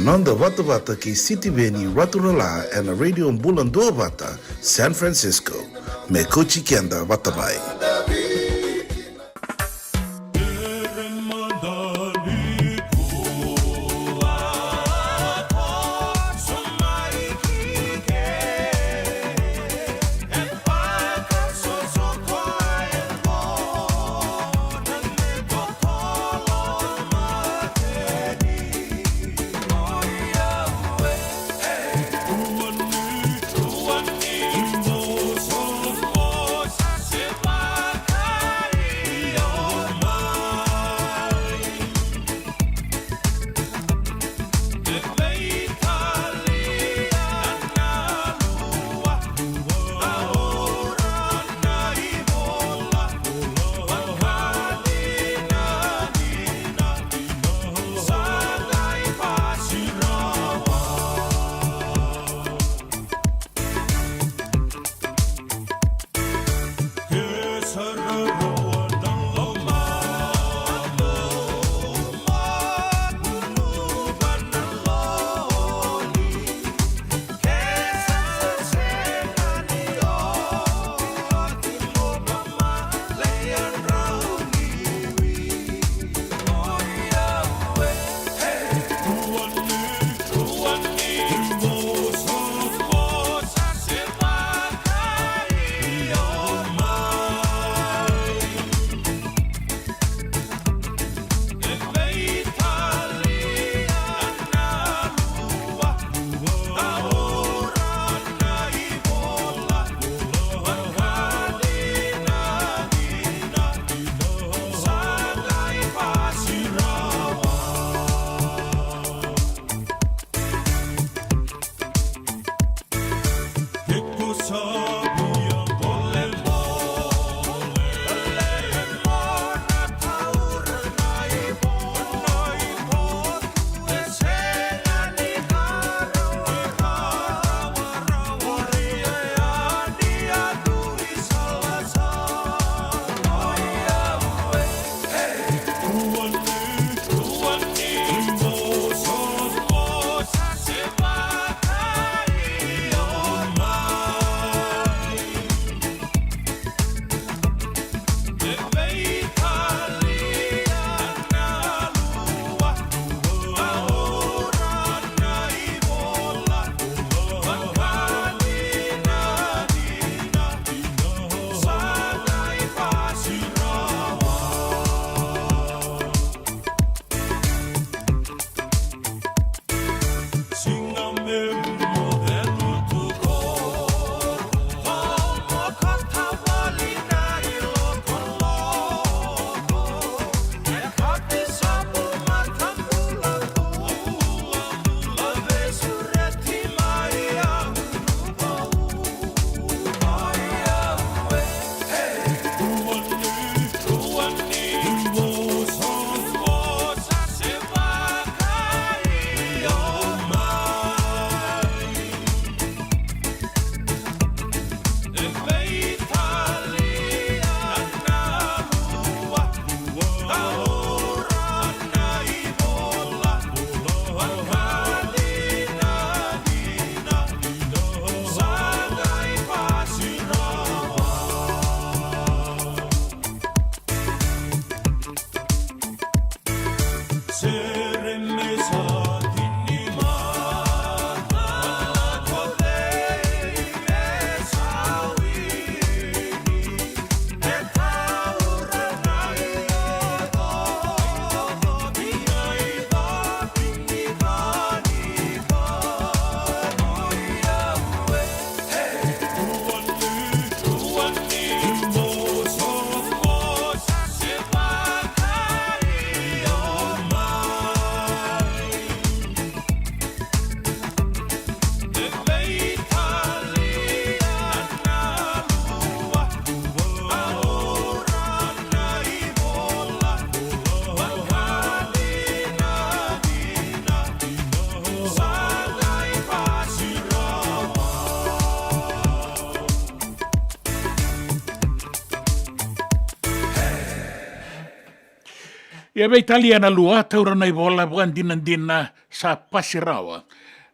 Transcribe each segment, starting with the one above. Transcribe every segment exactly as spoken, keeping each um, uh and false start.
Noda vatavata kei Sitiveni Raturala ena Radio Bula Duavata, San Francisco. Me kauti keda vata mai. Ia, veitalia na lua, taura na ivola, vakadinadina, sa pasi rawa.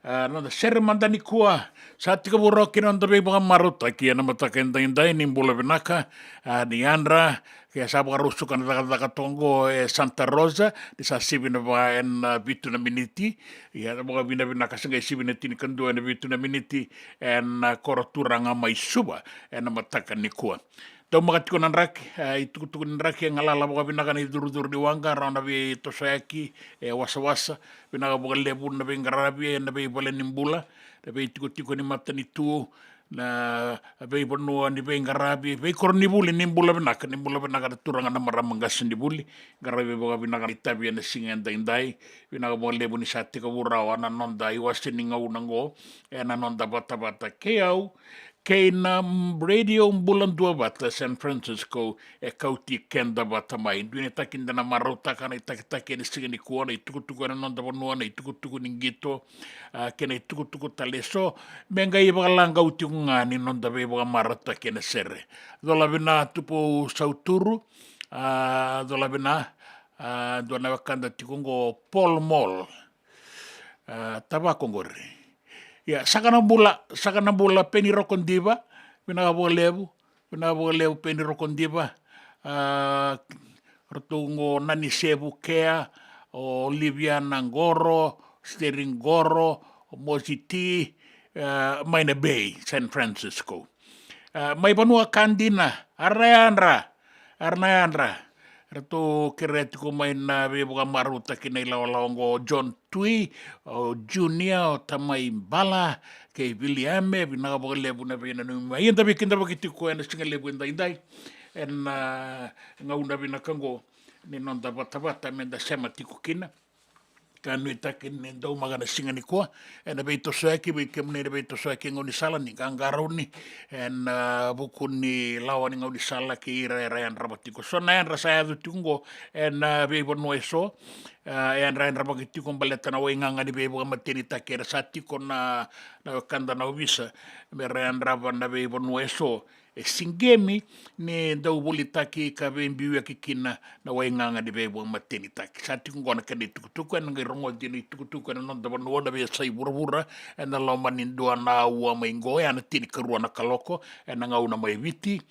A, noda sere mada nikua, sa tekivu rawa kina noda veivakamarautaki ena mataka edaidai. Ni bula vinaka, a, ni yadra, ke sa vakarusuka na cakacaka toka oqo e Santa Rosa, ni sa sivi na va ena vitu na miniti. Ia, vakavinavinaka, sa qai sivi na tinikadua ena vitu na miniti, ena, a, koro turaga mai Suva ena mataka nikua. Daumaka tiko na draki, e, itukutuku ni draki, e galala vakavinaka na icurucuru ni waqa, rawa na veitosoyaki, e, wasawasa. Vinaka vakalevu na veiqaravi ena veivale ni bula, na veitikotiko ni matanitu, na veivanua ni veiqaravi, veikoronivuli. Ni bula vinaka, ni bula vinaka na turaga, na marama, qasenivuli. Qaravi vakavinaka na itavi ena siga edaidai. Vinaka vakalevu ni sa tekivu rawa na noda iwase ni gauna oqo ena noda vatavata kei au, kei na Radio Bula Duavata San Francisco, e kauti keda vata mai. Dua na itaki da na marautaka, na itakitaki ena siga nikua, na itukutuku ena noda vanua, na itukutuku ni qito, a, kei na itukutuku tale eso, me qai vakalagau tiko ga ni noda veivakamarautaki ena sere. Cola vina Tupou Sauturu, a, cola vina, a, dua na wekada tiko oqo Paul Mall. A, tavako qori. Ia, saka na bula, saka na bula, Peni Rokodiva, vinaka vakalevu, vinaka vakalevu, Peni Rokodiva. A, ratou oqo Nani Sevukea, o Liviana Qoro, Steri Qoro, o Mositi, a, mai na Bay, San Francisco. A, mai vanua ka dina, ara na yadra, ara na yadra. Ratou kerea tiko mai na veivakamarautaki na ilawalawa oqo, o John Tui, o Junior, o Tamai Bala, kei Viliame, vinaka vakalevu na veinanumi mai. Ia, da veikidavaki tiko ena siga levu edaidai, ena, a, gauna vinaka oqo ni noda vatavata me da sema tiko kina. Ka nuitaki ni daumaka na siga nikua ena veitosoyaki, vei kemuni na veitosoyaki e gaunisala, ni qaqarauni ena, a, vuku ni lawa ni gaunisala kei ira era yadrava tiko. So na yadra sa yaco tiko oqo ena, a, veivanua eso, a, e yadrayadravaki tiko baleta na waigaga ni veivakamatenitaki era sa tiko na, na wekada na ovisa me ra yadrava na veivanua eso. E siqemi ni dau volitaki ka veibiuyaki kina na waigaga ni veivakamatenitaki. Sa tiko oqo na kena itukutuku, ena qai rogoci na itukutuku ena noda vanua, na veiyasai vuravura, ena loma ni dua na aua mai oqo, e na tinikarua na kaloko ena gauna mai Viti,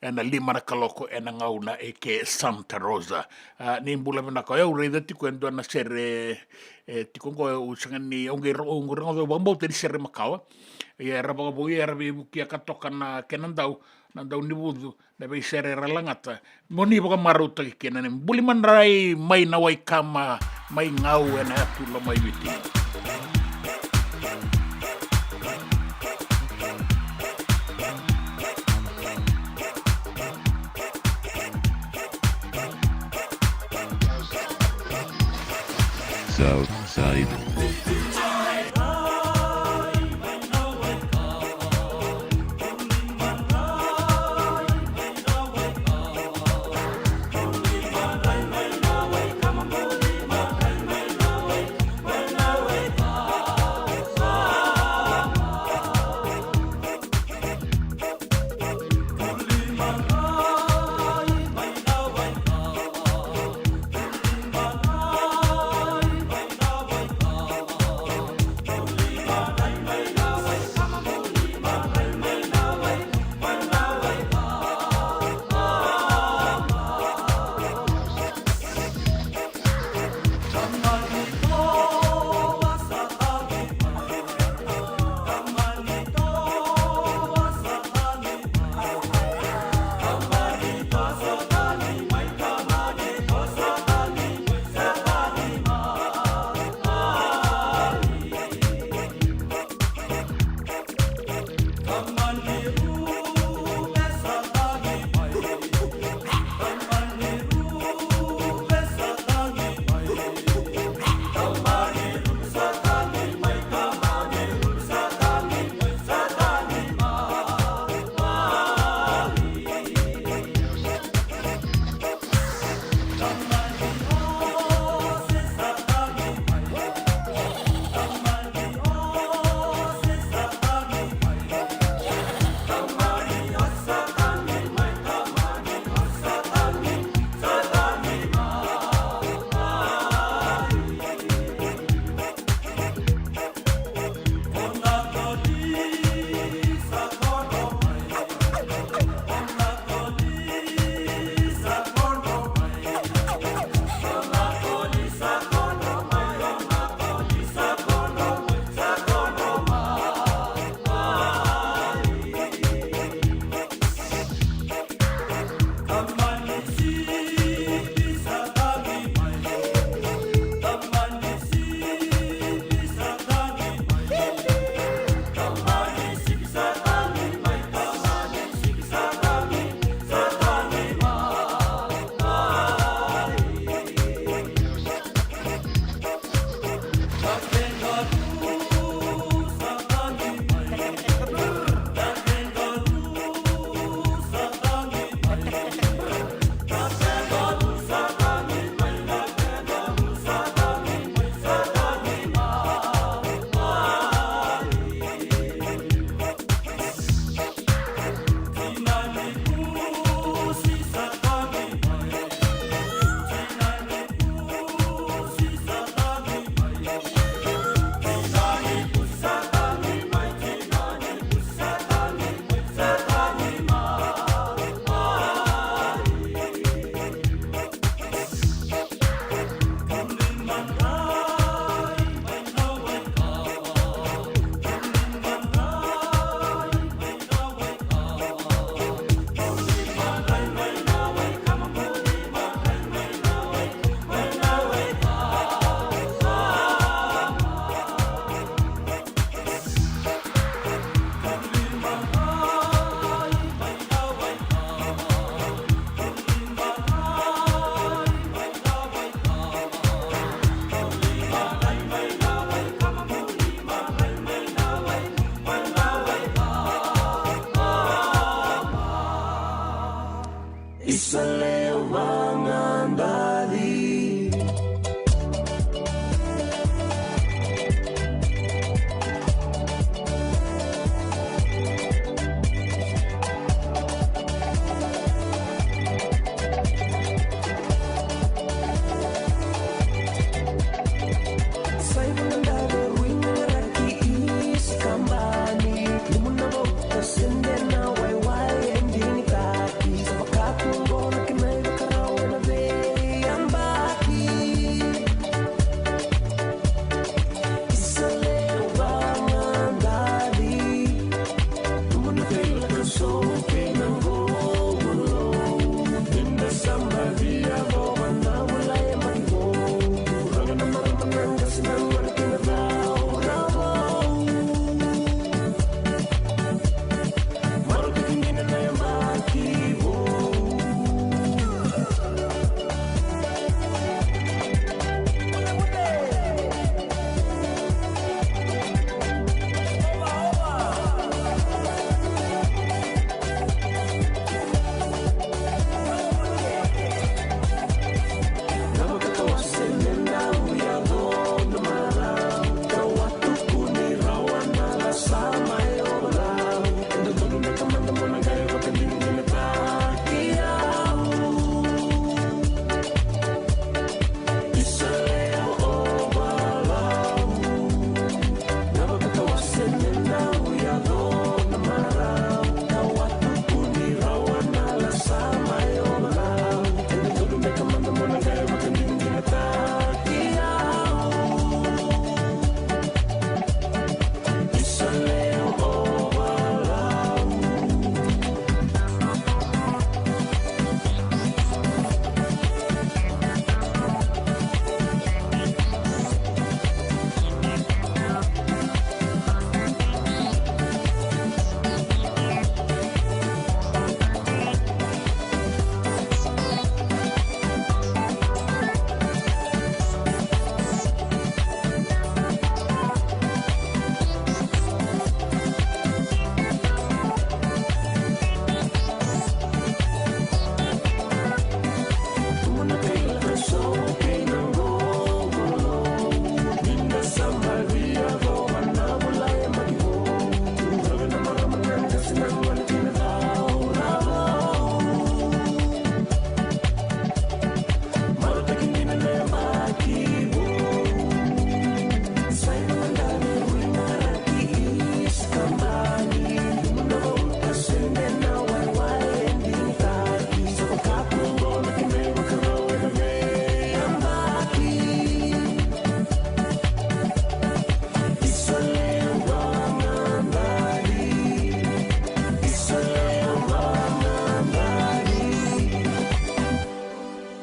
ena lima na kaloko ena gauna eke Santa Rosa. A, ni bula vinaka. O yau raica tiko e dua na sere, e, tiko oqo, au sega ni, au qai ro-, au qai rogoca, au vakabauta ni sere makawa. Ia era vakavoui, era veivuke ka toka na kena dau, na dau ni vucu, na veisere era lagata. Mo ni vakamarautaki kina, ni buli madrai mai na Waikama, mai Gau ena yatu Lomaiviti. South Side.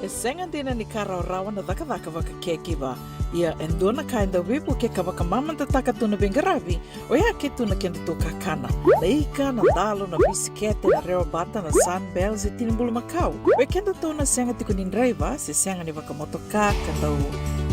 E sega dina ni ka rawarawa na cakacaka vakacakiva. Ia e dua na ka e dau veivuke ka vakamamadataka tu na veiqaravi, oya ke tu na kedatou kakana. Na ika, na dalo, na bisikete, na rewa bata, na Sunbell se tini bulumakau. Oi kedatou na sega tiko ni draiva se sega ni vakamotoka ka dau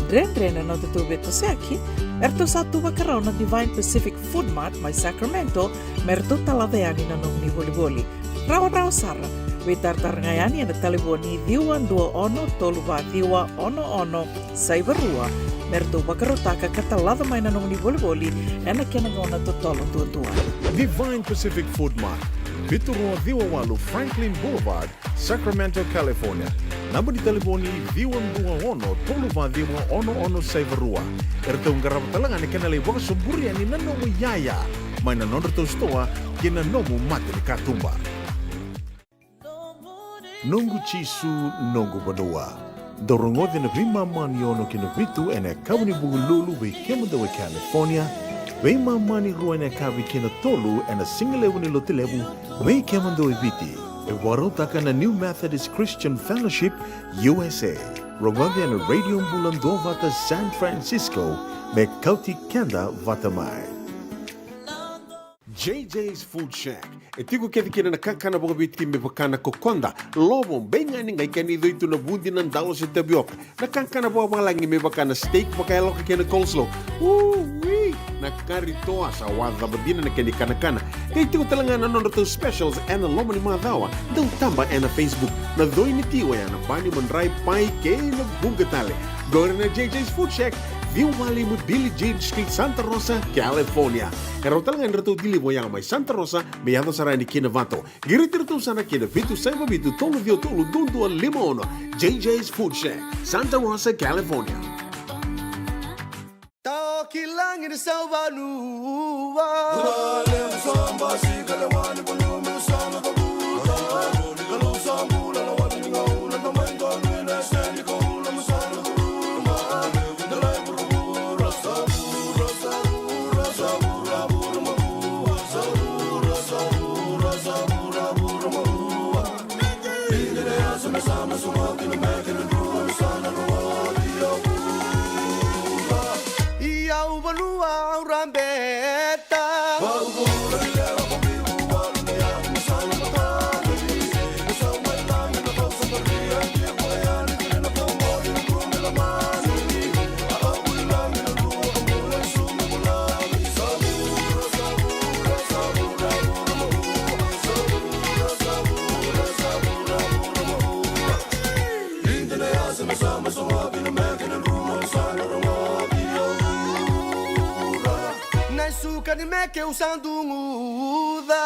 dredre na nodatou veitosoyaki, eratou sa tu vakarau na Divine Pacific Food Mart mai Sacramento me ratou talaca yani na nomuni volivoli. Rawarawa sara, veitaratara ga yani ena talevoni ciwa dua ono tolu va ciwa ono ono saiva rua me ratou vakarautaka ka talaca mai na nomuni volivoli ena kena gauna totolo duadua. Divine Pacific Food Mart, vitu rua ciwa walu Franklin Boulevard, Sacramento, California. Naba ni talevoni ciwa dua ono tolu va ciwa ono ono saiva rua. Eratou qarava tale ga na kena lai vakasoburi yani na nomu iyaya mai na nodratou sitoa kei na nomu mata ni katuba. Noqu Jisu, noqu vanua. Dou rogoca na veimama ni ono ki na vitu ena yakavi ni Vukelulu vei kemudou e California, veimama ni rua ena yakavi kei na tolu ena sigalevu ni Lotulevu vei kemudou e Viti. E vakarautaka na New Methodist Christian Fellowship U S A. Rogoca ena Radio Bula Duavata San Francisco me kauti keda vata mai. J J's Food Shack. E tiko kece kina na kakana vakaviti me vaka na kokoda, lovo, beigani, qai kena icoi tu na vudi, na dalo se tavioka. Na kakana vakavalagi me vaka na steak vakayaloka kei na coleslaw. Ui! Na kari toa sa waca vata dina na kena ikanakana. Kei tiko tale ga na nodratou specials ena loma ni macawa. Dau taba ena Facebook. Na coi ni ti oya na bani, madrai, pai kei na vuqa tale. Qori na J J's Food Shack, ciwa walu lima Billie Jean Street, Santa Rosa, California. E rawa tale ga ni ratou deliver oya mai Santa Rosa me yaco sara yani ki Navata. Qiriti iratou sara ki na vitu saiva vitu tolu ciwa tolu dua dua lima ono. J J's Food Shack, Santa Rosa, California. Tao ki lagi ni sauvanua. Ia au vanua au rabeta. Na isuka ni meke au sa duguca.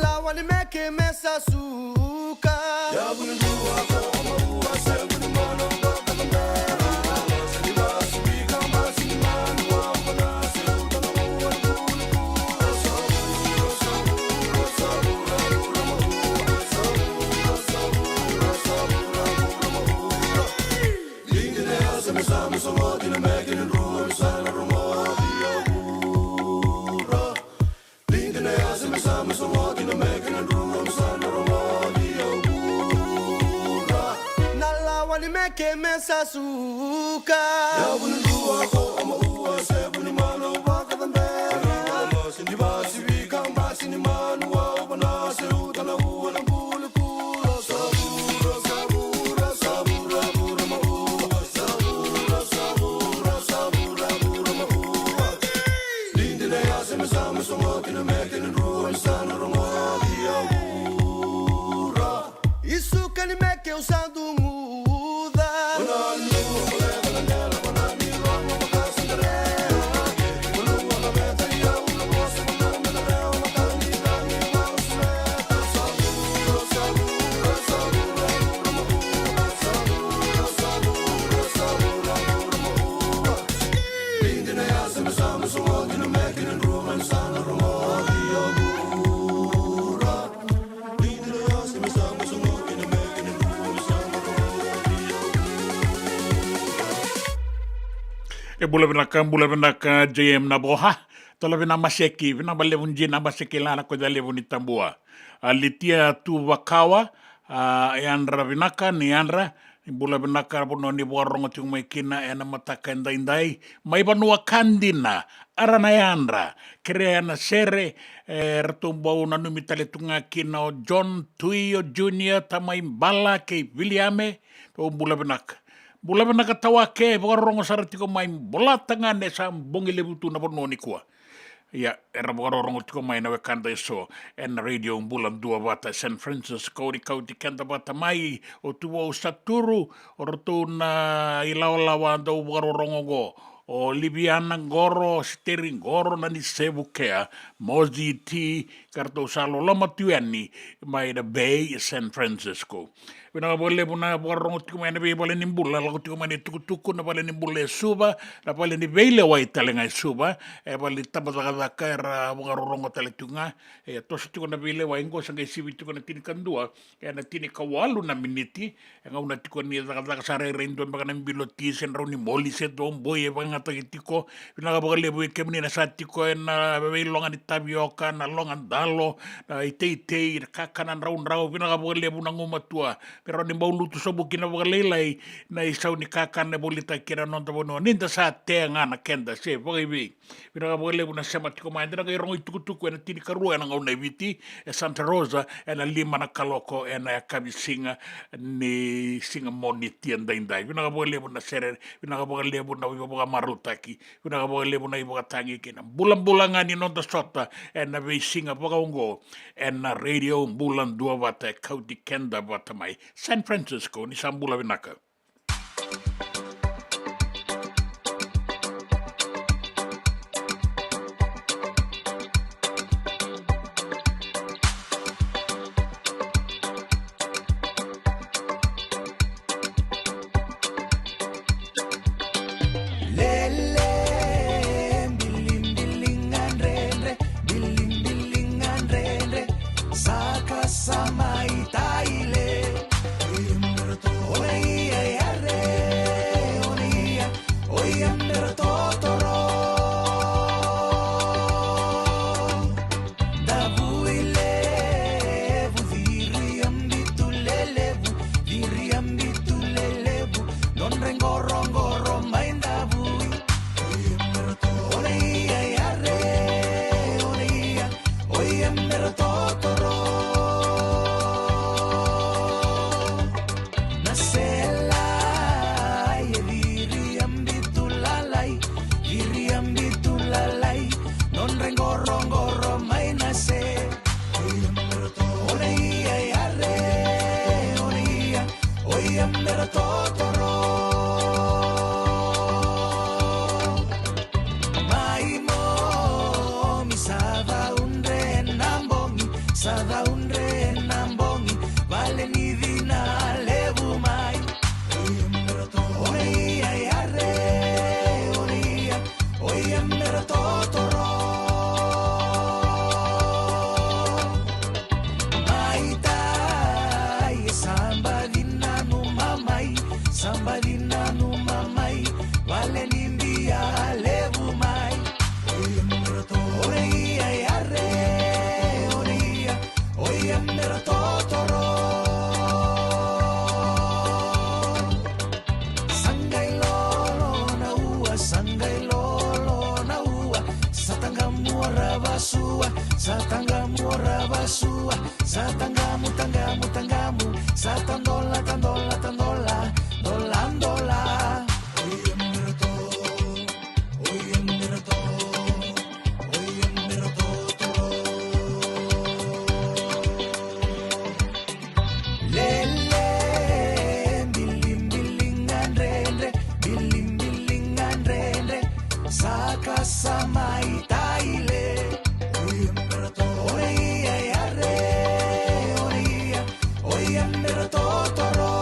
Lawa ni meke me sa suka. Na lawa ni meke me sa suka. Isuka ni meke au sa duguca. E bula vinaka, bula vinaka, J M Navoha. Tola vina maseki, vina balevu jina maseki lana ko da levu ni tabua. A Litia tu vakawa, a yadra vinaka, ni yadra, ni bula vinaka, vanua ni vakarorogo tiko mai kina ena mataka edaidai. Mai vanua ka dina, ara na yadra, kerea na sere, e, ratou bau nanumi tale tu ga kina o John, Tui, o Junior, Tamai Bala, kei Viliame, tou bula vinaka. Bula vinaka tawake, vakarorogo sara tiko mai, bolata ga ne sa bogi levu tu na vanua nikua. Ia, era vakarorogo tiko mai na wekada eso ena Radio Bula Duavata San Francisco, ni kauti keda vata mai o Tuvou Saturu, o ratou na ilawalawa dau vakarorogo oqo, o Liviana Qoro, Siteri Qoro, na ni Sevukea, Mozi T, ka ratou sa loloma tu yani mai na Bay San Francisco. Vinaka vakalevu na vakarorogo tiko mai ena veivale ni bula, lako tiko mai na itukutuku na vale ni bula e Suva, na vale ni veilewai tale ga e Suva, e vale ni tabacakacaka era vakarorogo tale tiko ga. E toso tiko na veilewai qo, sa qai sivi tiko na tinikadua ena tinikawalu na miniti. E gauna tiko ni cakacaka, sa rairai dua beka na bilo ti se drau ni moli se doboi e vakayagataki tiko. Vinaka vakalevu vei kemuni na sa tiko ena veiloga ni tavioka, na loga dalo, na iteitei, na kakana draudrau. Vinaka vakalevu na gumatua. Me rawa ni bau lutu sobu kina vakalailai na isau ni kakana e volitaki kina na noda vanua. Ni da sa tea ga na keda se vakaivei. Vinaka vakalevu na sema tiko mai. Eda na qai rogo itukutuku ena tinikarua ena gauna e Viti, e Santa Rosa, ena lima na kaloko ena yakavi siga ni siga Moniti edaidai. Vinaka vakalevu na sere, vinaka vakalevu na ivakamarautaki, vinaka vakalevu na ivakatagi kei na bulabula ga ni noda sota ena veisiga vakaoqo, ena Radio Bula Duavata e kauti keda vata mai San Francisco. Ni sa bula vinaka. Lele, bilibiliga dredre, bilibiliga dredre, saka sa mai taile. Ona ia yare, ona ia, oia mera totoro. Davui levu, viriabitu lelevu, viriabitu lelevu, nodra iqoroqoro mai Davui. Ona ia yare, ona ia, oia mera totoro. Na sela e viriabitu lalai, viriabitu lalai, nodra iqoroqoro mai na se. Ona ia yare, ona ia, oia mera totoro. Mai momi sa caudre na bogi, sa caudre na bogi, vale ni cina levu mai. Ona ia yare, ona ia, oia mera totoro. Mai tai, sa baci nanuma mai, sa baci nanuma mai, vale ni bia levu mai. Ona ia yare, ona ia, oia mera totoro. Sa qai lolo na ua, sa qai lolo na ua, sa taqamu rava sua, sa taqamu rava sua, sa taqamu, taqamu, taqamu, sa tadola, tadola, tadola, dola, dola. Lele, bilibiliga dredre, bilibiliga dredre, saka sa mai taile. Ona ia yare, ona ia, oia mera totoro.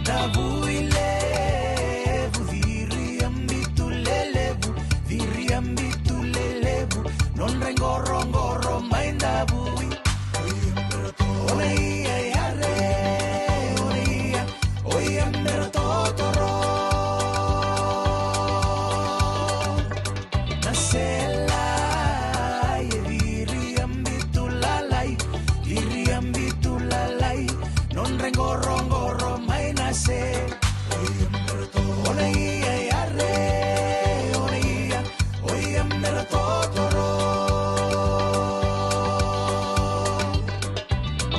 Davui levu, viriabitu lelevu, viriabitu lelevu, nodra iqoroqoro mai Davui. Ona ia yare, ona ia, oia mera totoro. Na sela e viriabitu lalai, viriabitu lalai, nodra iqoroqoro mai na se. Ona ia yare, ona ia, oia mera totoro.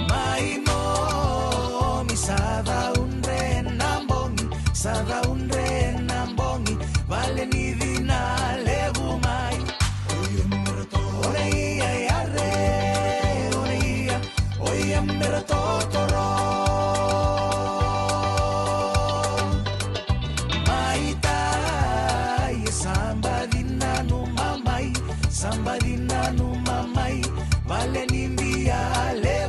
Mai momi sa caudre na bogi, sa caudre na bogi, vale ni cina levu mai. Ona ia yare, ona ia, oia mera totoro. Mai tai, sa baci nanuma mai, sa baci nanuma mai, vale ni bia levu.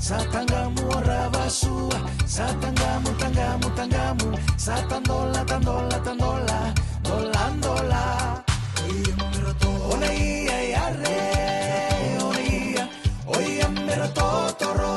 Sa tagamu o Ravasua, sa tagamu, tagamu, tagamu, sa tadola, tadola, tadola, dola, dola. Ona ia yare, ona ia, oia mera totoro.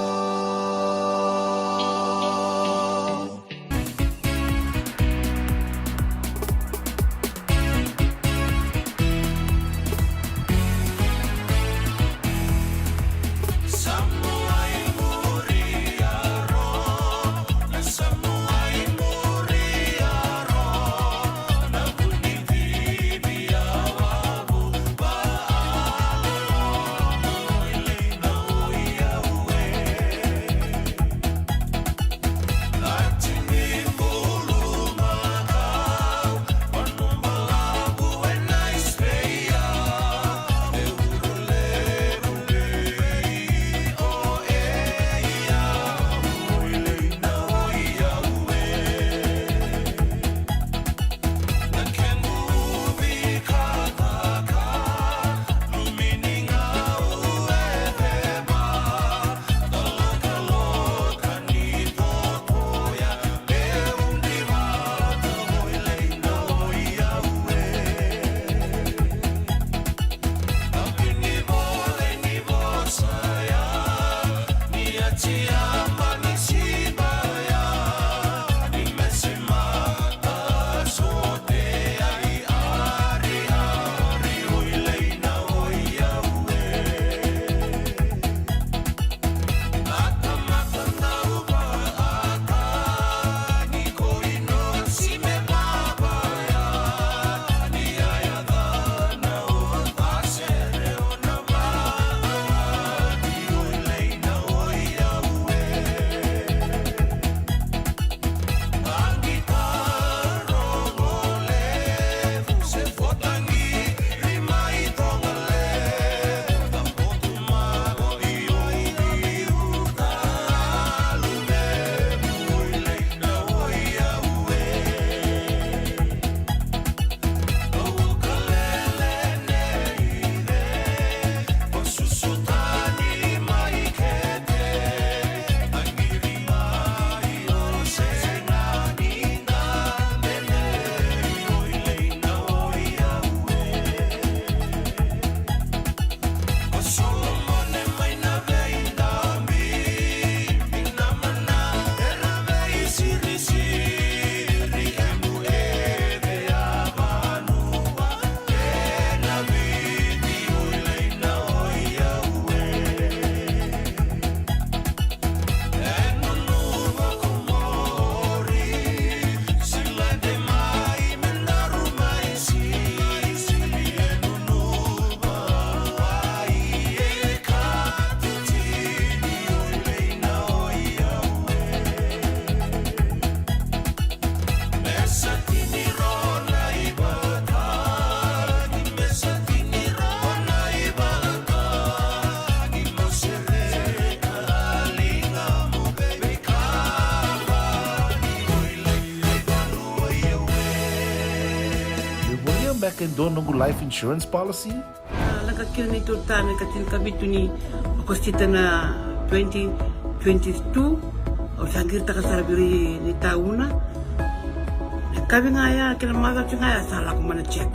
Ni volia beka e dua noqu life insurance policy? A, lako kina neitou tane ka tinikavitu ni Okosita na twenty twenty-two. Au sa qiritaka sara vei ira ni tauna. Na kavi ga ya kei na macawa ga ya sa lako mai na check.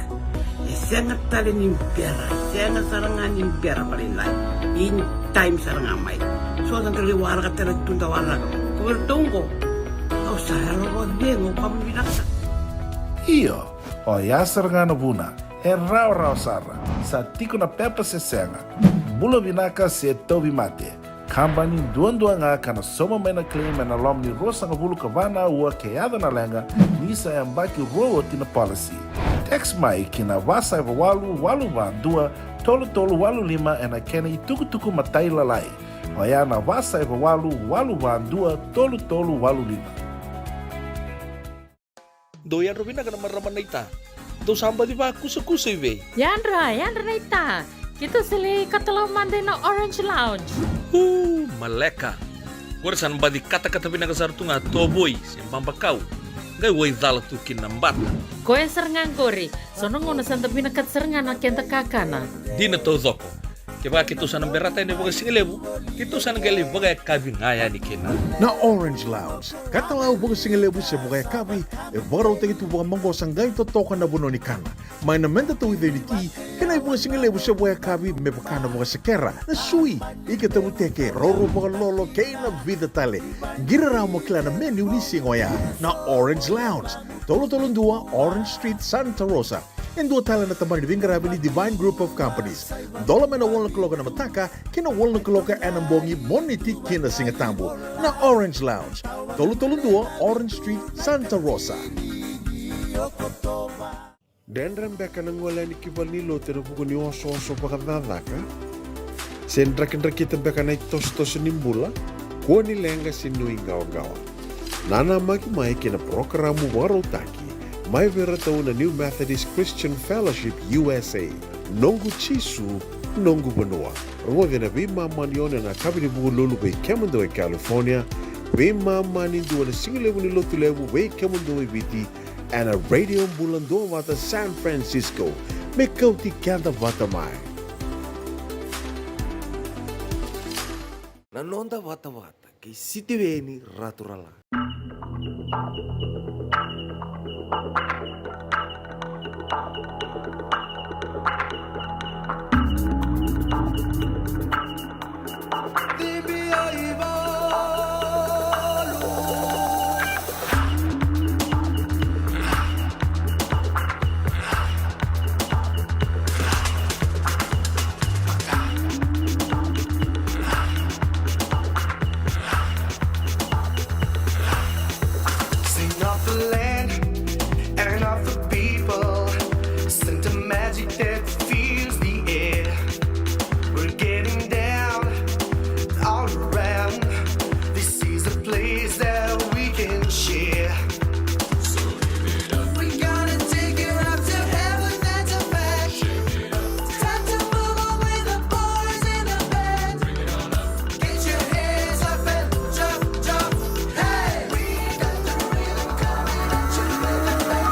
E sega tale ni bera, sega sara ga ni bera vakalailai. In time sara ga mai. So sa qai waraka tale tu da waraka. Ko iratou qo, au sa yalo vakacegu, au kama vinaka sara. Io, oya sara ga na vuna. E rawarawa sara. Sa tiko na pepa se sega, bula vinaka se tauvimate. Kabani duadua ga ka na sauma mai na claim ena loma ni ruasagavulu ka va na aua ke yaco na leqa, ni sa yabaki rua oti na policy. Text mai ki na va saiva walu walu va dua tolu tolu walu lima ena kena itukutuku matailalai. Oya na va saiva walu walu va dua tolu tolu walu lima. Dou yadra vinaka na marama naita. Dou sa baci vakusakusa i vei? Yadra, yadra naita. Keitou sa lai katalau mada ina Orange Lounge. Uu, maleka. Qori sa na baci katakata vinaka sara tu ga tovoi se babakau. Qai wai cala tu kina na bata. Koya sara ga qori. So na gauna sa da vinakata sara ga na keda kakana. Dina taucoko. Kevaka keitou sa na berata yani vakasigalevu, keitou sa na qai lai vakayakavi ga yani kina. Na Orange Lounge, katalau vakasigalevu se vakayakavi, e vakarautaki tu vakamaqosa qai totoka na vanua ni kana. Mai na meda tauica ni ti, kei na ivakasigalevu se vakayakavi me vaka na vakasekera, na sui, ika tavuteke, roro vakalolo, kei na vica tale. Qiri rawa mo kila na menu ni siga oya. Na Orange Lounge, tolu tolu dua Orange Street, Santa Rosa. E dua tale na tabana ni veiqaravi ni Divine Group of Companies. Dola mai na walu na kaloko ena mataka ki na walu na kaloko ena bogi, Moniti ki na Sigatabu. Na Orange Lounge, tolu tolu dua Orange Street, Santa Rosa. Dredre beka na gole yani ki valenilotu ena vuku ni osooso vakacakacaka? Se drakidrakita beka na itosotoso ni bula? Kua ni leqa se nuiqawaqawa. Nanamaki mai ki na parokaramu vakarautaki mai vei iratou na New Methodist Christian Fellowship U S A, Noqu Jisu, Noqu Vanua. Rogoci ena veimama ni ono ena yakavi ni Vukelulu vei kemudou e California, veimama ni dua ena sigalevu ni Lotulevu vei kemudou e Viti, ena Radio Bula Duavata San Francisco. Me kauti keda vata mai. Na noda vatavata kei Sitiveni Raturala. Sing of the land and of the people. Send a magic that fills the air. We're getting down all around. This is a place that we can share. So give it up. We're gonna take it up to heaven and to back. Shake it up. Time to move on with the boys in the band. Bring it on up. Get your hands up and jump, jump, hey! We got the rhythm coming at you with the band.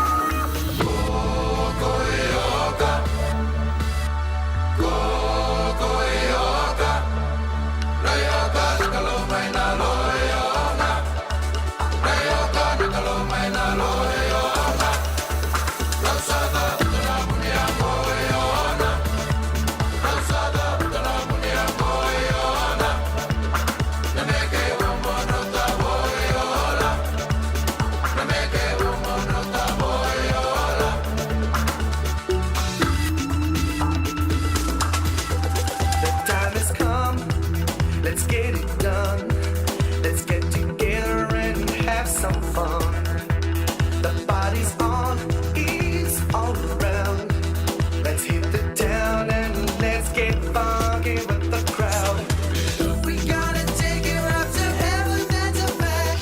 The time has come, let's get it done. Let's get together and have some fun. The party's on, it's all around. Let's hit the town and let's get funky with the crowd. We gotta take it up to heaven and to back.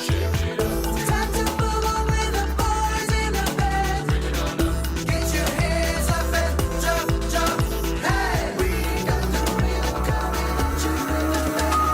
Time to move on with the boys in the band. Get your hands up and jump, jump, hey. We got the rhythm coming at you with the band.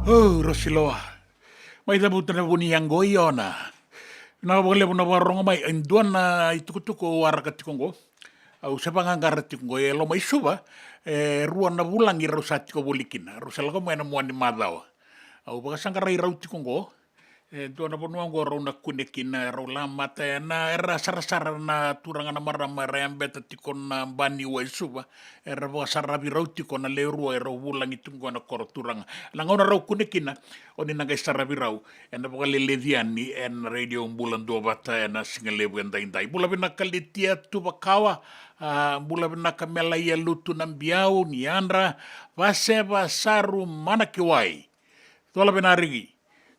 O, Rosiloa. Mai cavuta na vuni yaqo i ona. Vinaka vakalevu na vakarogo mai. E dua na itukutuku au waraka tiko qo. Au se vaqaqara tiko qo e Lomaisuva. E rua na vulagi rau sa tiko voli kina. Rau se lako mai ena mua ni macawa. Au vakasaqarai rau tiko qo. E dua na vanua qo rau na kune kina, rau lamata ena, era sarasara na turaga na marama era yabeta tiko na bani Waisuva. Era vakasaravi rau tiko na lewe rua, erau vulagi tiko qo ena koro turaga. Na gauna rau kune kina, o ni na qai saravi rau ena vakaleleci yani ena Radio Bula Duavata ena sigalevu edaidai. Bula vinaka Litia Tuvakawa, a, bula vinaka Melaia Lutu Nabiau, ni yadra, Vaseva Saru Manakiwai. Cola vinariki.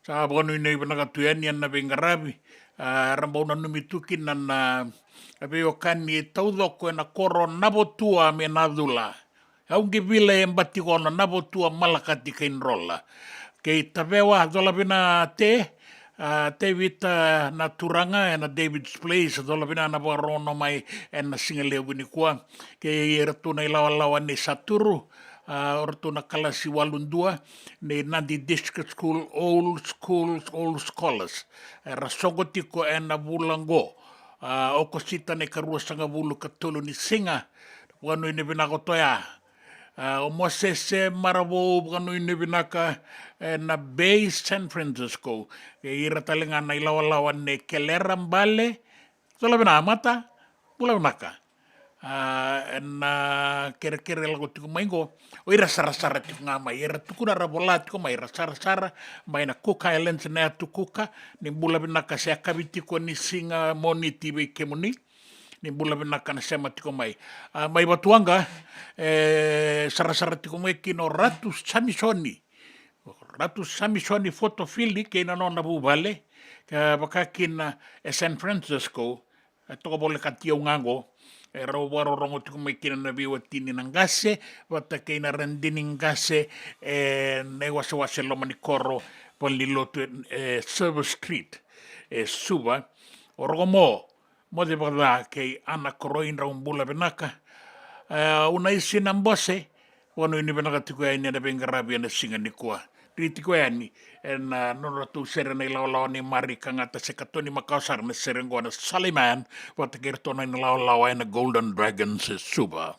Sa vakanuinui vinaka tu yani ena veiqaravi. A, era bau nanumi tu kina na, na veiwekani taucoko ena koro Navotua me na cula. Au qi vila e Batikono, Navotua, Malakati kei Drola. Kei Tavewa, cola vina Te, a, Tevita na turaga ena David's Place, cola vina na vakarogo mai ena sigalevu nikua. Kei iratou na ilawalawa ni Saturu, a, o ratou na kalasi walu dua, ni Nadi District School, Old Schools, Old Scholars. Era soqo tiko ena vula qo. A, Okosita na ikaruasagavulu ka tolu ni siga. Vakanuinui vinaka o Toya. A, o Mosese Maravou, vakanuinui vinaka, e, na Bay San Francisco. E ira tale ga na ilawalawa ni Kelera Bale. Cola vinaka Mata, bula vinaka. A, ena kerekere lako tiko mai qo, o ira sarasara tiko ga mai, era tukuna ra vola tiko mai, ra sarasara mai na Cook Islands, na yatu Kuka, ni bula vinaka se yakavi tiko ni siga Moniti vei kemuni, ni bula vinaka na sema tiko mai. A, mai Vatuwaqa, e, sarasara tiko mai kina o Ratu Samisoni. Ratu Samisoni Fotofili kei na nona vuvale, ka vaka kina e San Francisco, e toka volekati au ga qo, e rau vakarorogo tiko mai kina na veiwatini na qase, vata kei na radini qase, e na iwasewase loma ni koro, valenilotu e, e Silver Street, e Suva. O Rogomo, Moce Vakaca kei Ana Koroi, drau bula vinaka. E, Unaisi Nabose, vakanuinui vinaka tiko yani ena veiqaravi ena siga nikua. Ri tiko yani ena nodratou sere na ilawalawa ni Mari Kagata se katoni makawa sara na sere qo na Saliman, vata kei iratou na ilawalawa ena Golden Dragons e Suva.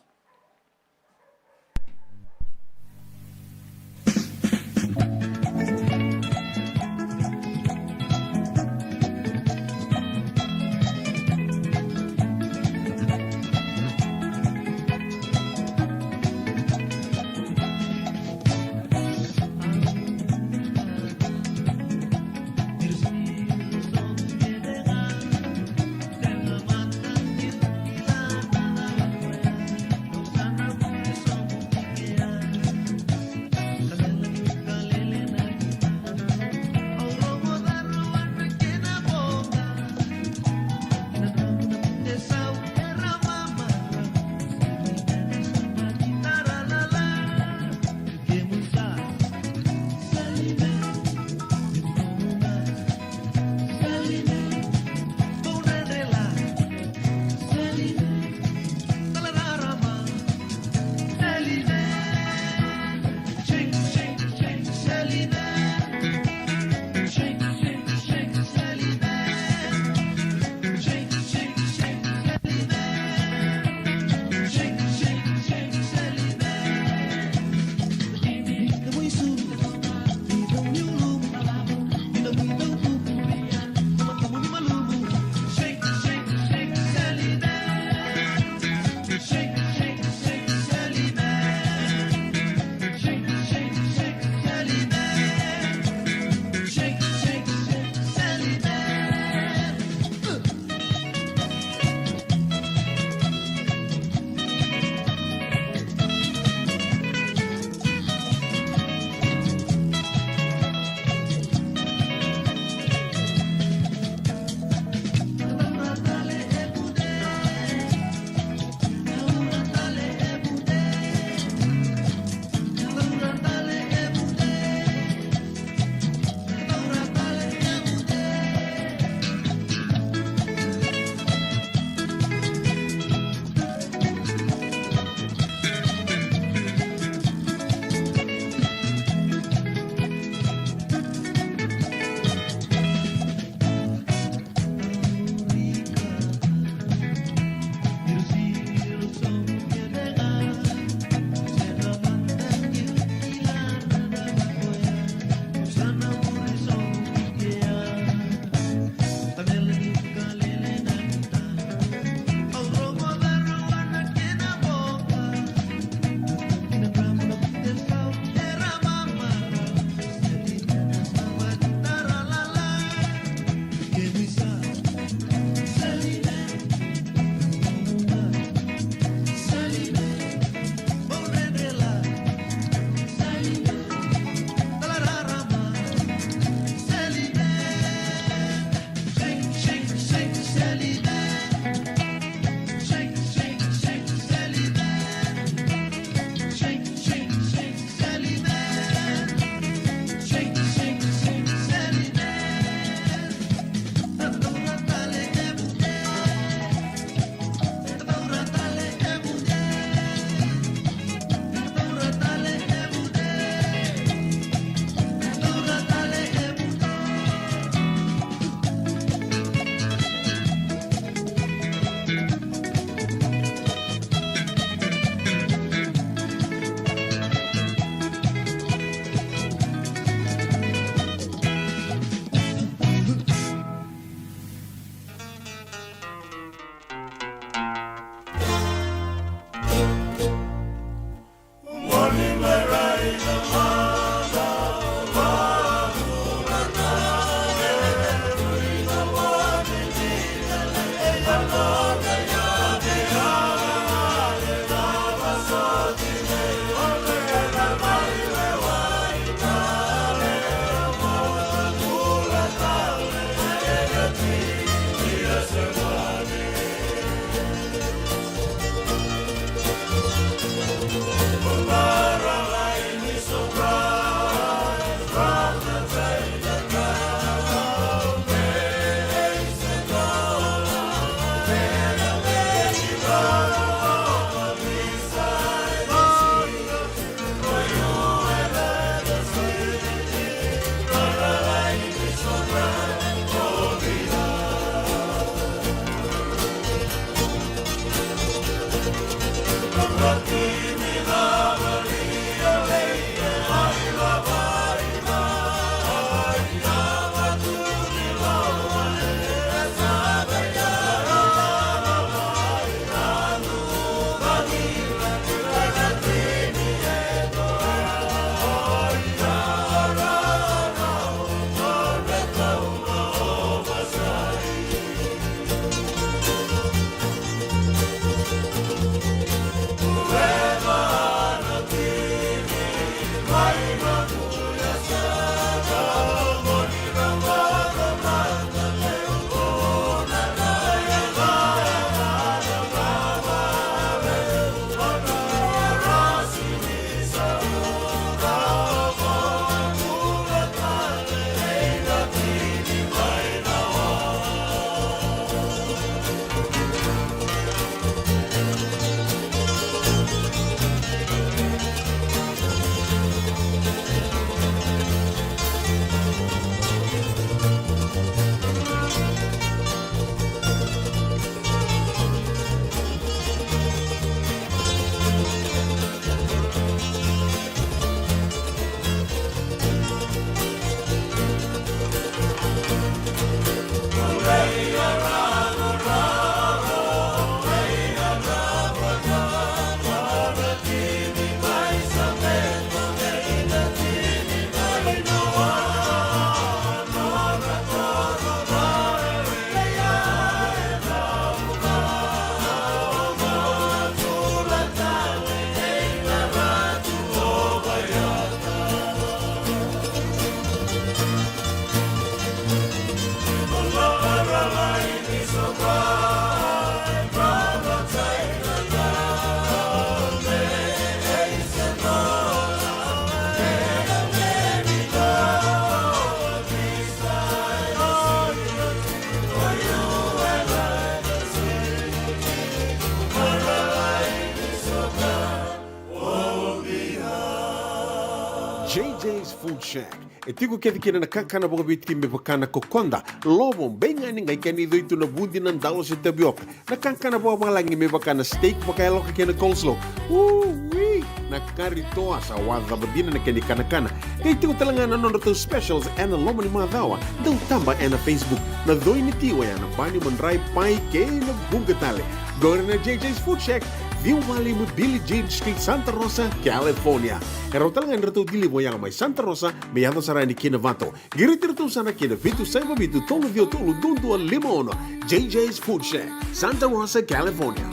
J J's Food Shack. E tiko kece kina na kakana vakaviti me vaka na kokoda, lovo, beigani, qai kena icoi tu na vudi, na dalo se tavioka. Na kakana vakavalagi me vaka na steak vakayaloka kei na coleslaw. Ui! Na kari toa sa wacava dina na kena ikanakana. Qai tiko tale ga na nodratou specials ena loma ni macawa. Dau taba ena Facebook. Na coi ni ti oya na bani, madrai, pai kei na vuqa tale. Qori na J J's Food Shack, ciwa walu lima Billie Jean Street, Santa Rosa, California. E rawa tale ga ni ratou deliver oya mai Santa Rosa me yaco sara yani ki Novato. Qiriti iratou sara ki na vitu saiva vitu tolu ciwa tolu dua dua lima ono. J J's Food Shack, Santa Rosa, California.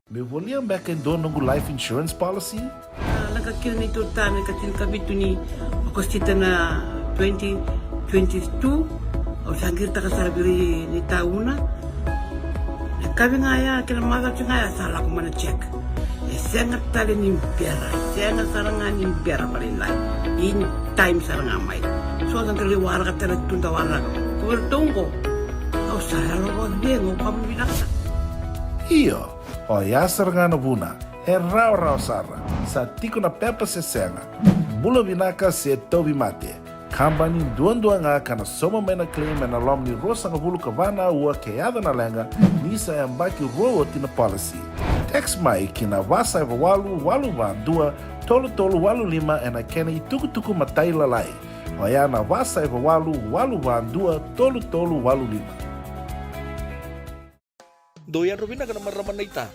Meu volia beka e dua noqu life insurance policy? A, lako kina na neitou tane ka tinikavitu ni Okosita na twenty twenty-two. Au sa qiritaka sara vei ira na itauna. Na yakavi ga ya kei na macawa ga ya sa lako mai na check. E sega tale ni bera, e sega sara ga ni bera vakalailai. In time sara ga mai. So da dau lai waraka tale tu, da waraka. Ko iratou oqo, au sa yalo vakacegu, au vakavinavinaka sara. Io, oya sara ga na vuna. E rawarawa sara. Sa tiko na pepa se sega. Bula vinaka se tauvimate. Kabani duadua ga ka na sauma mai na claim ena loma ni ruasagavulu ka va na aua ke yaco na leqa, ni sa yabaki rua oti na policy. Text mai ki na va saiva walu walu va dua tolu tolu walu lima ena kena itukutuku matailalai. Oya na va saiva walu walu va dua tolu tolu walu lima. Dou yadra vinaka na marama naita.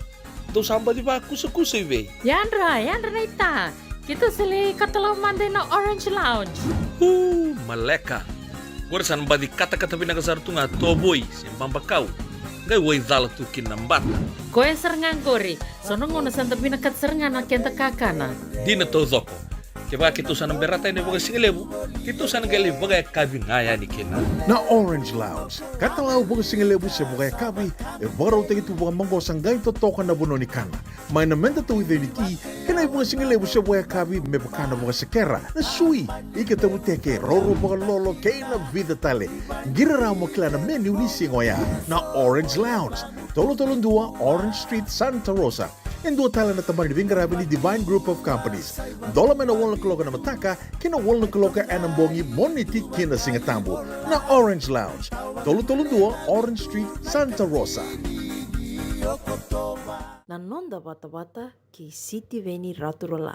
Dou sa baci vakusakusa i vei? Yadra, yadra naita. Keitou sa lai katalau mada ina Orange Lounge. Uu, maleka. Qori sa na baci katakata vinaka sara tu ga tovoi se babakau. Qai waicala tu kina na bata. Koya sara ga qori. So na gauna sa da vinakata sara ga na keda kakana. Dina taucoko. Kevaka keitou sa na berata yani vakasigalevu, keitou sa na qai lai vakayakavi ga yani kina. Na Orange Lounge, katalau vakasigalevu se vakayakavi, e vakarautaki tu vakamaqosa qai totoka na vanua ni kana. Mai na meda tauica ni ti, kei na ivakasigalevu se vakayakavi me vaka na vakasekera, na sui, ika tavuteke, roro vakalolo, kei na vica tale. Qiri rawa mo kila na menu ni siga oya. Na Orange Lounge, tolu tolu dua Orange Street, Santa Rosa. E dua tale na tabana ni veiqaravi ni Divine Group of Companies. Dola mai na walu na kaloko ena mataka ki na walu na kaloko ena bogi, Moniti ki na Sigatabu. Na Orange Lounge, tolu tolu dua Orange Street, Santa Rosa. Na noda vatavata kei Sitiveni Raturala.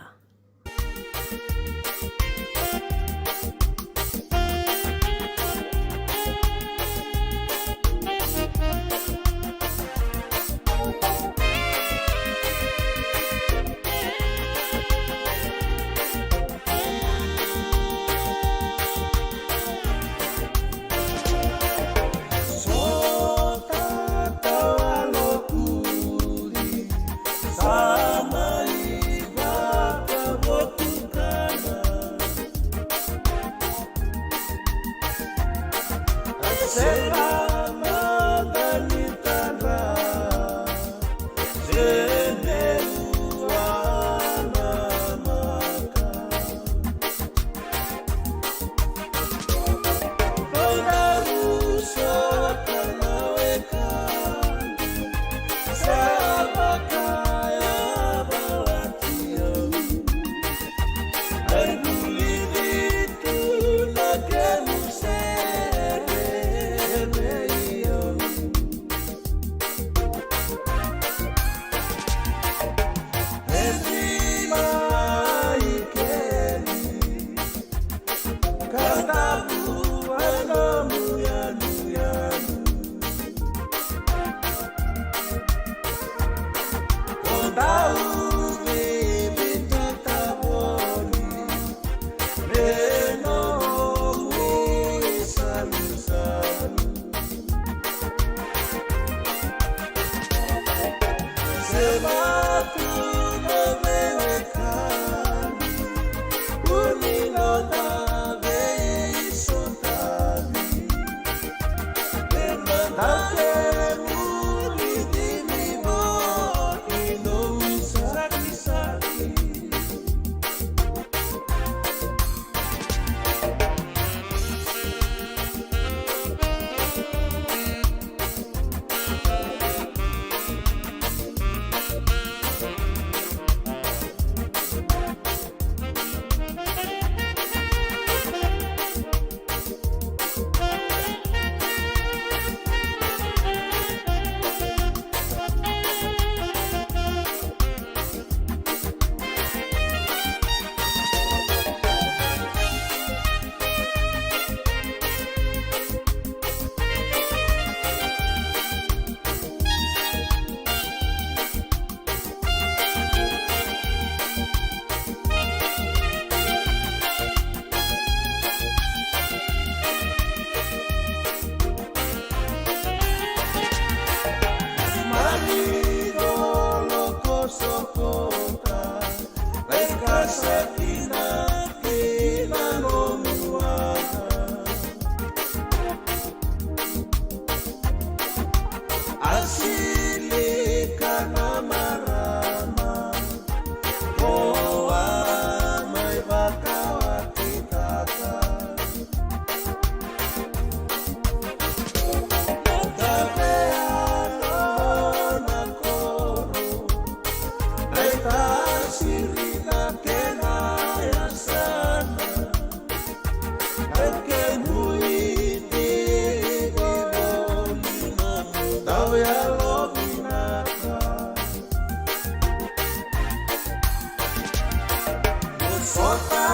Sota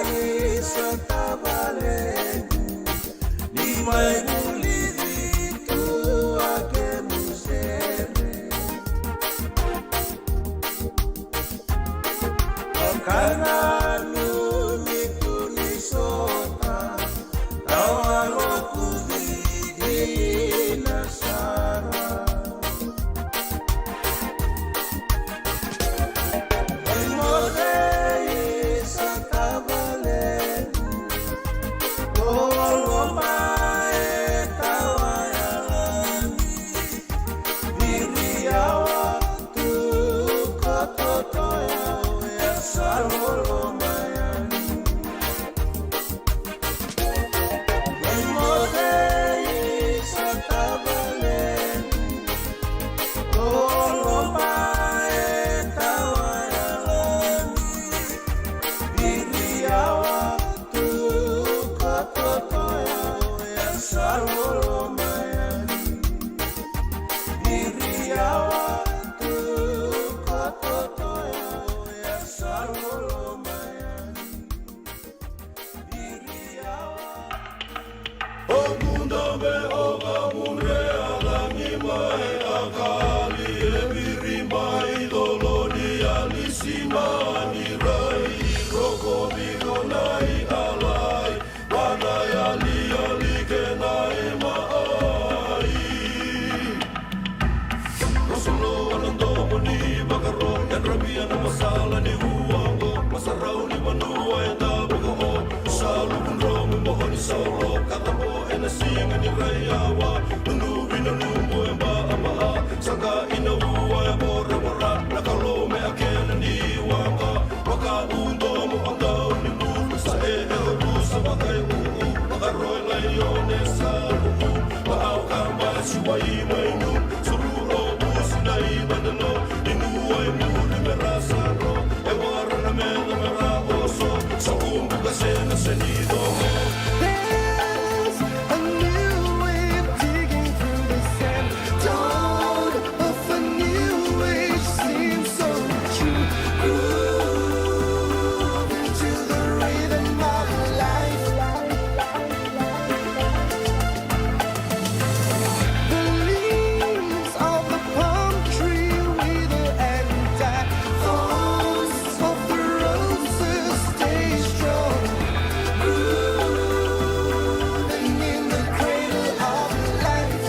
isa tavalequ, ni mai vulici tu a kemu sere. Kana numi tu ni sota, tawa loku dina sara. O guda me o ka mure a lagi mai a kali e viri mai doloni a lisi mani rai roko viko nai a lai vana e ali ali ke nai ma ai. Rosolo ana domo ni vakaro e dramia na masala ni uoqo masarau ni vanua e tabu ko o salu kundromu mo ni sauro ka tamo e na siga ni rai awa nunu vina numu e ba a ba a saga ina ua e vora vora na kalo me a kena ni uanga waka udomo a dau ni mu sa e e o tu sa vaka e u u vaka roi lai o ne sa u u ma au ka ba si wai mai nu suru o u si nai ba de lo ni nu wai mu ni me ra sa ro e wara na me na me ra o so sa u bu ka se na se ni do mo. There's a new wave digging through the sand. Dawn of a new age seems so true. Grooving to the rhythm of life. The leaves of the palm tree wither and die. Thorns of the roses stay strong. Grooving in the cradle of life.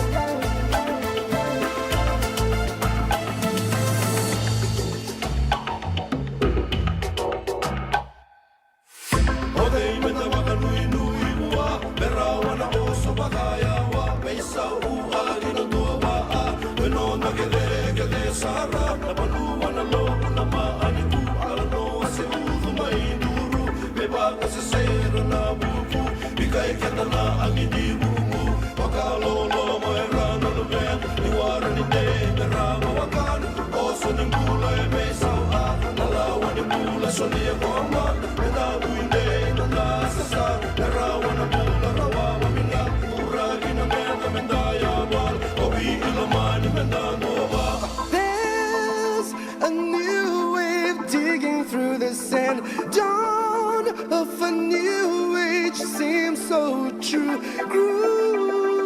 O cei me na vakanuinui vua me rawa na oso vakayawa me isau a ki na dua vaa me nona kecekece sara na vanua na loku na maaniku a lanoa se ucu mai duru me vakasesera na vuku. Vika e keda na agi ni vuku vakaloloma e rana na vena ni wara ni dei me rava wakana. Oso ni bula e veisau a na lawa ni bula solia ko mana me na vui dei na na sasa me rawa na bula rawa vavina. Uraki na mena me da yawa o vi i lomani me da dova. There's a new wave digging through the sand. Dawn of a new age seems so true. Grooving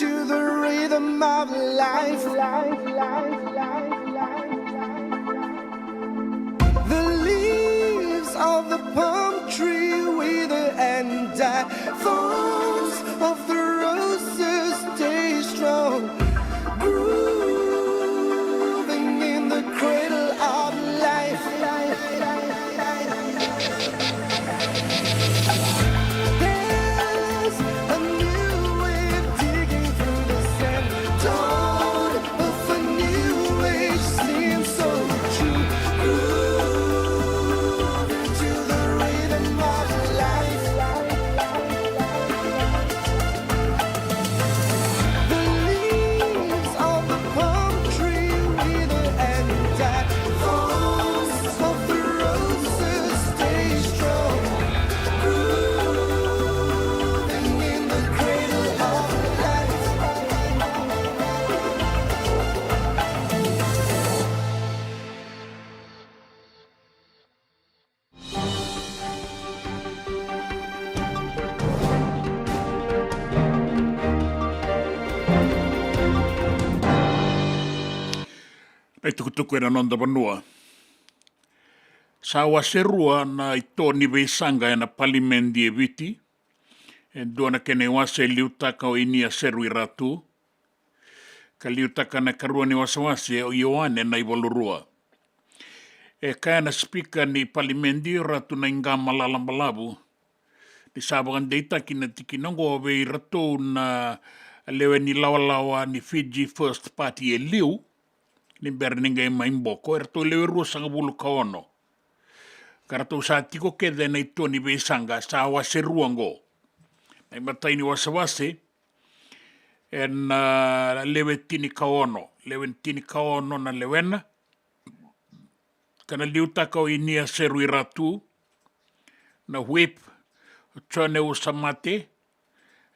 to the rhythm of life. The leaves of the palm tree wither and die. Thorns of the roses stay strong. Grooving in the cradle of life. There's a new wave digging through the sand. Dawn of a new age seems so true. Grooving to the rhythm of life. The leaves tuku ena noda vanua. Sa wase rua na ito ni veisaqa ena palimedi e Viti. E dua na kena iwase e liutaka o Inia Seruiratu, ka liutaka na karua ni wasewase o Ioane Naivalurua. E kaya na sipika ni palimedi o Ratu Naiqama Lalabalavu ni sa vakadeitaki na tikina oqo vei iratou na lewe ni lawalawa ni Fiji First Party e liu ni bera ni qai mai boko, eratou lewe ruasagavulu ka ono. Ka ratou sa tiko kece ena ito ni veisaqa sa wase rua oqo. Na imatai ni wasewase ena lewe tini ka ono, lewe tini ka ono na lewena, ka na liutaka o Inia Seruiratu, na whip o Jone Usamate,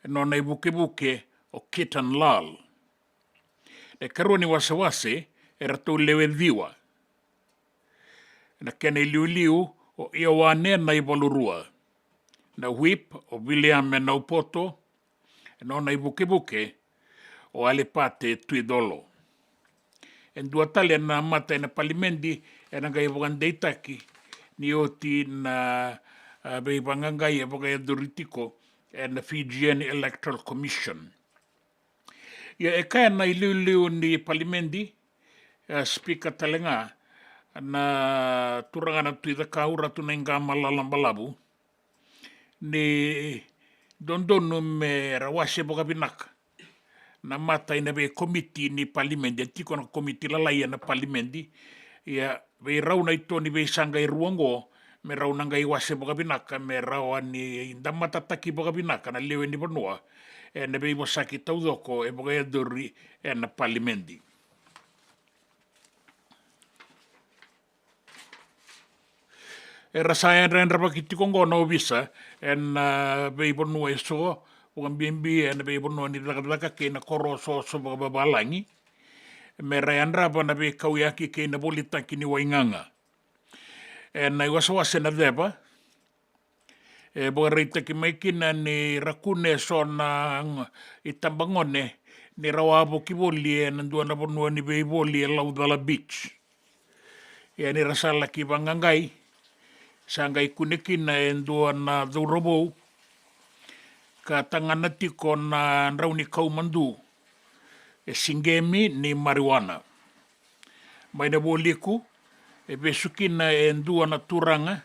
e nona ivukevuke o Kitan Lal. Na ikarua ni wasewase eratou lewe ciwa. Na kena iliuliu o Ioane Naivalurua, na whip o Viliame Naupoto, e nona ivukevuke o Alipate Tuicolo. E dua tale na mata ena palimedi ena qai vakadeitaki ni oti na, a, veivaqaqai e vakayacori tiko ena Fijian Electoral Commission. Ia e kaya na iliuliu ni palimedi, a, sipika tale ga na turaga na Tui Cakau, Ratu Naiqama Lalabalavu, ni dodonu me ra wase vakavinaka na mata ena veikomiti ni palimedi. E tiko na komiti lalai ena palimedi. Ia vei rau na ito ni veisaqa e rua oqo, me rau na qai wase vakavinaka, me rawa ni damatataki vakavinaka na lewe ni vanua ena veivosaki taucoko e vakayacori ena palimedi. Era sa yadrayadravaki tiko oqo na ovisa ena, a, veivanua eso, vakabibi ena veivanua ni cakacaka kei na koro osooso vakavavalagi, me ra yadrava na veikauyaki kei na volitaki ni waigaga. Ena iwasewase na ceva, e vakaraitaki mai kina ni ra kune eso na itabagone ni ra wavoki voli ena dua na vanua ni veivoli e Laucala Beach. Ia ni ra sa laki vaqaqai, sa qai kune kina e dua na cauravou ka tagana tiko na drau ni kau madu e siqemi ni marijuana. Mai na voliku, e vesu kina e dua na turaga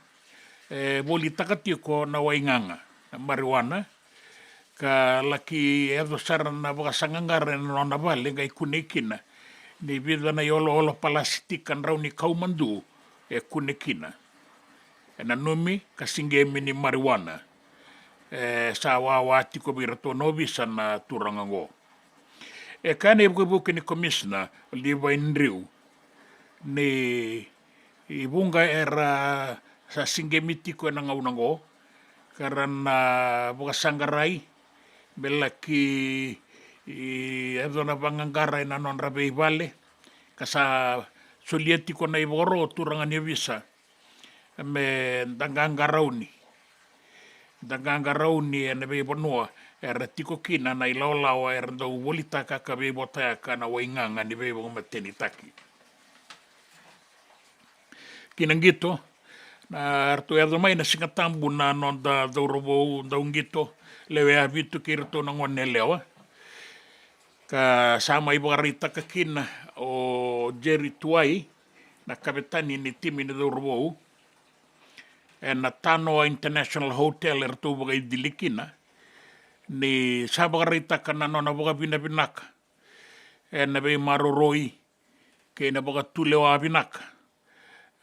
e volitaka tiko na waigaga, na marijuana, ka laki yaco sara na vakasaqaqara ena nona vale, qai kunei kina ni vica na ioloolo palasitika drau ni kau madu e kune kina. E nanumi ka siqemi ni marijuana. E sa wawa tiko vei iratou na ovisa na turaga oqo. E kaya na ivukevuke ni komisina o Levi Drew ni vuqa era sa siqemi tiko ena gauna oqo, ka ra na vakasaqarai me laki yaco na vaqaqara ena nodra veivale, ka sa solia tiko na ivakaro o turaga ni ovisa me da qaqarauni. Da qaqarauni ena veivanua era tiko kina na ilawalawa era dau volitaka ka veivotayaka na waigaga ni veivakamatenitaki. Ki na qito, na ratou yaco mai na Sigatabu na noda cauravou dau qito, lewe vitu kei iratou na gone yalewa. Ka sa mai vakaraitaka kina o Jerry Tuwai, na kavetani ni timi ni cauravou ena Tanoa International Hotel eratou vakaicili kina, ni sa vakaraitaka na nona vakavinavinaka ena veimaroroi kei na vakatulewa vinaka,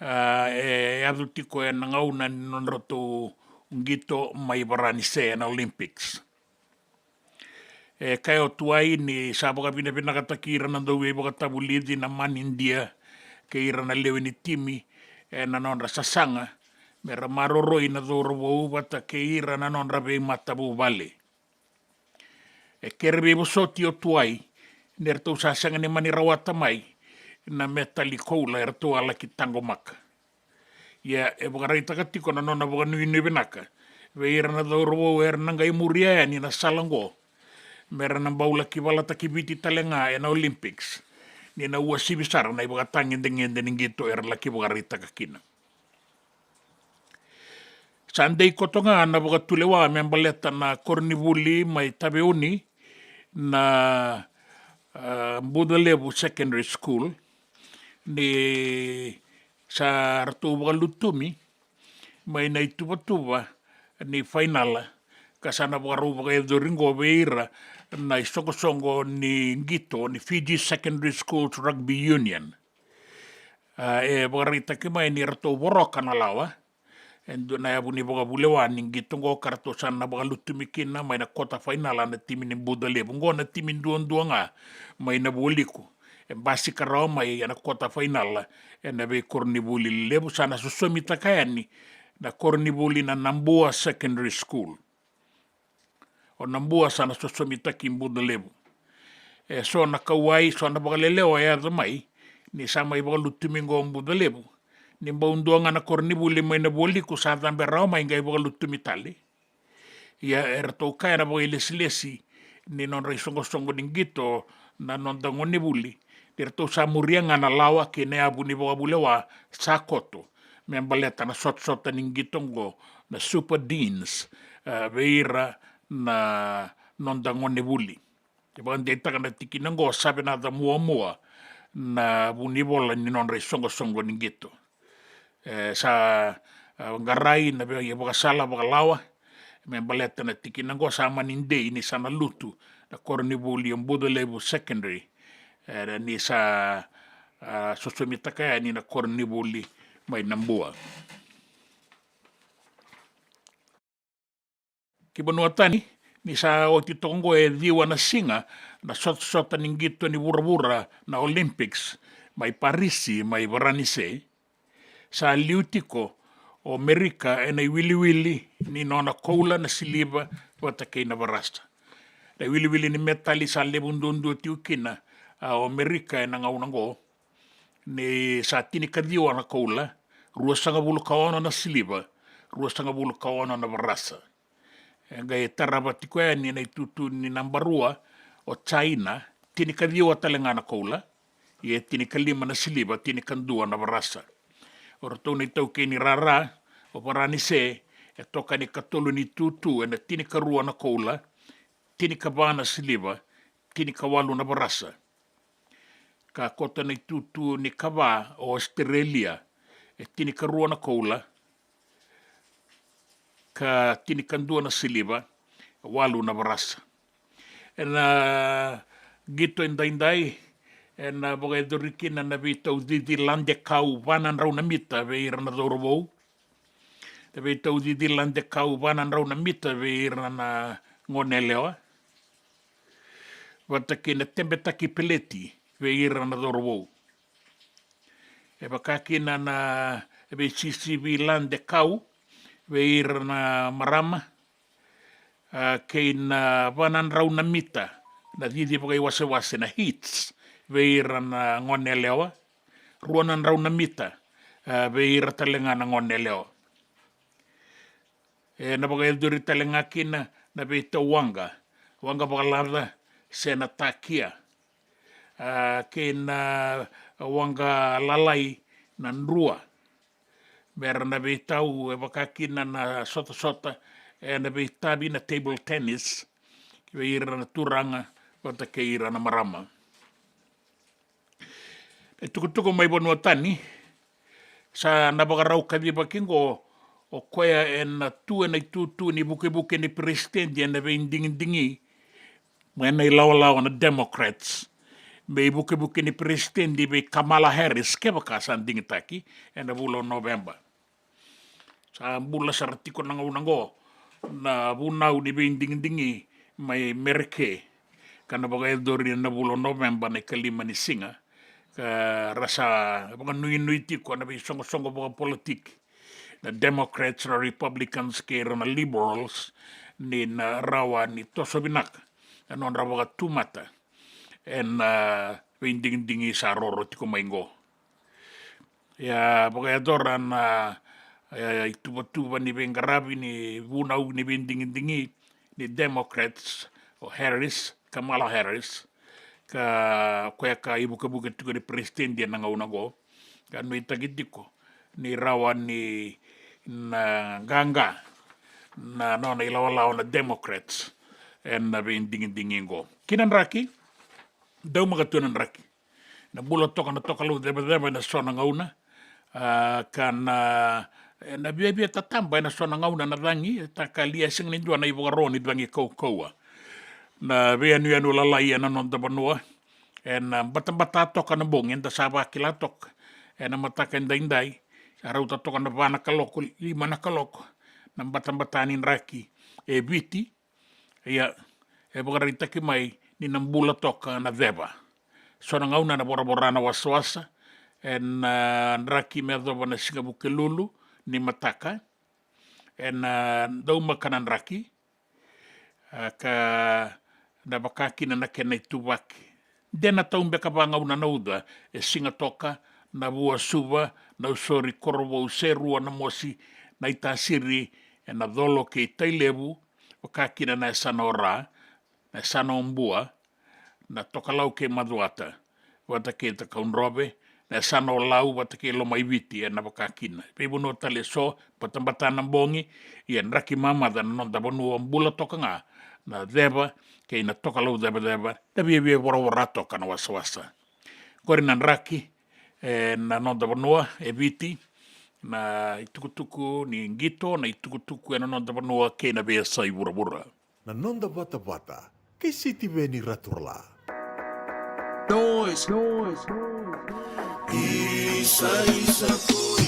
a, e yaco tiko ena gauna ni nodratou qito mai Varanise ena Olympics. E kaya o Tuwai ni sa vakavinavinakataki ira na dauveivakatavulici na manidia kei ira na lewe ni timi ena nodra sasaga me ra maroroi na cauravou vata kei ira na nodra veimatavuvale. E kere veivosoti o Tuwai ni ratou sa sega ni mani rawata mai na metali koula eratou a laki taqomaka. Ia e vakaraitaka tiko na nona vakanuinui vinaka vei ira na cauravou era na qai muria yani na sala oqo me ra na bau laki valataki Viti tale ga ena Olympics, ni na uasivi sara na ivakatagedegede ni qito era laki vakaraitaka kina. Sa dei koto ga na vakatulewa me baleta na koronivuli mai Taveuni, na, ah, Bucalevu Secondary School, ni sa ratou vakalutumi mai na ituvatuva ni fainala, ka sa na vakarau vakayacori qo vei ira na isoqosoqo ni qito ni Fiji Secondary Schools Rugby Union. Ah, e vakaraitaki mai ni ratou voroka na lawa e dua na yavu ni vakavulewa ni qito qo, ka ratou sa na vakalutumi kina mai na quarter final na timi ni Bucalevu. Qo na timi duadua ga mai na vualiku e basika rawa mai ena quarter final ena veikoronivuli lelevu. Sa na sosomitaka yani na koronivuli na Nabua Secondary School. O Nabua sa na sosomitaki Bucalevu. E so na kauwai, so na vakalelewa e yaco mai ni sa mai vakalutumi qo Bucalevu, ni bau dua ga na koronivuli mai na vualiku sa cabe rawa mai qai vakalutumi tale. Ia e ratou kaya na vakailesilesi ni nodra isoqosoqo ni qito na noda gonevuli, ni ratou sa muria ga na lawa kei na yavu ni vakavulewa sa koto me baleta na sotasota ni qito qo na Super Deans, eh, vei ira na noda gonevuli. E vakadeitaka na tikina qo, sa vinaka muamua na vunivola ni nodra isoqosoqo ni qito. E sa, ah, qarai na vei vakasala vakalawa me baleta na tikina qo. Sa mani dei ni sa na lutu na koronivuli o Bucalevu Secondary, e, ni sa, ah, sosomitaka yani na koronivuli mai Nabua. Ki vanua tani, ni sa oti toka qo e ciwa na siga na sotasota ni qito ni vuravura na Olympics mai Parisi mai Varanise, sa liu tiko o Merika ena iwiliwili ni nona koula, na siliva vata kei na varasa. Na iwiliwili ni metali sa levu duadua tiko kina, ah, o Merika ena gauna qo, ni sa tinikaciwa na koula, ruasagavulu ka ono na siliva, ruasagavulu ka ono na varasa. E qai tarava tiko yani na itutu ni naba rua o China, tinikaciwa tale ga na koula, ia e tinikalima na siliva, tinikadua na varasa. O ratou na itaukei ni rara o Varanise e toka ni katolu ni itutu ena tinikarua na koula, tinikava na siliva, tinikawalu na varasa. Ka koto na itutu ni kava o Ositerelia, e tinikarua na koula ka tinikadua na siliva, walu na varasa. Ena qito edaidai ena vakayacori kina na veitaucici lade kau va na drau na mita vei ira na cauravou, na veitaucici lade kau va na drau na mita vei ira na goneyalewa, vata kei na tebetaki peleti vei ira na cauravou. E vaka kina na veisisivi lade kau vei ira na marama, ah, kei na va na drau na mita na cici vakaiwasewase, na heats, vei ira na goneyalewa, rua na drau na mita, ah, vei ira tale ga na goneyalewa. Ena vakayacori tale ga kina na veitau waqa, waqa vakalaca se na takia, ah, kei na waqa lalai na drua, mera na veitau e vaka kina na sotasota ena veitavi, na table tennis, vei ira na turaga vata kei ira na marama. Na itukutuku mai vanua tani, sa na vakarau kacivaki qo o koya ena tu ena itutu ni vukevuke ni peresitedi ena veidigidigi mai na ilawalawa na Democrats, me ivukevuke ni peresitedi vei Kamala Harris, kevaka sa digitaki ena vula o Noveba. Sa bula sara tiko na gauna oqo na vunau ni veidigidigi mai Merika, ka na vakayacori ena vula o Noveba na ikalima ni siga. Ka ra sa vakanuinui tiko na veisoqosoqo vakapolitiki, na Democrats, na Republicans kei ira na Liberals, ni na rawa ni toso vinaka na nodra vakatumata ena veidigidigi sa roro tiko mai oqo. Ia vakayacora na, e, ituvatuva ni veiqaravi ni vunau ni veidigidigi ni Democrats o Harris, Kamala Harris, ka koya ka ivukevuke tiko ni peresitedi ena gauna oqo, ka nuitaki tiko ni rawa ni na qaqa na nona ilawalawa na Democrats ena veidigidigi oqo. Kina draki, daumaka tu na draki. Na bula toka na tokalau cevaceva ena so na gauna, a, ka na, e, na viavia tataba ena so na gauna na cagi, e taka li e sega ni dua na ivakaro ni cagi kaukauwa. Na veiyanuyanu lalai ena noda vanua, ena batabata toka na bogi, eda sa vakila toka ena mataka edaidai, sa rauta toka na va na kaloko, lima na kaloko, na batabata ni draki e Viti. Ia, e vakaraitaki mai ni na bula toka na ceva. So na gauna na voravora na wasawasa, ena, a, draki me yacova na siga Vukelulu ni mataka, ena, a, daumaka na draki, a, ka na vaka kina na kena ituvaki. De na tau beka vagauna na uca, e Sigatoka, Navuasuva, Nausori, Korovou, Serua, Namosi, Naitasiri, ena Colo kei Tailevu, vaka kina na yasana o Ra, na yasana o Bua, na Tokalau kei Macuata, vata kei Cakaudrove, na yasana o Lau vata kei Lomaiviti, ena vaka kina veivanua tale eso, batabata na bogi, ia draki mamaca na noda vanua, bula toka ga na ceva kei na tokalau cevaceva, na viavia voravora toka na wasawasa. Qori na draki ena noda vanua e Viti, na itukutuku ni qito, na itukutuku ena noda vanua kei na veiyasai vuravura. Na noda vatavata kei Sitiveni Raturala. Noise. Isa, isa, koya.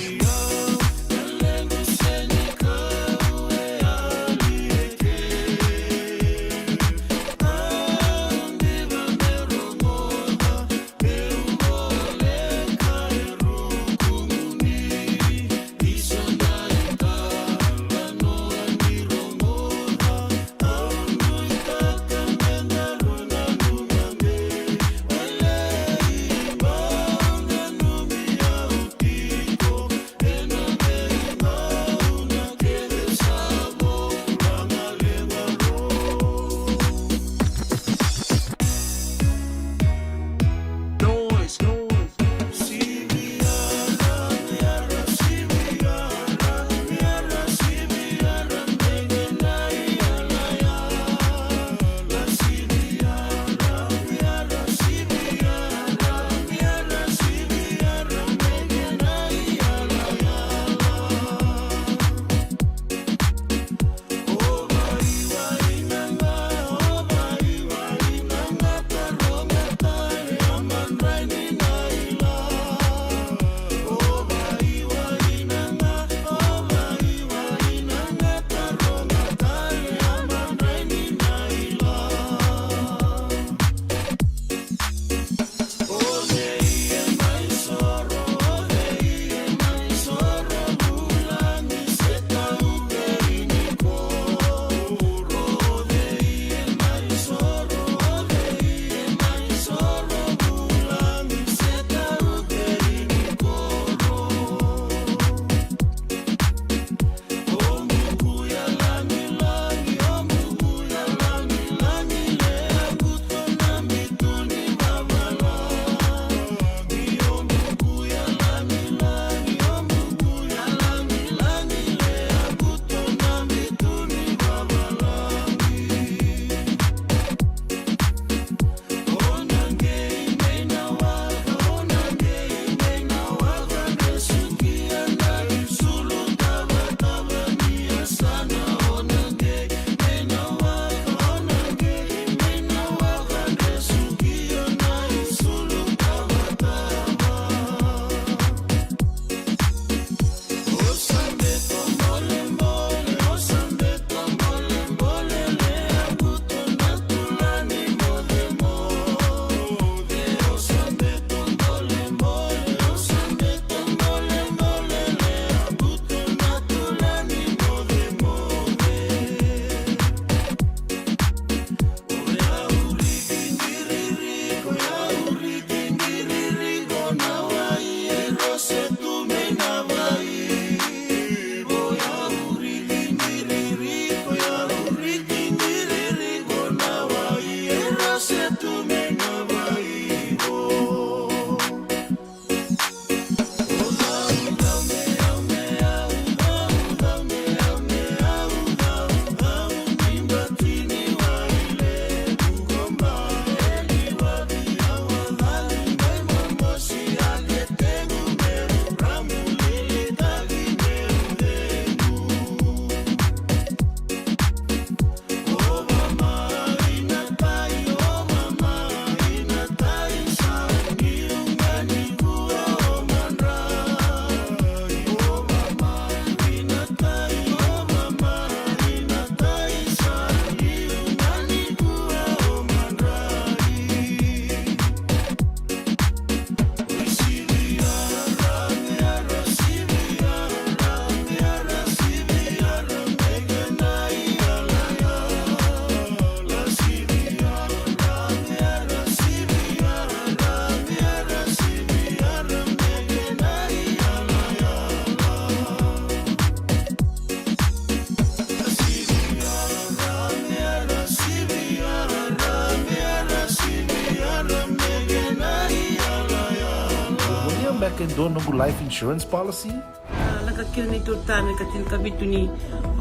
e dua noqu life insurance policy? A, lako kina na neitou tane ka tinikavitu ni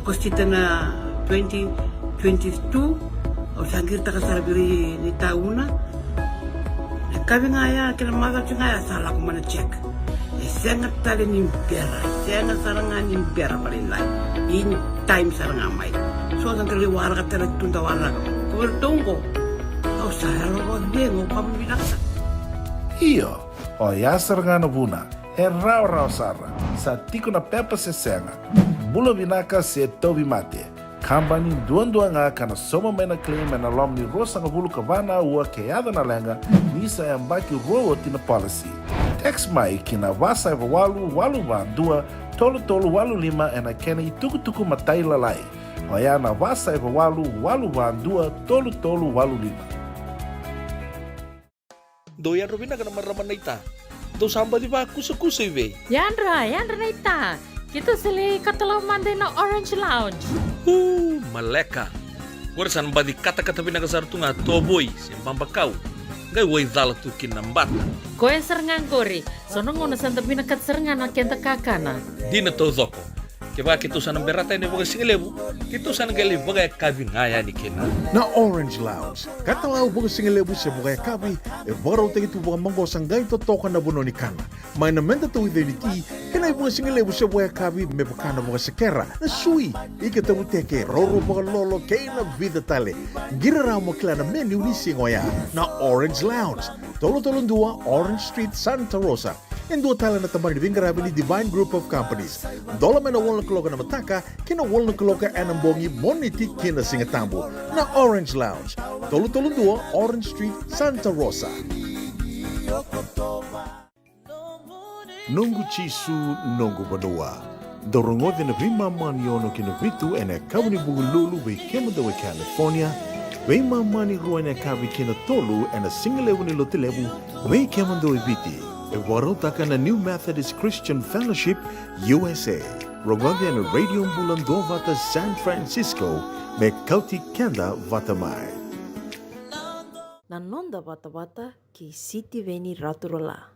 Okosita na twenty twenty-two. Au sa qiritaka sara vei ira na itauna. Na yakavi ga ya kei na macawa ga ya sa lako mai na check. E sega tale ni bera, e sega sara ga ni bera vakalailai. In time sara ga mai. So sa qai lai waraka tale tu da waraka. Ko vei ratou oqo. Au sa yalo vakacegu, au vakavinavinaka sara. Io, oya sara ga na vuna. E rawarawa sara. Sa tiko na pepa se sega. Bula vinaka se tauvimate. Kabani duadua ga ka na sauma mai na claim ena loma ni ruasagavulu ka va na aua ke yaco na leqa ni sa yabaki rua oti na policy. Text mai ki na va saiva walu walu va dua tolu tolu walu lima ena kena itukutuku matailalai. Oya na va saiva walu walu va dua tolu tolu walu lima. Dou yadra vinaka na marama naita. Dou sa baci vakusakusa i vei? Yadra, yadra naita. Keitou sa lai katalau mada ina Orange Lounge. Uu, maleka. Qori sa na baci katakata vinaka sara tu ga, tovoi se babakau. Qai waicala tu kina na bata. Koya sara ga qori. So na gauna sa da vinakata sara ga na keda kakana. Dina taucoko. Kevaka keitou sa na berata yani vakasigalevu, keitou sa na qai lai vakayakavi ga yani kina. Na Orange Lounge, katalau vakasigalevu se vakayakavi, e vakarautaki tu vakamaqosa qai totoka na vanua ni kana. Mai na meda tauica ni ti, kei na ivakasigalevu se vakayakavi me vaka na vakasekera, na sui, ika tavuteke, roro vakalolo, kei na vica tale. Qiri rawa mo kila na menu ni siga oya. Na Orange Lounge, tolu tolu dua Orange Street, Santa Rosa. E dua tale na tabana ni veiqaravi ni Divine Group of Companies. Dola mai na walu na kaloko ena mataka ki na walu na kaloko ena bogi, Moniti ki na Sigatabu. Na Orange Lounge, tolu tolu dua Orange Street, Santa Rosa. Noqu Jisu, noqu vanua. Dou rogoci na veimama ni ono ki na vitu ena yakavi ni Vukelulu vei kemudou e California, veimama ni rua ena yakavi ki na tolu ena sigalevu ni Lotulevu vei kemudou e Viti. E vakarautaka na New Methodist Christian Fellowship U S A. Rogoci ena Radio Bula Duavata San Francisco me kauti keda vata mai. Na noda vatavata kei Sitiveni Raturala.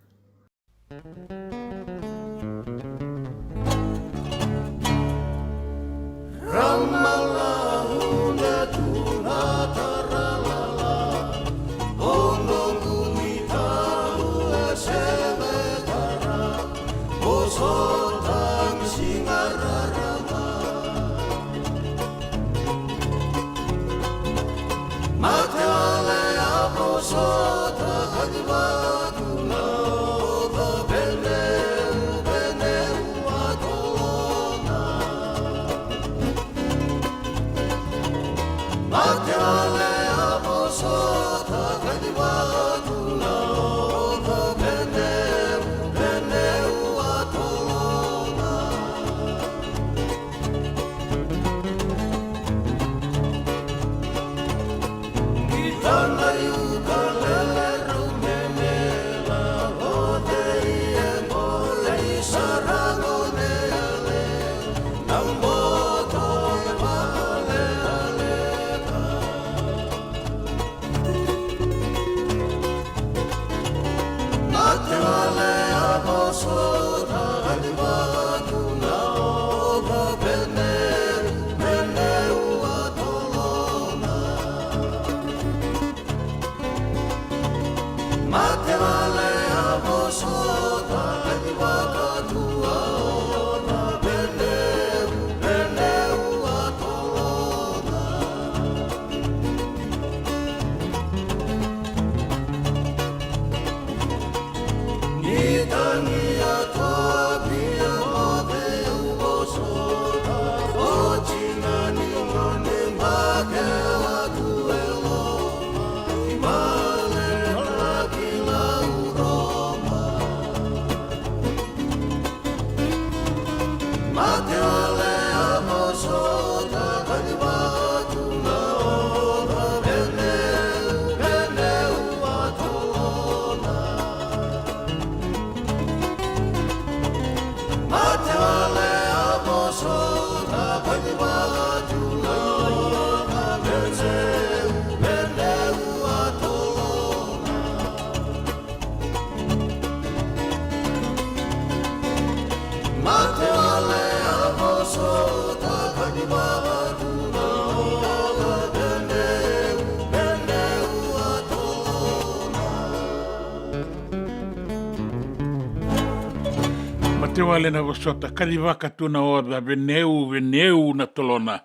Mate wale na vosota, kacivaka tu na oca, veneu, veneu na tolona.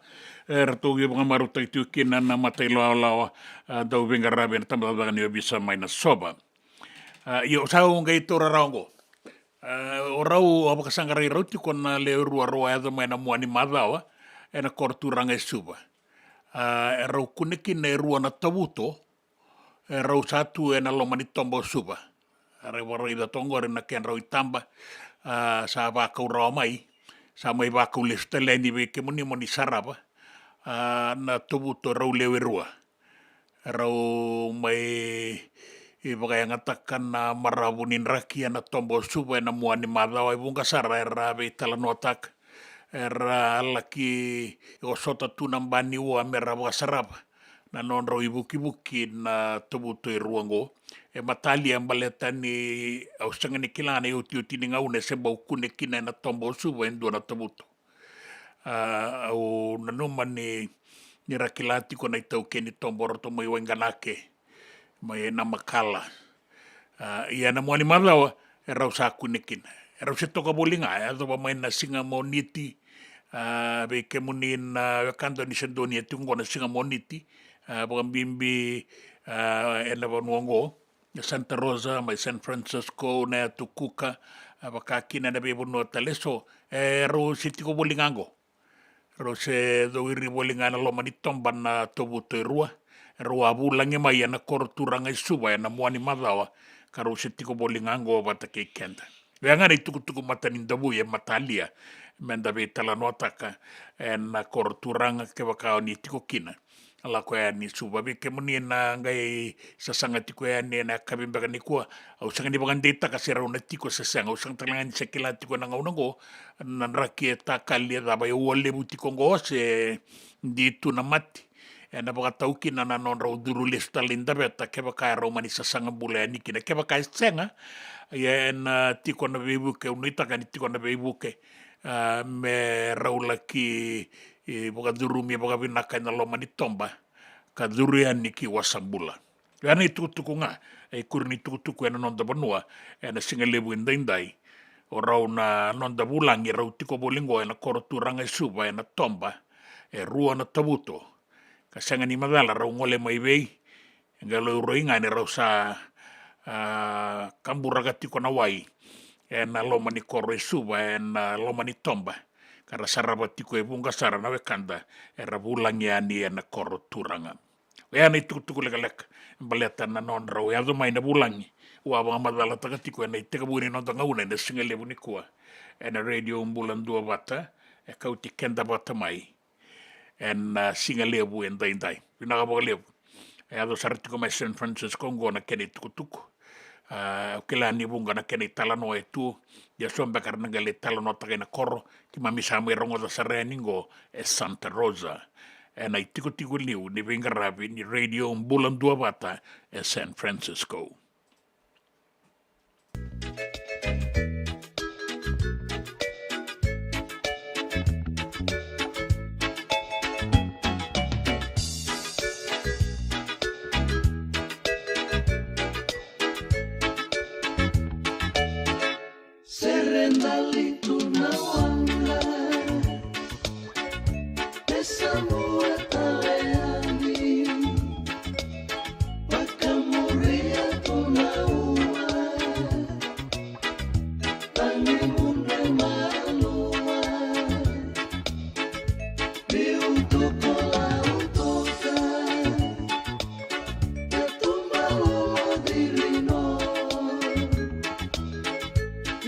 E ratou via vakamarautaki tiko kina na mata ilawalawa, a, dau veiqaravi ena tabacakacaka ni ovisa mai Nasova. A, io, sa au qai taura rawa oqo. A, o rau, au vakasaqarai rau tiko na lewe rua rau a yaco mai na mua ni macawa ena koro turaga e Suva. A, e rau kune kina e rua na tavuto, e rau sa tu ena loma ni toba o Suva. Era vakaraica toka oqori na kedrau itaba, a, sa vakau rawa mai, sa mai vakau lesu tale yani vei kemuni mo ni sarava, a, na tavuto e rau lewe rua. E rau mai vakayagataka na maravu ni draki ena toba o Suva ena mua ni macawa e vuqa sara era veitalanoataka. Era laki osota tu na ba ni ua me ra vakasarava na nodrau ivukivuki na tavuto e rua oqo. E matalia baleta ni au sega ni kila na iotioti ni gauna e se bau kune kina ena toba o Suva e dua na tavuto. A, au nanuma ni, ni ra kila tiko na itaukei ni toba o ratou mai Waiganake, mai Namakala. A, ia na mua ni macawa, e rau sa kune kina. E rau se toka voli ga, e yacova mai na siga Moniti, a, vei kemuni na wekada ni se donuya tiko oqo na siga Moniti, a, vakabibi, a, ena vanua oqo, na Santa Rosa, mai San Francisco, na Yatu Kuka, a, vaka kina na veivanua tale eso, e rau se tiko voli ga oqo. Rau se cowiri voli ga ena loma ni toba na tavuto e rua. Rau a vulagi mai ena koro turaga e Suva ena mua ni macawa, ka rau se tiko voli ga oqo vata kei keda. Oya ga na itukutuku mata ni davui e matalia me da veitalanoataka ena koro turaga kevaka o ni tiko kina. Lako yani Suva. Vei kemuni na qai sasaga tiko yani ena yakavi beka nikua, au sega ni vakadeitaka se rau na tiko se sega, au sega tale ga ni se kila tiko ena gauna oqo na draki e takali e cava, e ua levu tiko oqo se di tu na mate. Ena vakatau kina na nodrau curu lesu tale i daveta kevaka e rau mani sasaga bula yani kina. Kevaka e sega, ia ena tiko na veivuke, au nuitaka ni tiko na veivuke, a, me rau laki, e, vakacurumi vakavinaka ena loma ni toba ka curu yani ki wasabula. Oya na itukutuku ga, e ikuri ni tukutuku ena noda vanua ena siga levu edaidai. O rau na noda vulagi, rau tiko voli oqo ena koro turaga e Suva ena toba e rua na tavuto. Ka sega ni macala rau gole mai vei, e qai laurai ga ni rau sa, a, kaburaka tiko na wai ena loma ni koro e Suva, ena loma ni toba, ka ra sarava tiko e vuqa sara na wekada era vulagi yani ena koro turaga. Oya na itukutuku lekaleka baleta na nodrau yaco mai na vulagi. Au a vakamacalataka tiko ena itekivu ni noda gauna ena siga levu nikua ena Radio Bula Duavata, e kauti keda vata mai ena, a, siga levu edaidai. Vinaka vakalevu. E yaco sara tiko mai San Francisco oqo na kena itukutuku. A, au kila ni vuqa na kena italanoa e tu, ia so beka era na qai lai talanoataka ena koro, keimami sa mai rogoca sara yani oqo e Santa Rosa, ena itikotiko liu ni veiqaravi ni Radio Bula Duavata e San Francisco. Serendali tu na waqa, pesa mua tale yani, vakamuria tu na ua, tagi mudre malua, biu tu ko lau toka, katuba lolo dirino.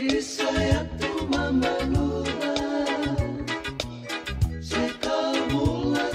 Isa ya tu mamanuca, se ka bula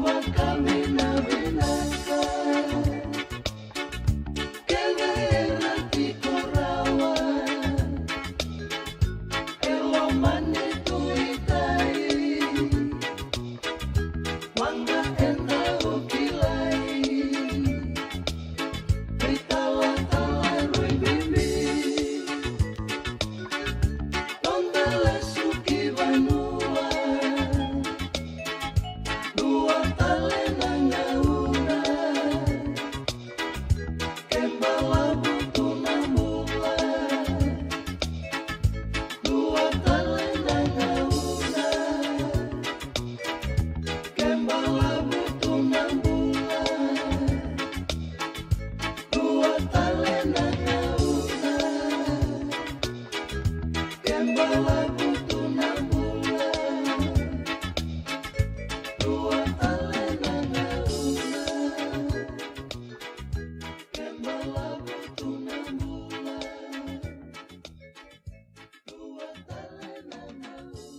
Vakavinavinaka kei na era tiko rawa, e lomani tu i tai. Mada eda o kilai, veitalatala rui bibi. Noda lesu ki vanua, dua tale na gauna. Ke balavu tu na bula, dua tale na gauna. Ke balavu tu na bula, dua tale na gauna. Ke balavu tu na bula, dua tale na gauna. Ke balavu tu na bula, dua tale na gauna.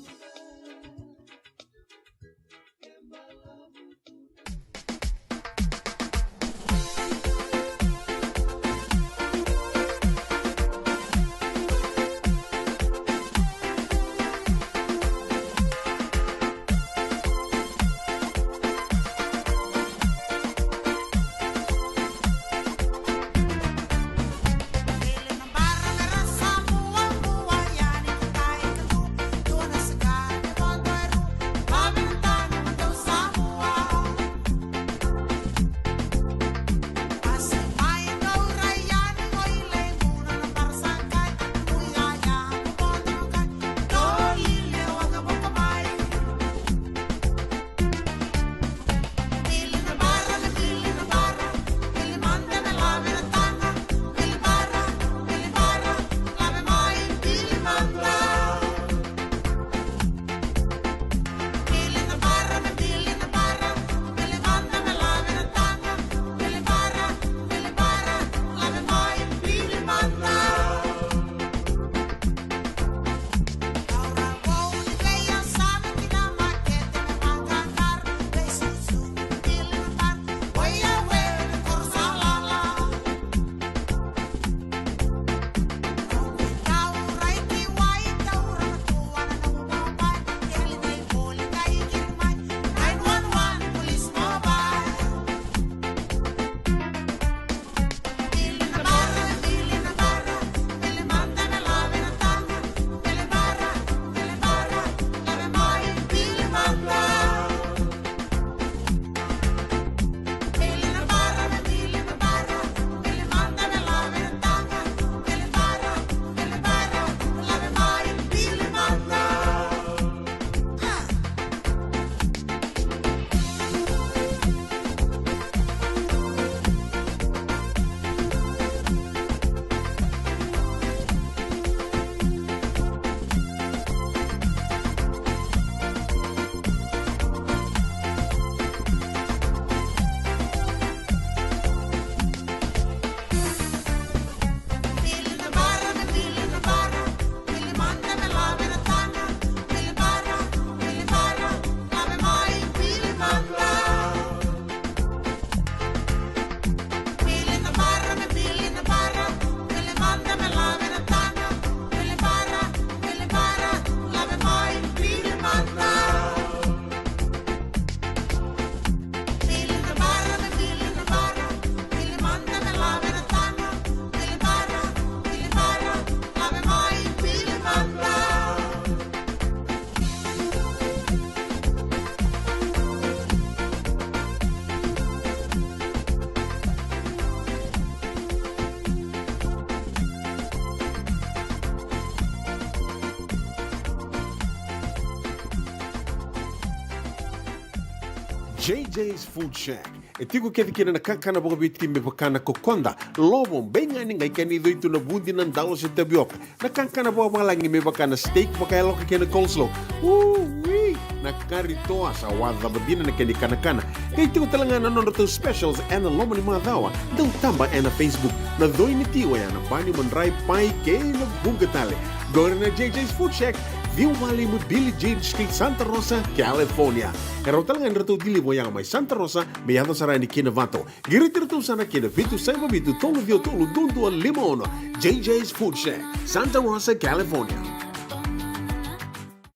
J J's Food Shack. E tiko kece kina na kakana vakaviti me vaka na kokoda, lovo, beigani, qai kena icoi tu na vudi, na dalo se tavioka. Na kakana vakavalagi me vaka na steak vakayaloka kei na coleslaw. Ui! Na kari toa sa wacava dina na kena ikanakana. Qai tiko tale ga na nodratou specials ena loma ni macawa. Dau taba ena Facebook. Na coi ni ti oya na bani, madrai, pai kei na vuqa tale. Qori na J J's Food Shack. ciwa walu lima Billie Jean Street, Santa Rosa, California. E rawa tale ga ni ratou deliver yaga mai Santa Rosa me yaco sara yani ki Novato. Qiriti iratou sara ki na vitu saiva vitu tolu ciwa tolu dua dua lima ono. J J's Food Shack, Santa Rosa, California.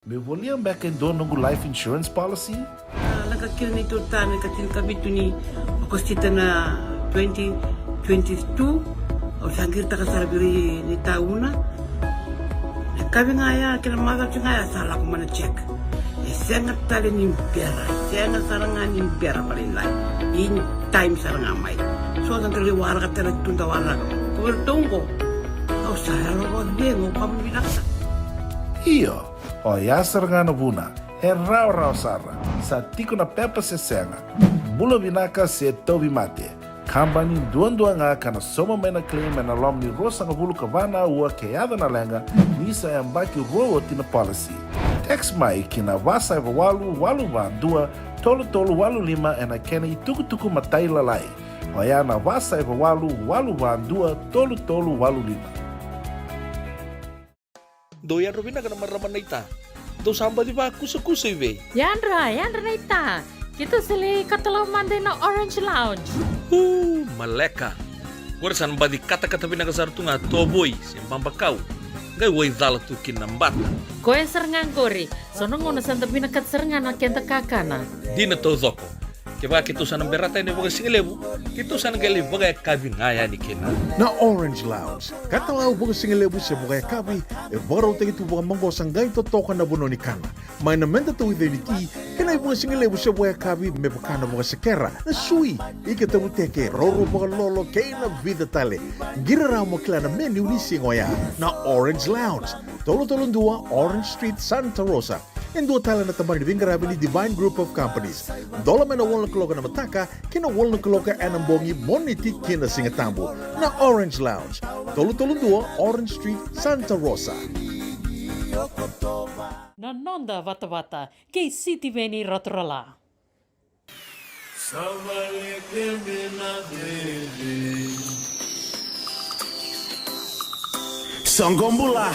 Meu volia beka e dua noqu life insurance policy? A, lako kina neitou tane ka tinikavitu ni Okosita na twenty twenty-two. Au sa qiritaka sara vei ira ni tauna. Na kavi ga ya kei na macawa ga ya sa lako mai na check. E sega tale ni bera, sega sara ga ni bera vakalailai. In time sara ga mai. So sa qai waraka tale tu da waraka. Ko vei ratou qo. Au sa yalo vakacegu, au kama vinaka sara. Io, oya sara ga na vuna. E rawarawa sara. Sa tiko na pepa se sega. Bula vinaka se tauvimate. Kabani duadua ga ka na sauma mai na claim ena loma ni ruasagavulu ka va na aua ke yaco na leqa, ni sa yabaki rua oti na policy. Text mai ki na va saiva walu walu va dua tolu tolu walu lima ena kena itukutuku matailalai. Oya na va saiva walu walu va dua tolu tolu walu lima. Dou yadra vinaka na marama naita. Dou sa baci vakusakusa i vei? Yadra, yadra naita. Keitou sa lai katalau mada ina Orange Lounge. Uu, maleka. Qori sa na baci katakata vinaka sara tu ga tovoi se babakau. Qai wai cala tu kina na bata. Koya sara ga qori. So na gauna sa da vinakata sara ga na keda kakana. Dina taucoko. Kevaka keitou sa na berata yani vakasigalevu, keitou sa na qai lai vakayakavi ga yani kina. Na Orange Lounge, katalau vakasigalevu se vakayakavi, e vakarautaki tu vakamaqosa qai totoka na vanua ni kana. Mai na meda tauica ni ti, kei na ivakasigalevu se vakayakavi me vaka na vakasekera, na sui, ika tavuteke, roro vakalolo, kei na vica tale. Qiri rawa mo kila na menu ni siga oya. Na Orange Lounge, tolu tolu dua Orange Street, Santa Rosa. E dua tale na tabana ni veiqaravi ni Divine Group of Companies. Dola mai na walu na kaloko ena mataka ki na walu na kaloko ena bogi, Moniti ki na Sigatabu. Na Orange Lounge, tolu tolu dua Orange Street, Santa Rosa. Na noda vatavata kei Sitiveni Raturala. Sa vale kemena veve. Soqo bula.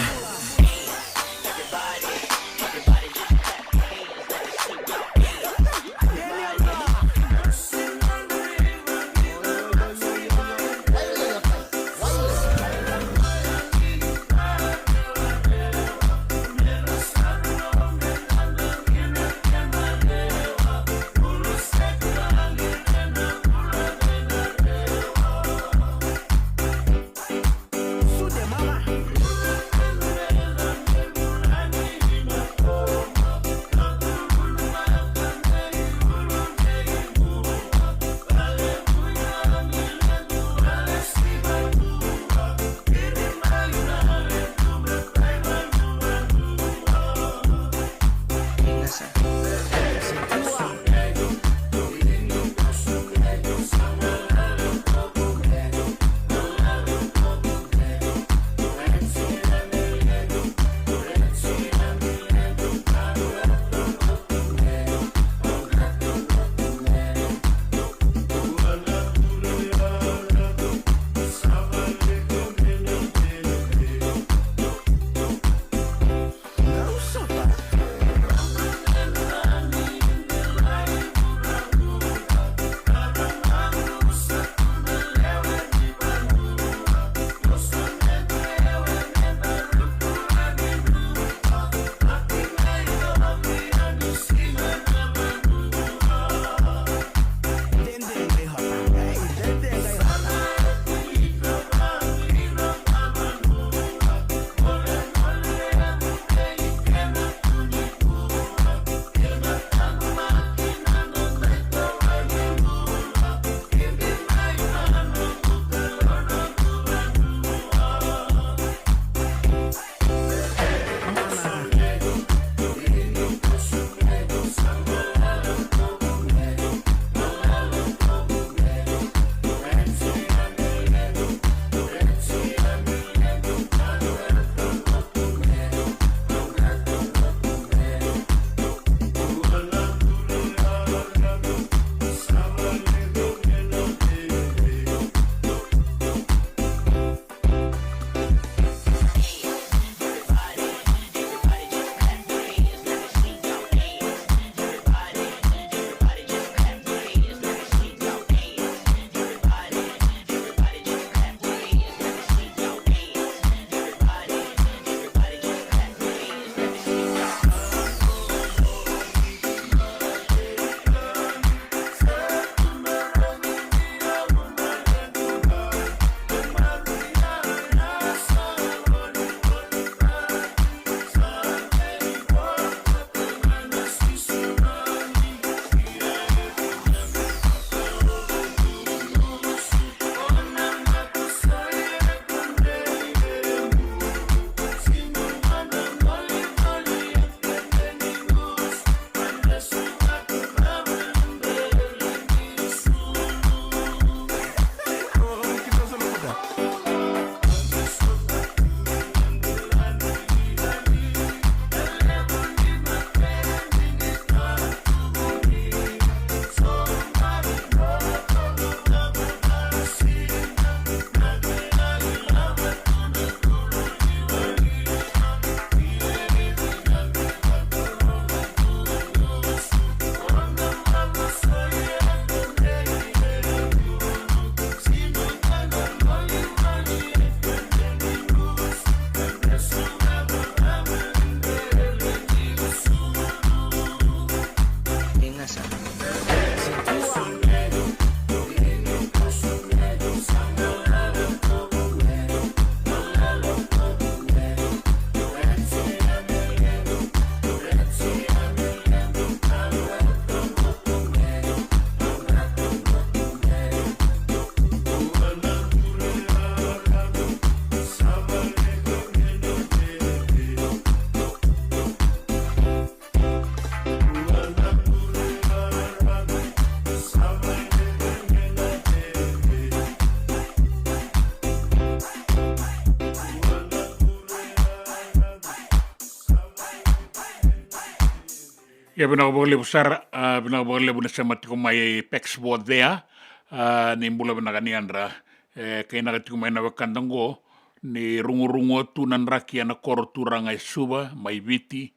Ia vinaka vakalevu sara, a, vinaka vakalevu na sema tiko mai Pex Vothea, a, ni bula vinaka ni yadra. E, kainaka tiko mai na wekada oqo, ni rugurugua tu na draki ena koro turaga e Suva, mai Viti.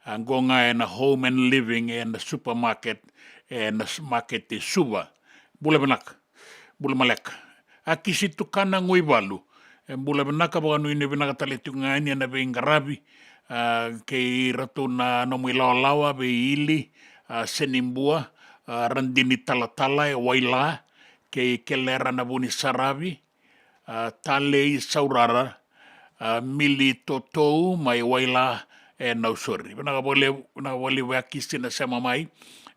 A, oqo ga ena Home and Living, ena supermarket, ena s-, market e Suva. Bula vinaka. Bula maleka. A kisi tukana gui valu. E bula vinaka, vakanuinui vinaka tale tiko ga yani ena veiqaravi. A, kei iratou na nomu ilawalawa, vei Ili, a, Senibua, a, Radini Talatala, e Waila, kei Kelera na Vuni Saravi, a, Talei Saurara, a, Mili Totou, mai Waila, e Nausori. Vinaka vakalevu, vinaka vakalevu a kisi na sema mai.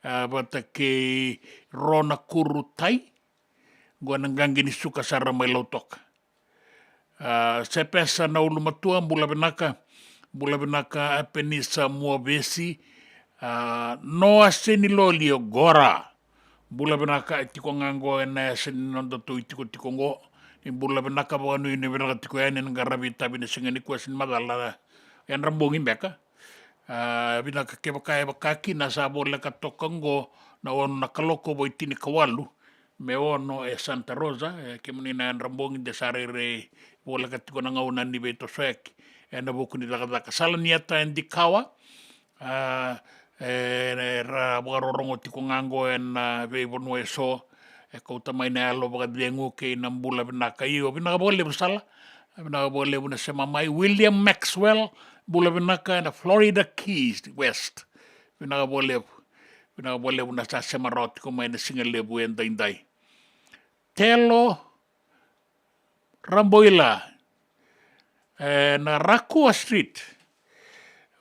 A, vata kei Rona Kurutai, qo na qaqi ni suka sara mai Lautoka. A, Sepesa na ulumatua, bula vinaka, bula vinaka, a, Penisa Muavesi, a, Noa Seniloli o Gora. Bula vinaka, e tiko ga qo ena yasa ni nodatou itikotiko qo. Ni bula vinaka, vakanuinui vinaka tiko yani ena qaravi itavi na siga nikua, se ni macala, yadra bogi beka. A, vinaka, kevaka e vaka kina sa voleka toka qo na ono na kaloko vo i tinikawalu me ono e Santa Rosa, e, kemuni na yadra bogi de sa rairai voleka tiko na gauna ni veitosoyaki ena vuku ni cakacaka. Sala ni yata e Dikawa, a, e, era vakarorogo tiko ga qo ena veivanua eso, e kauta mai na yalo vakacegu kei na bula vinaka. Io, vinaka vakalevu Sala, vinaka vakalevu na sema mai. William Maxwell, bula vinaka ena Florida Keys West. Vinaka vakalevu. Vinaka vakalevu na sa sema rawa tiko mai na siga levu edaidai. Telo Raboila, e, na Rakua Street.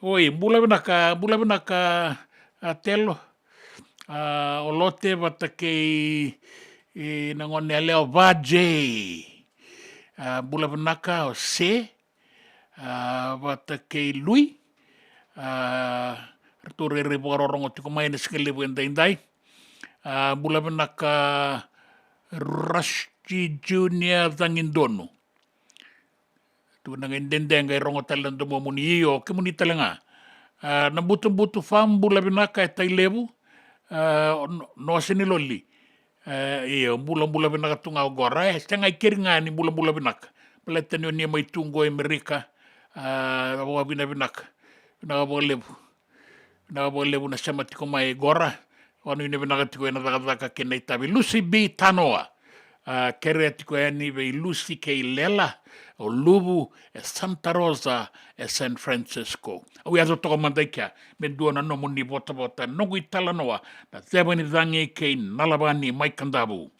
Oi, bula vinaka, bula vinaka, a, Telo. A, o Lote vata kei, e, na gone yalewa Vajay. A, bula vinaka o Se. A, vata kei Lui. A, ratou rairai vakarorogo tiko mai ena siga levu edaidai. A, bula vinaka Rusty Junior Cagidonu. Tukuna ga i dede qai rogo tale na domomuni, io, kemuni tale ga. A, na Butubutu Farm, bula vinaka e Tailevu. A, o No-, Noa Seniloli. E, io, bulabula vinaka tu ga o Gora, e, sega i keri ga ni bulabula vinaka. Baleta ni o ni mai tu qo e Merika, a, vakavinavinaka. Vinaka vakalevu. Vinaka vakalevu na sema tiko mai Gora. Vakanuinui vinaka tiko ena cakacaka kei na itavi. Lucy B Tanoa. A, kerea tiko yani vei Lucy kei Lela, o Luvu, e Santa Rosa, e San Francisco. Au yaco toka mada i kea, me dua na nomuni votavota, noqu italanoa, na ceva ni cagi kei Nalavani mai Kadavu.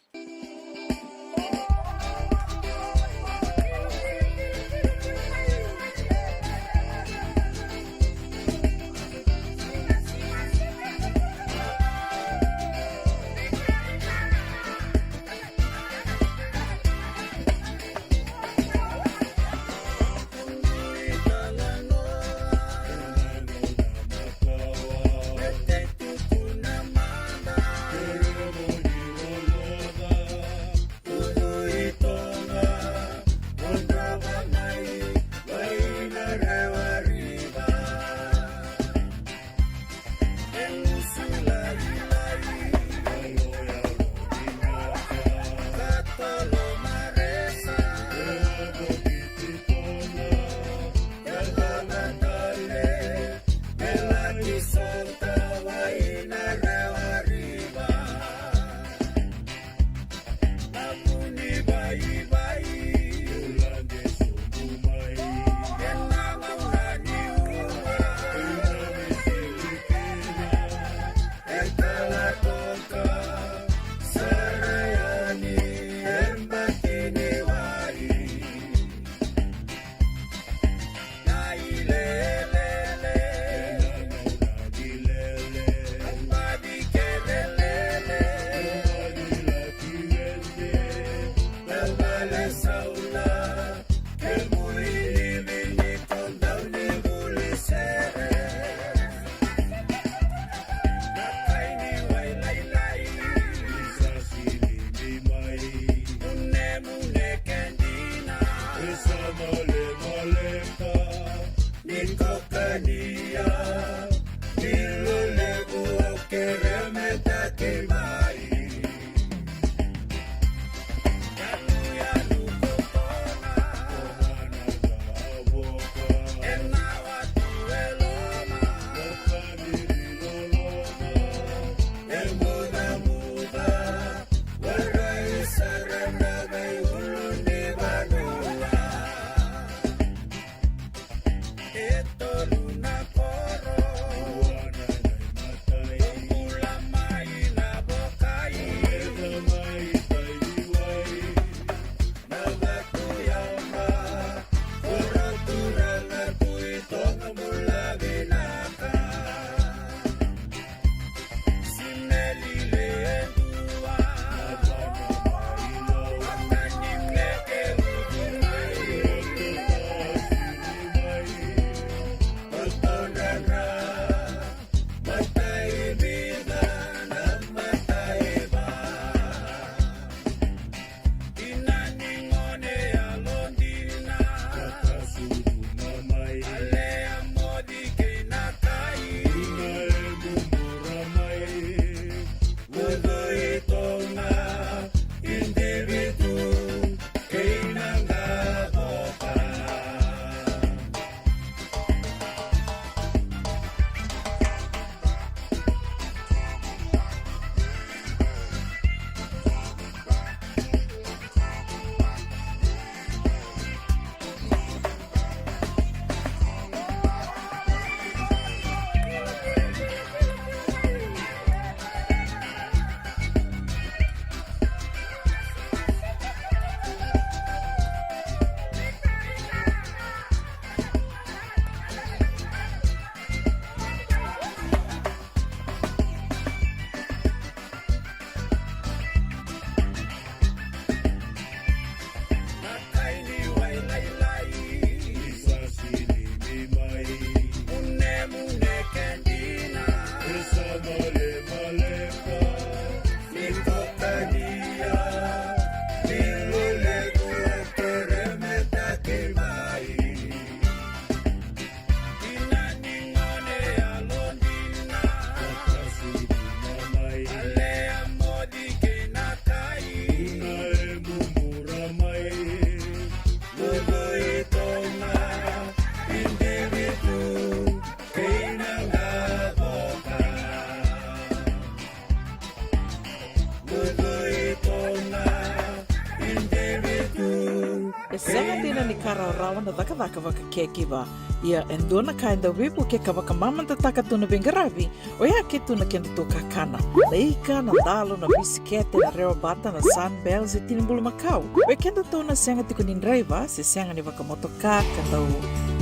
ka rawarawa na cakacaka vaka caregiver. Ia e dua na ka e dau veivuke ka vakamamadataka tu na veiqaravi, oya ke tu na kedatou kakana. Na ika, na dalo, na bisikete, na rewa bata, na Sunbell se tini bulumakau. Vei kedatou na sega tiko ni draiva se sega ni vakamotoka ka dau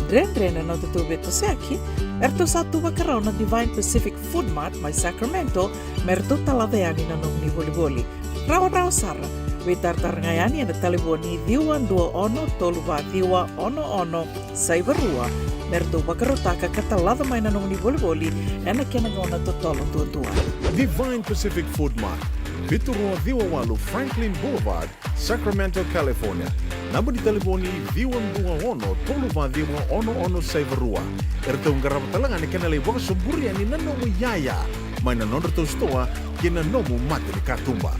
dredre na nodatou veitosoyaki, eratou sa tu vakarau na Divine Pacific Food Mart mai Sacramento me ratou talaca yani na nomuni volivoli. Rawarawa sara. Veitaratara ga yani ena talevoni ciwa dua ono tolu va ciwa ono ono saiva rua me ratou vakarautaka ka talaca mai na nomuni volivoli ena kena gauna totolo duadua. Divine Pacific Food Mart, vitu rua ciwa walu Franklin Boulevard, Sacramento, California. Naba ni talevoni ciwa dua ono tolu va ciwa ono ono saiva rua. Eratou qarava tale ga na kena lai vakasoburi yani na nomu iyaya mai na nodratou sitoa kei na nomu mata ni katuba.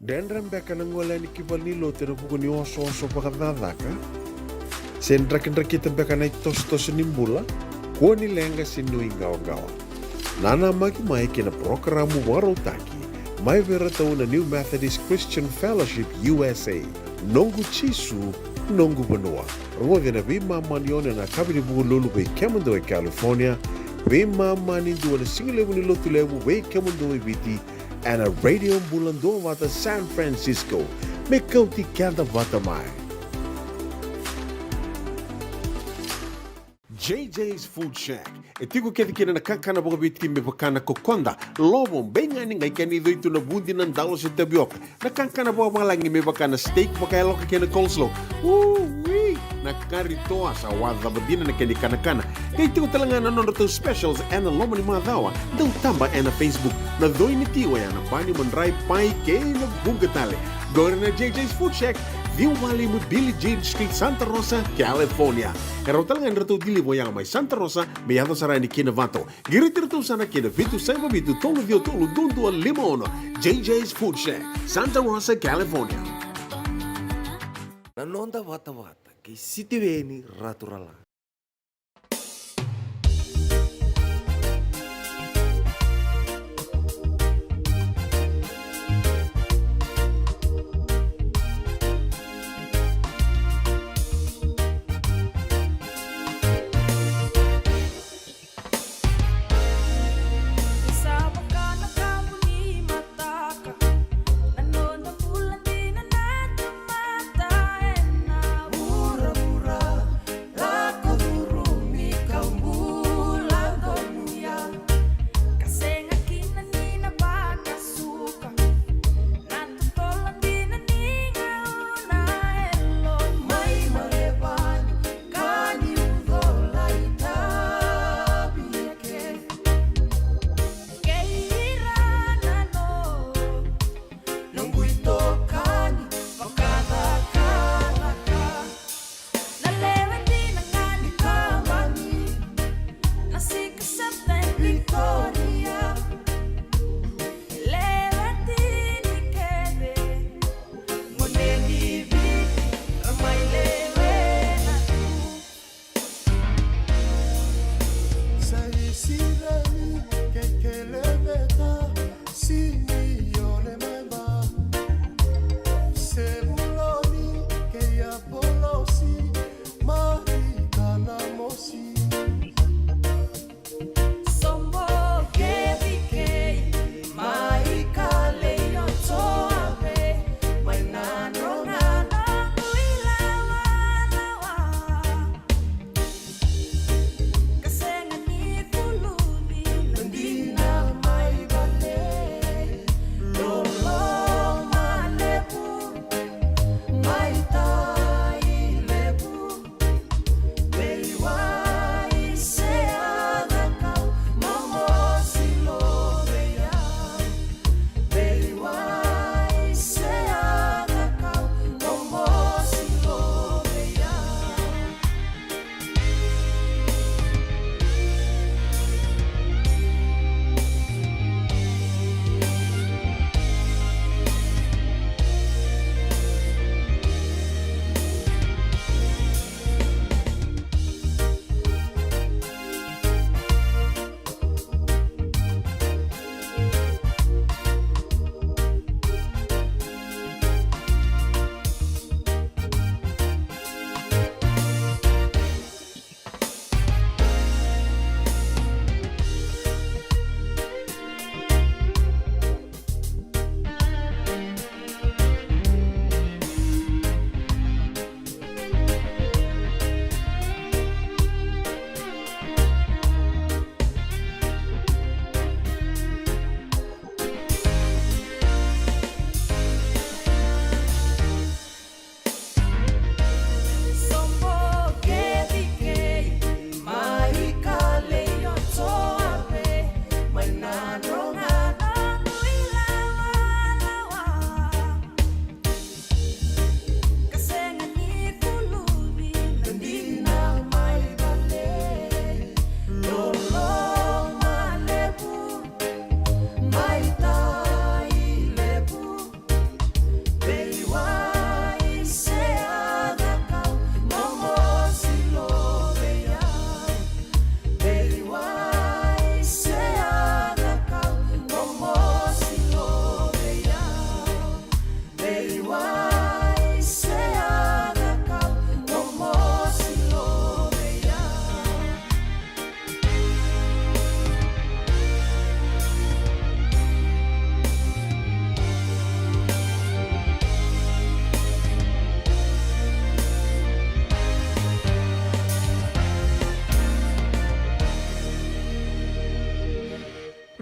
Dredre beka na gole yani ki valenilotu ena vuku ni osooso vakacakacaka? Se drakidrakita beka na itosotoso ni bula? Kua ni leqa se nuiqawaqawa. Nanamaki mai ki na parokaramu vakarautaki mai vei iratou na New Methodist Christian Fellowship U S A. Noqu Jisu, noqu vanua. Rogoci ena veimama ni ono ena yakavi ni Vukelulu vei kemudou e California, veimama ni dua na sigalevu ni Lotulevu vei kemudou e Viti, ena Radio Bula Duavata San Francisco. Me kauti keda vata mai. J J's Food Shack. E tiko kece kina na kakana vakaviti me vaka na kokoda, lovo, beiqani, qai kena icoi tu na vudi, na dalo se tavioka. Na kakana vakavalagi me vaka na steak vakayaloka kei na coleslaw. Ui! Na kari toa, sa wacava dina na kena ikanakana. Qai tiko tale ga na nodratou specials ena loma ni macawa. Dau taba ena Facebook. Na coi ni ti oya na bani, madrai, pai kei na vuqa tale. Qori na J J's Food Shack, ciwa walu lima Billie Jean Street, Santa Rosa, California. E rawa tale ga ni ratou deliver oya mai Santa Rosa me yaco sara yani ki Novato. Qiriti iratou sara ki na vitu saiva vitu tolu ciwa tolu dua dua lima ono. J J's Food Shack, Santa Rosa, California. Na noda vatavata kei Sitiveni Raturala. Ni sa vaka na kabu ni mataka, na noda bula dina na tamata ena vuravura. Lako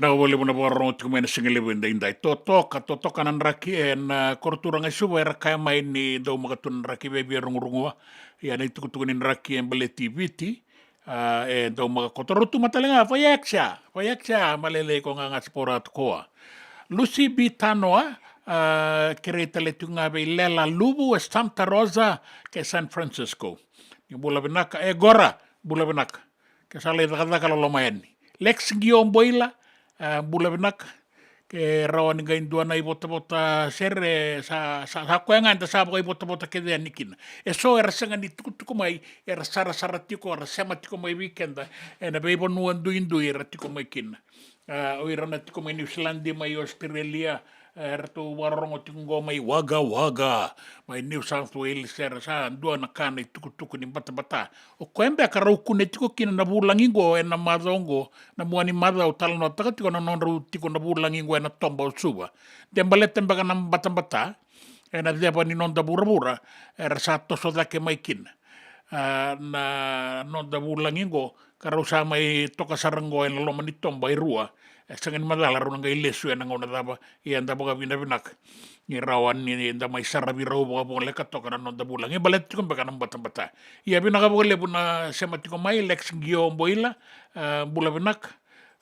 Vinaka vakalevu na vakarorogo tiko mai ena siga levu edaidai. Totoka, totoka na draki ena, a, koro turaga i Suva, era kaya mai ni dau maka tu na draki vei via rogorogoa. Ia na itukutuku ni draki e baleti Viti, a, e dau maka koto rau tu ma tale ga, vaiakia, vaiakia, malelei ko ga ga sipora tu koa. Lucy B Tanoa, a, kerei tale tu ga vei Lela Luvu e Santa Rosa kei San Francisco. Ni bula vinaka, e Gora, bula vinaka. Ke sa lai cakacaka loloma yani. Lex Gio Boila, a, bula vinaka. Ke rawa ni qai dua na ivotavota sere, sa, sa, sa koya ga eda sa vakaivotavota kece yani kina. E so era sega ni tukutuku mai, era sarasara tiko, era sema tiko mai vei keda, ena veivanua duidui era tiko mai kina. A, o ira na tiko mai New Zealand, mai Australia, e, ratou vakarorogo tiko qo mai Wagga Wagga, mai New South Wales, era sa dua na ka na itukutuku ni batabata. O koya beka rau kune tiko kina na vulagi qo ena macawa qo, na mua ni macawa au talanoataka tiko na nodrau tiko na vulagi qo ena toba o Suva. De baleta beka na batabata ena ceva ni noda vuravura, era sa toso cake mai kina. A, na noda vulagi qo, ka rau sa mai toka sara qo ena loma ni toba e rua. E sega ni macala rau na qai lesu ena gauna cava, ia eda vakavinavinaka ni rawa ni da mai saravi rau vakavoleka toka na noda vulagi. Baleta tiko beka na batabata. Ia vinaka vakalevu na sema tiko mai, Lex Gio Boila, e, bula vinaka.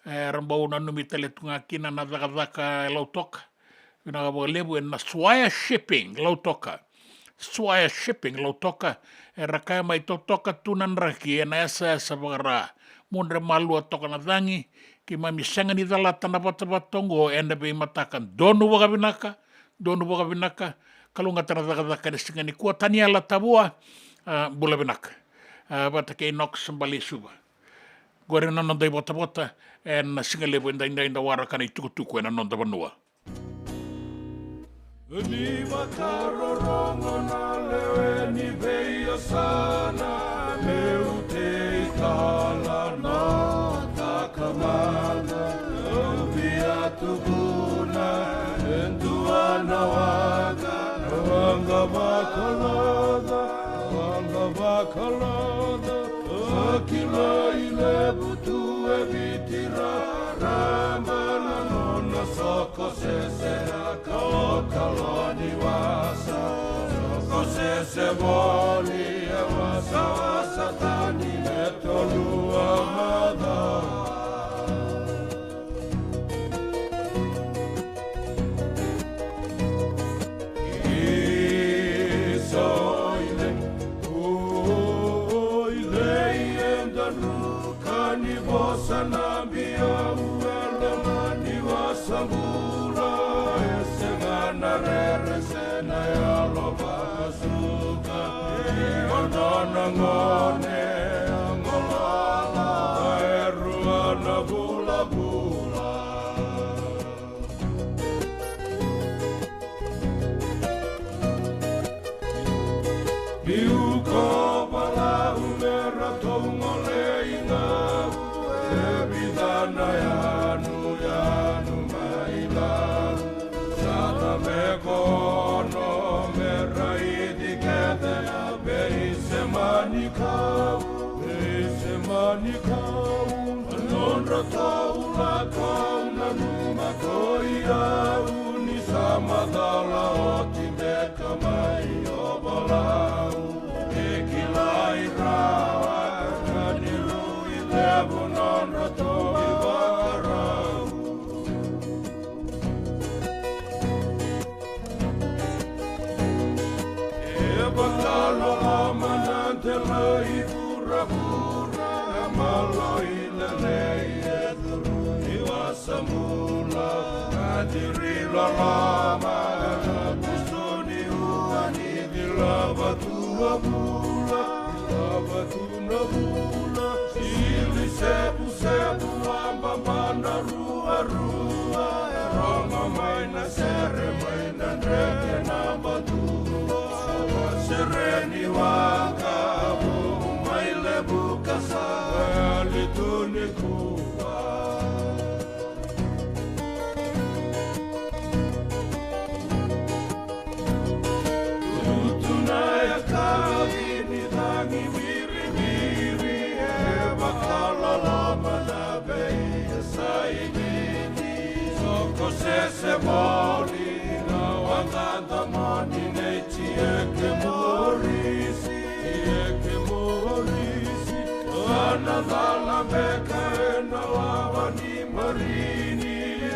E, ra bau nanumi tale tu ga kina na cakacaka e Lautoka. Vinaka vakalevu ena Swire Shipping Lautoka. Swire Shipping Lautoka, era kaya mai totoka tu na draki ena yasayasa vakara. Mudre malua toka na cagi, keimami sega ni calata na vatavata oqo ena veimataka. Donu vakavinaka, donu vakavinaka, kalougata na cakacaka ena siga nikua. Taniela Tavua, a, bula vinaka. A, vata kei Knox Balesuva. Qori na noda ivotavota ena siga levu edaidai, da waraka na itukutuku ena noda vanua. Ni vakarorogo na lewe ni veiyasana, meu tei kala na takamana, au via tukuna e dua na waqa, waqa vakaloca, waqa vakaloca, a kilai levu tu e Viti ra, raba na nona soko sese a kalokalo ni wasa. Soko sese voli e wasawasa tani me tolu a macawa. Isa oilei, oilei eda druka ni vosa na biau e loma ni wasa bula, e sega na rere se na yalo vakasuka. Io nona gone a golola, e rua na vulavula. Biu ko Valau me ratou gole i Gau, e vica na yanuyanu mai Lau. Sa cabe ko Ono me raici kece na veisemani kau, veisemani kau. Nodratou lako au nanuma ko i au ni sa macala oti beka mai o Valau. E kilai rawa ka ni rui levu nodratou ivakarau. E vakaloloma na delai vuravura, na maloi lelei e curu ni wasa bula. Na ciri loloma na kusu ni ua ni cilava tu a vula, cilava tu na vula. Sili sevusevu a baba na ruarua, e rogo mai na sere mai na dreke na batua. Sa vasereni waka vou mai Levuka sa yali tu nikua. Tutu na yakavi Se mori na waqada moni nei Jieke Morisi, Jieke Morisi. Sa na cala beka ena lava ni marini, e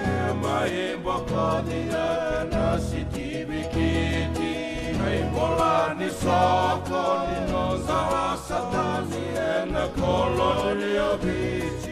mai bokoci ena sitivikiti. Na ibola ni soko ni noda wasa tani ena koloni o Viti.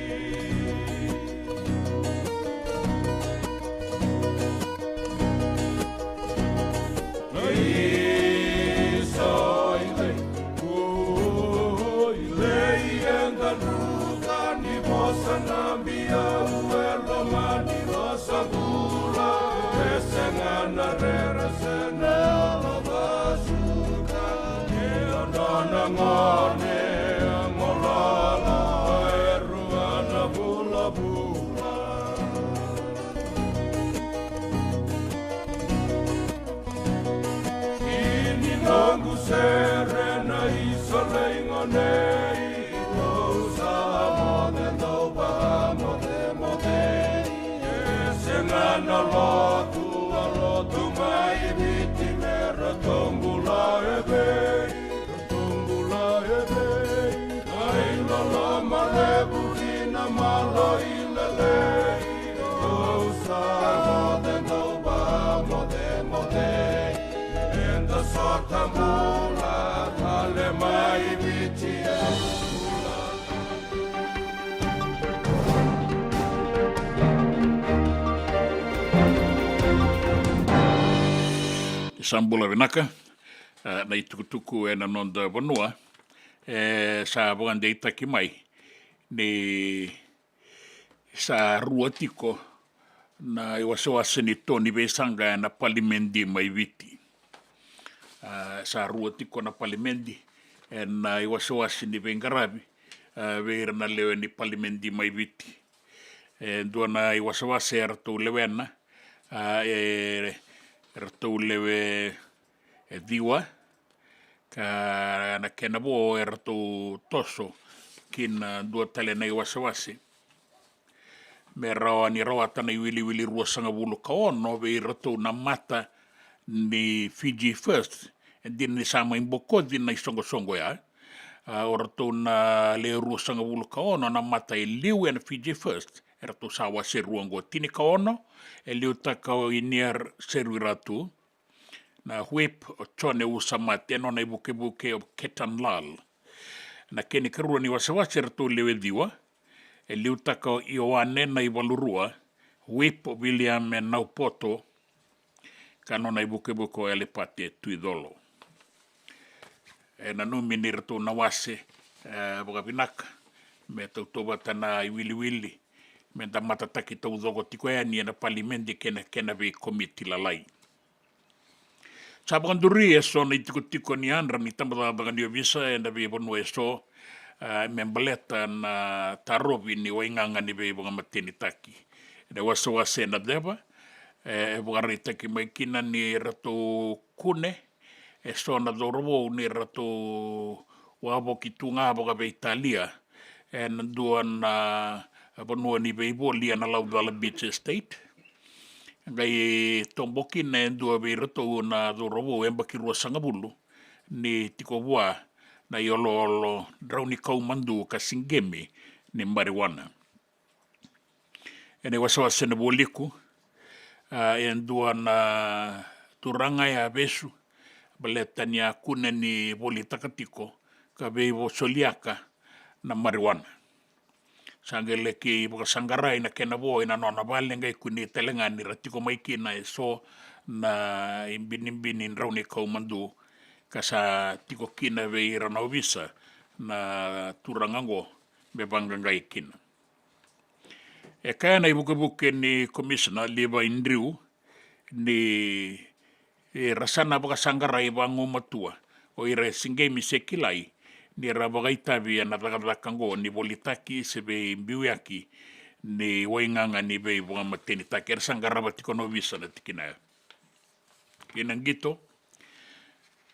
Ini noqu sere na isoleigonei, tou sa moce dau vakamocemocei. E sega na lotu, a lotu mai Viti me ratou bula evei? Ratou bula evei? Ai loloma levu ki na malo i lelei. Tou sa moce dau vakamocemocei. Eda sota bula tale mai Viti e bula. Sa bula vinaka. A, na itukutuku ena noda vanua, e sa vakadeitaki mai ni sa rua tiko na iwasewase ni to ni veisaqa ena palimedi mai Viti. A, sa rua tiko na palimedi ena iwasewase ni veiqaravi, a, vei ira na lewe ni palimedi mai Viti. E dua na iwasewase eratou lewena, a, e ratou lewe e ciwa, ka na kena vo eratou toso ki na dua tale na iwasewase me rawa ni rawata na iwiliwili ruasagavulu ka ono vei iratou na mata ni Fiji First. E dina ni sa mai bokoci na isoqosoqo ya, a, o ratou na lewe ruasagavulu ka ono na mata e liu ena Fiji First, eratou sa wase rua oqo. Tini ka ono e liutaka o Inier Serwiratu, na whip o Jone Usamate, nona ivukevuke o Ketan Lal. Na kena ikarua ni wasewase eratou lewe ciwa, e liutaka o Ioane Naivalurua, whip o William e Naupoto, ka nona ivukevuke o Elepate Tuicolo. E nanumi ni ratou na wase, e, vakavinaka me tautauvata na iwiliwili me da matataki taucoko tiko yani ena palimedi kei na kena veikomiti lalai. Sa vakaduri eso na itikotiko ni yadra ni tabacakacaka ni ovisa ena veivanua eso, a, me baleta na tarovi ni waigaga ni veivakamatenitaki. Ena wasewase ena ceva, e, e vakaraitaki mai kina ni ratou kune eso na cauravou ni ratou wavoki tu ga vakaveitalia ena dua na vanua ni veivoli ena Laucala Beach Estate. Qai tobo kina e dua vei iratou na cauravou yabaki ruasagavulu ni tiko vua na ioloolo drau ni kau madu ka siqemi ni marijuana. Ena iwasewase na vualiku, a, e dua na turaga e a vesu baleta ni a kune ni volitaka tiko ka veivosoliaka na marijuana. Sa qai laki vakasaqarai na kena vo ena nona vale, qai kunei tale ga ni ra tiko mai kina eso na ibinibini drau ni kau madu, ka sa tiko kina vei ira na ovisa na turaga oqo me vaqaqai kina. E kaya na ivukevuke ni Komisina Levi Drew ni, e, ra sa na vakasaqarai vagumatua o ira e siqemi se kilai ni ra vakaitavi ena cakacaka oqo ni volitaki se veibiuyaki ni waigaga ni veivakamatenitaki. Era sa qarava tiko na ovisa na tikina ya. Kei na qito.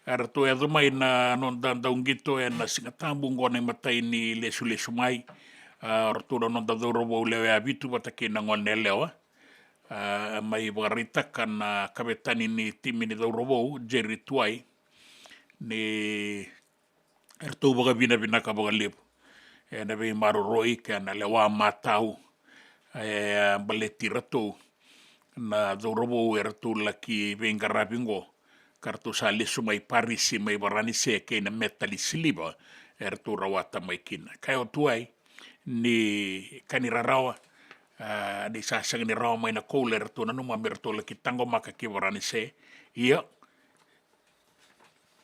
Eratou yaco mai na noda dauqito ena Siga Tabu oqo na imatai ni lesulesu mai. A, o ratou na noda cauravou lewe vitu vata kei na gone yalewa. A, mai vakaraitaka na kavetani ni timi ni Cauravou, Jerry Tuwai, ni eratou vakavinavinaka vakalevu ena veimaroroi kei na lewa matau e baleti iratou na Cauravou eratou laki veiqaravi oqo, ka ratou sa lesu mai Parisi mai Varanise kei na metali siliva eratou rawata mai kina. Kaya o Tuwai ni ka ni rarawa, a, ni sa sega ni rawa mai na koula eratou nanuma me ratou laki taqomaka ki Varanise. Ia,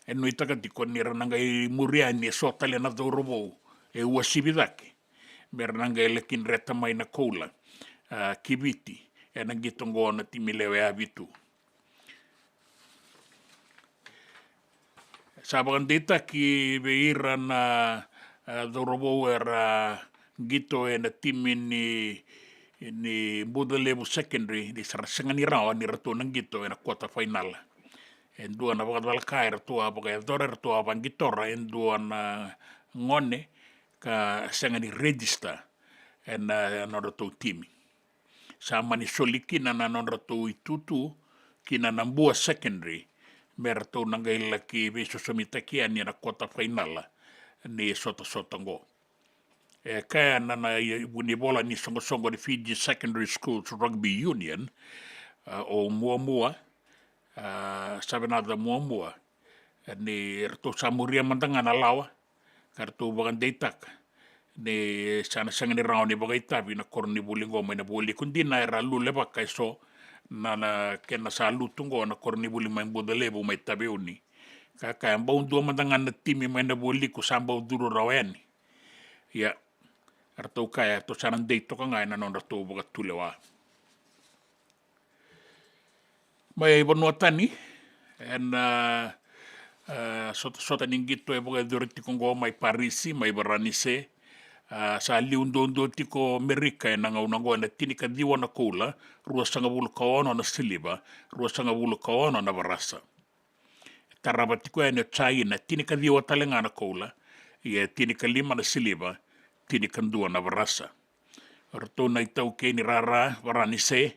e nuitaka tiko ni ra na qai muri yani e so tale na Cauravou e uasivi cake me ra na qai laki dreta mai na koula, a, ki Viti ena qito oqo na timi lewe vitu. Sa vakadeitaki vei ira na, a, Cauravou era qito ena timi ni, ni Bucalevu Secondary, ni sa ra sega ni rawa ni ratou na qito ena quarter final. E dua na vakacalaka eratou a vakayacora, eratou a vaqitora e dua na gone ka sega ni register ena nodratou timi. Sa mani soli kina na nodratou itutu kina na Bua Secondary me ratou na qai laki veisosomitaki yani ena quarter final ni sotasota oqo. E kaya na, na i-, vunivola ni soqosoqo ni Fiji Secondary Schools Rugby Union, a, o Muamua, a, Savenaca Muamua, e, ni ratou sa muria mada ga na lawa ka ratou vakadeitaka ni sa na sega ni rawa ni vakaitavi na koronivuli oqo mai na Vualiku, dina era lulevaka e so na, na kena sa lutu oqo na koronivuli mai Bucalevu mai Taveuni. Ka kaya bau dua mada ga na timi mai na Vualiku sa bau curu rawa yani. Ia, ratou kaya ratou sa na dei toka ga ena nodratou vakatulewa. Mai vanua tani, ena, a, sotasota ni qito e vakayacori tiko oqo mai Parisi mai Varanise, a, sa liu duadua tiko Merika ena gauna oqo ena tinikaciwa na koula, ruasagavulu ka ono na siliva, ruasagavulu ka ono na varasa. Tarava tiko yani o Jaina, tinikaciwa tale ga na koula, ia tinikalima na siliva, tinikadua na varasa. O ratou na itaukei ni rara Varanise,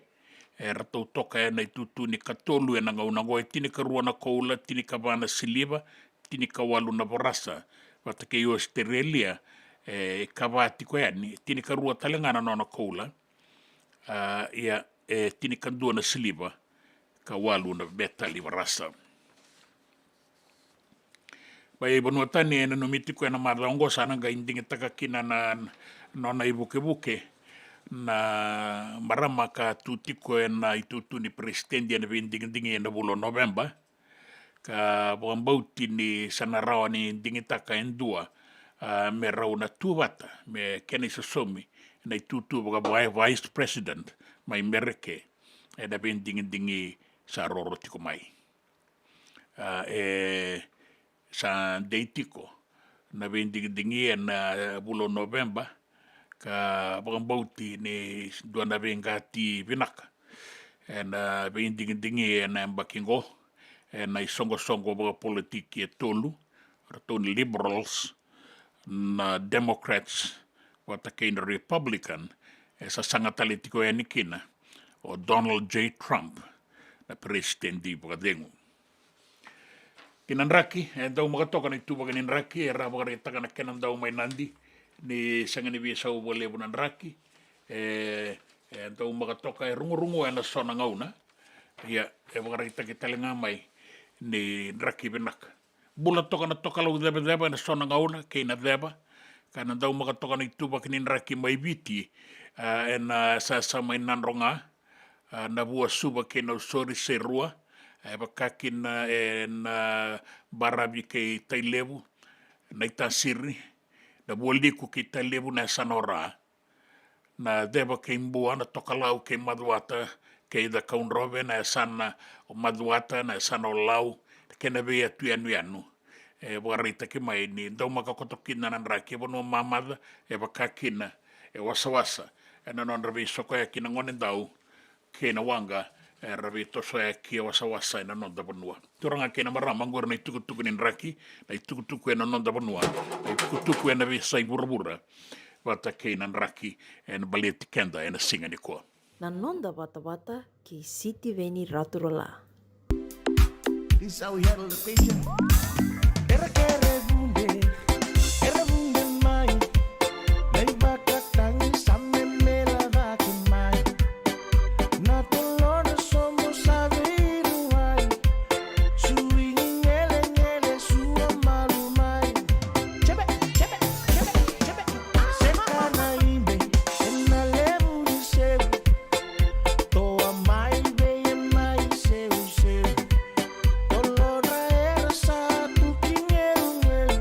e ratou toka ena itutu ni katolu ena gauna oqo, e tinikarua na koula, tinikava na siliva, tinikawalu na varasa. Vata kei Ositerelia, e kava tiko yani, tinikarua tale ga na nona koula, a, ia, e tinikadua na siliva, ka walu na metali varasa. Mai vanua tani, e nanumi tiko ena macawa oqo sa na qai digitaka kina na, na nona ivukevuke na marama ka tu tiko ena itutu ni peresitedi ena veidigidigi ena vula o Noveba, ka vakabauti ni sa na rawa ni digitaka e dua, a, me rau na tu vata me kena isosomi na itutu vaka vi-, vice president mai Merika ena veidigidigi sa roro tiko mai. A, e sa dei tiko na veidigidigi ena vula o Noveba, ka vakabauti ni dua na veiqati vinaka ena veidigidigi ena yabaki oqo ena isoqosoqo vakapolitiki e tolu, ratou ni Liberals, na Democrats vata kei na Republican, e sasaga tale tiko yani kina o Donald J Trump, na peresitedi vakacegu. Kei na draki, e daumaka toka na ituvaki ni draki, era vakaraitaka na kena dau mai Nadi ni sega ni veisau vakalevu na draki, e, e daumaka toka, e rugurugu ena so na gauna. Ia, e vakaraitaki tale ga mai ni draki vinaka. Bula toka na tokalau cevaceva ena so na gauna kei na ceva, ka na daumaka toka na ituvaki ni draki mai Viti, a, ena sasa mai Nadroga, a, Navua, Suva kei Nausori se rua, e vaka kina ena Baravi kei Tailevu, Naitasiri, Navualiku kei Tailevu na yasana o Ra, na ceva kei Bua, na tokalau kei Macuata kei Cakaudrove na yasana o Macuata, na yasana o Lau, kei na veiyatu yanuyanu. E vakaraitaki mai ni daumaka koto kina na draki e vanua mamaca, e vaka kina e wasawasa ena nodra veisokoyaki na gonedau kei na waqa era veitosoyaki e wasawasa ena noda vanua. Turaga kei na marama, oqori na itukutuku ni draki, na itukutuku ena noda vanua, na itukutuku ena veiyasai vuravura, vata kei na draki ena baleti keda ena siga nikua. Na noda vatavata kei Sitiveni Raturala. This is how we handle the patient. Era kere vunde, era vunde mai. Na ivakatagi sa memela cake mai. Na tolona sobo sa veiruai. Suigi ngelegele sua malu mai. Jebe, jebe, jebe, jebe. Seka na ibe ena levu ni seu. Toa mai vei e mai seuseu. Tolona era sa tuki ngeugeu.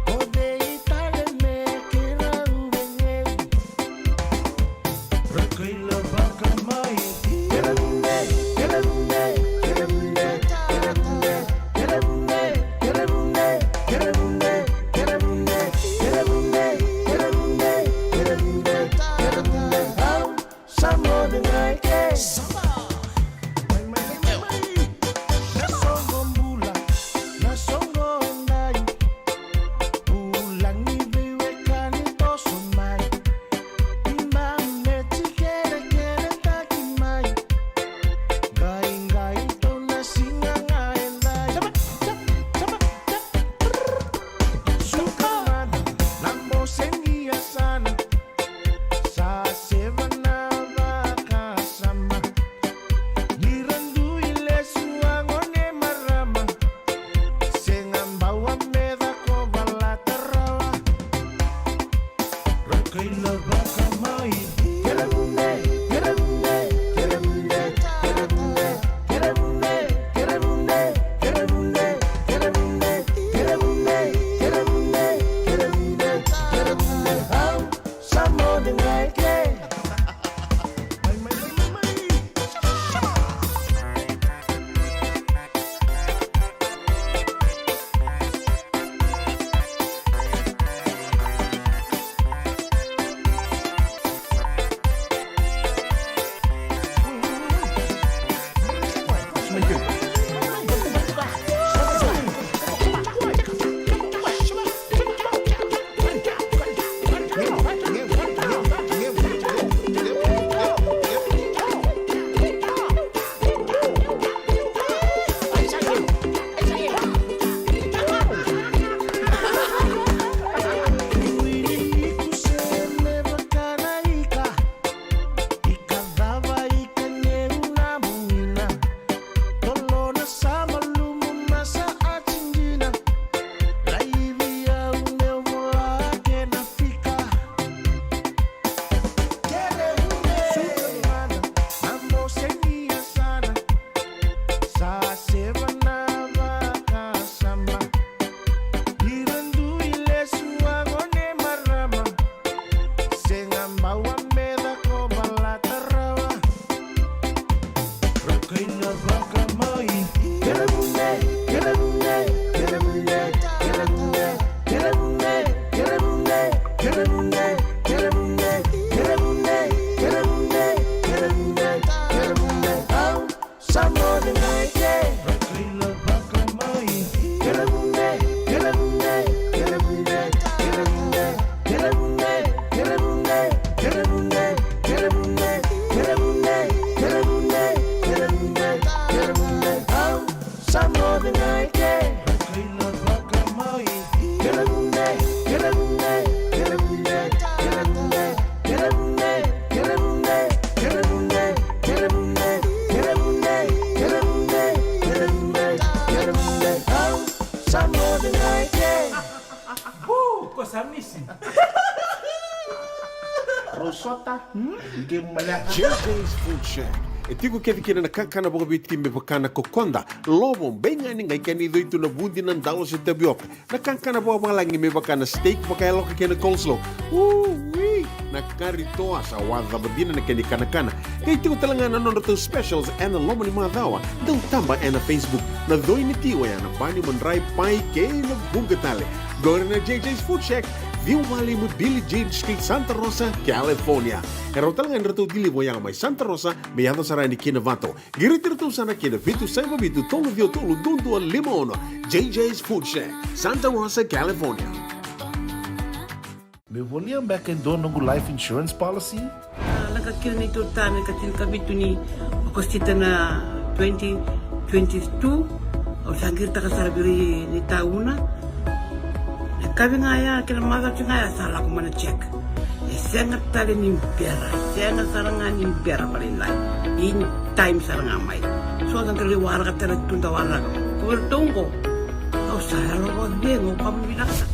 Ko cei tale me keirau vegeu. Rakaila vaka mai. Kere vunde, kere vunde, kere vunde, kere vunde. Au sa moce ga e ke. Mai, mai, mai, mai, mai. Na soqo bula, na soqo dai. Vulagi veiwekani toso mai. Iba me tikerekeretaki mai. Qaiqai tou na siga ga e dai. Suka mada na bose ni yasana. Sa seva na vakasama. Ni ra dui lesu a gone marama. Sega bau a meca ko valata rawa. Rakaila vaka mai. Kere vunde, kere vunde, kere vunde, kere vunde. Kere vunde, kere vunde, kere vunde, kere vunde, kere vunde, kere vunde, kere vunde, kere vunde. Au sa moce ga e ke. Mai, mai, mai, mai, mai. Ika cava ika geu na bugina. Tolona sa malumu ma sa ati dina. Laivi au meu vola kena fika. Kere vunde. Suka mada na bose ni yasana. Sa seva na vakasama. Ni ra dui lesu a gone marama. Sega bau a meca ko valata rawa. Rakaila vaka mai. Kere vunde, kere vunde, kere vunde, kere vunde. Kere vunde, kere vunde, kere vunde, kere vunde, kere vunde, kere vunde, kere vunde. Au sa moce ga e ke. Rakaila vaka mai. Kere vunde, kere vunde, kere vunde, kere vunde. Au sa moce ga e ke. Rakaila vaka mai. Kere vunde, kere vunde, kere vunde, kere vunde, kere vunde, kere vunde, kere vunde, kere vunde, kere vunde, kere vunde, kere vunde. Au sa moce ga e ke. Bu, ko sa misi. Rau sota, hmm? Ke maleka. J J's Food Shack. E tiko kece kina na kakana vakaviti me vaka na kokoda, lovo, beigani, qai kena icoi tu na vudi, na dalo se tavioka. Na kakana vakavalagi me vaka na steak vakayaloka kei na coleslaw. Ui, na kari toa sa wacava dina na kena ikanakana. Qai tiko tale ga na nodratou specials ena loma ni macawa. Dau taba ena Facebook. Na coi ni ti oya na bani, madrai, pai kei na vuqa tale. Qori na J J's Food Shack, ciwa walu lima Billie Jean Street, Santa Rosa, California. E rawa tale ga ni ratou deliver oya mai Santa Rosa me yaco sara yani ki Novato. Qiriti iratou sara ki na vitu saiva vitu tolu ciwa tolu dua dua lima ono. J J's Food Shack, Santa Rosa, California. Meu volia beka e dua noqu life insurance policy? Ka kina ni totana ka tinikavitu ni Okosita na twenty twenty-two, au sa qiritaka sara vei ira ni tauna. Na kavi ga ya kei na macawa ga ya sa lako mai na check. E sega tale ni bera, sega sara ga ni bera, vakalailai. In time sara ga mai. So da qai lai waraka tale tu da waraka. Ko iratou qo, au sa yalo vakacegu, au vakavinavinaka sara.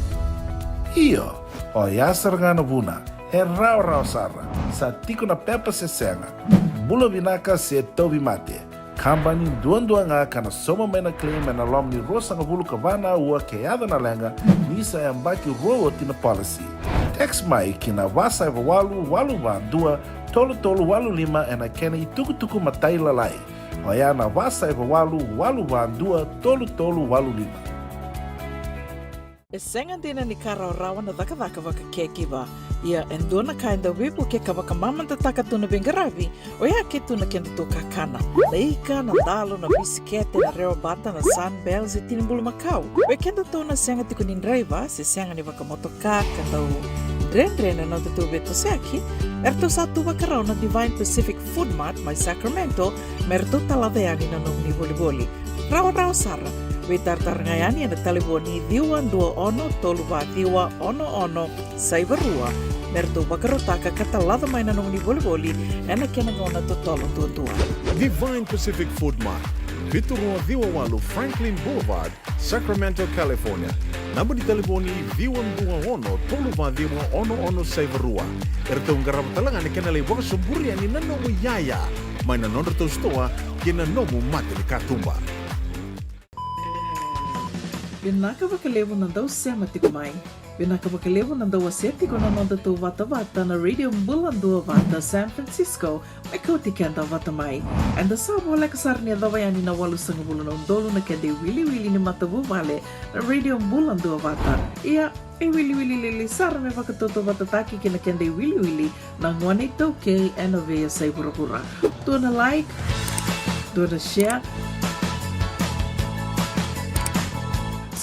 Io, oya sara ga na vuna. E rawarawa sara, sa tiko na pepa se sega, bula vinaka se tauvimate. Kabani duadua ga ka na sauma mai na claim ena loma ni ruasagavulu ka va na aua ke yaco na leqa, ni sa yabaki rua oti na policy. Text mai ki na va saiva walu walu va dua tolu tolu walu lima ena kena itukutuku matailalai. Oya na va saiva walu walu va dua tolu tolu walu lima. E sega dina ni ka rawarawa na cakacaka vaka caregiver. Ia e dua na ka e dau veivuke ka vakamamadataka tu na veiqaravi, oya ke tu na kedatou kakana. Na ika, na dalo, na bisikete, na rewa bata, na Sunbell se tini bulumakau. Vei kedatou na sega tiko ni draiva se sega ni vakamotoka ka dau dredre na nodatou veitosoyaki, eratou sa tu vakarau na Divine Pacific Food Mart mai Sacramento me ratou talaca yani na nomuni volivoli. Rawarawa sara. Veitaratara ga yani ena talevoni ciwa dua ono tolu va ciwa ono ono saiva rua me ratou vakarautaka ka talaca mai na nomuni volivoli ena kena gauna totolo duadua. Divine Pacific Food Mart, vitu rua ciwa walu Franklin Boulevard, Sacramento, California. Naba ni talevoni ciwa dua ono tolu va ciwa ono ono saiva rua. Eratou qarava tale ga na kena lai vakasoburi yani na nomu iyaya mai na nodratou sitoa kei na nomu mata ni katuba. Vinaka vakalevu na dau sema tiko mai. Vinaka vakalevu na dau wasea tiko na nodatou vatavata na Radio Bula Duavata San Francisco, me kauti keda vata mai. Eda sa voleka sara ni yacova yani na walusagavulu na udolu na keda iwiliwili ni matavuvale na Radio Bula Duavata. Ia, e wiliwili lili sara me vakatautauvatataki kei na keda iwiliwili na gone iTaukei ena veiyasai vuravura. Dua na like, dua na share,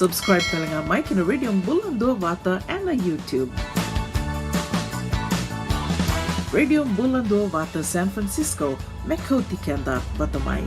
subscribe tale ga mai ki na Radio Bula Duavata ena YouTube. Radio Bula Duavata San Francisco, me kauti keda vata mai.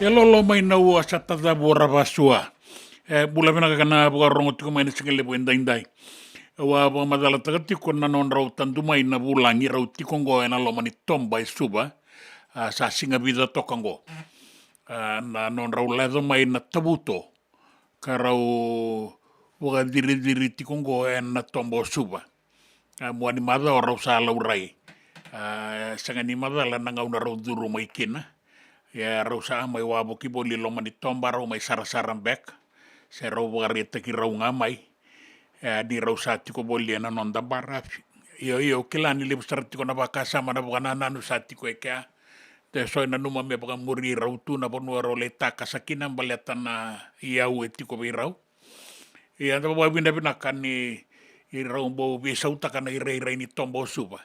E lolo mai na ua sa tacavu o Ravasua. E bula vinaka ka na vakarorogo tiko mai na siga levu e daidai. Au a vakamacalataka tiko na nodrau tadu mai na vulagi, rau tiko oqo ena loma ni toba e Suva. A, sa siga vica toka oqo. A, na nodrau leco mai na Tavuto ka rau vakaciriciri tiko oqo ena toba o Suva. A, mua ni macawa rau sa laurai. A, sega ni macala na gauna rau curu mai kina. Ia rau sa mai wavoki voli loma ni toba, rau mai sarasara beka se rau vakaraitaki rau ga mai. E, ni rau sa tiko voli ena noda barafi. Io, io, kila ni levu sara tiko na vakasama, na vakanananu sa tiko e kea. De so e nanuma me vakamuri rau tu na vanua rau lai takasa kina baleta na iyau e tiko vei rau. Ia da vakavinavinaka ni rau bau veisautaka na irairai ni toba o Suva.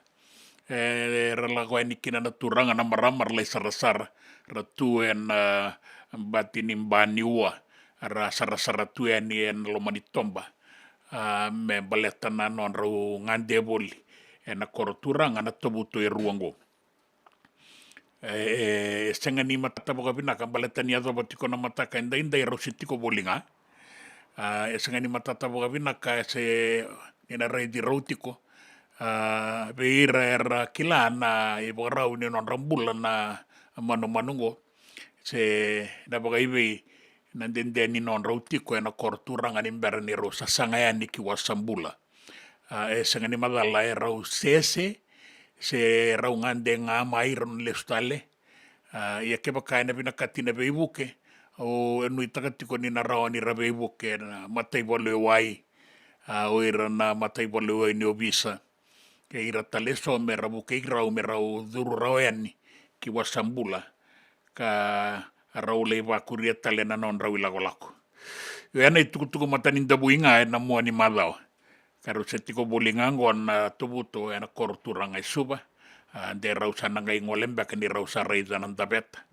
E, era lako yani kina na turaga, na marama, ra lai sarasara, ra tu ena, a, bati ni ba ni ua, ra sarasara tu yani ena loma ni toba. A, me baleta na nodrau gade voli ena koro turaga na Tavuto e rua oqo. E, e, e sega ni matata vakavinaka baleta ni yacova tiko na mataka e daidai rau se tiko voli ga. A, e sega ni matata vakavinaka se ni na raici rau tiko. A, vei ira era kila na ivakarau ni nodra bula na manumanu oqo, se na vakaivei na dede ni nodrau tiko ena koro turaga ni bera ni rau sasaga yani ki Wasabula. A, e sega ni macala e rau sese se rau gade ga mai rau na lesu tale. A, ia kevaka ena vinakati na veivuke, au nuitaka tiko ni na rawa ni ra veivuke ena mataivalu e wai. A, o ira na mataivalu e wai ni ovisa kei ira tale eso me ra vukei rau me rau curu rawa yani ki Wasabula ka rau lai vakuria tale na nodrau ilakolako. Io, ena itukutuku matanidavui ga ena mua ni macawa ka rau se tiko voli ga oqo na Tavuto ena koro turaga e Suva. A, de rau sa na qai gole beka ni rau sa raica na daveta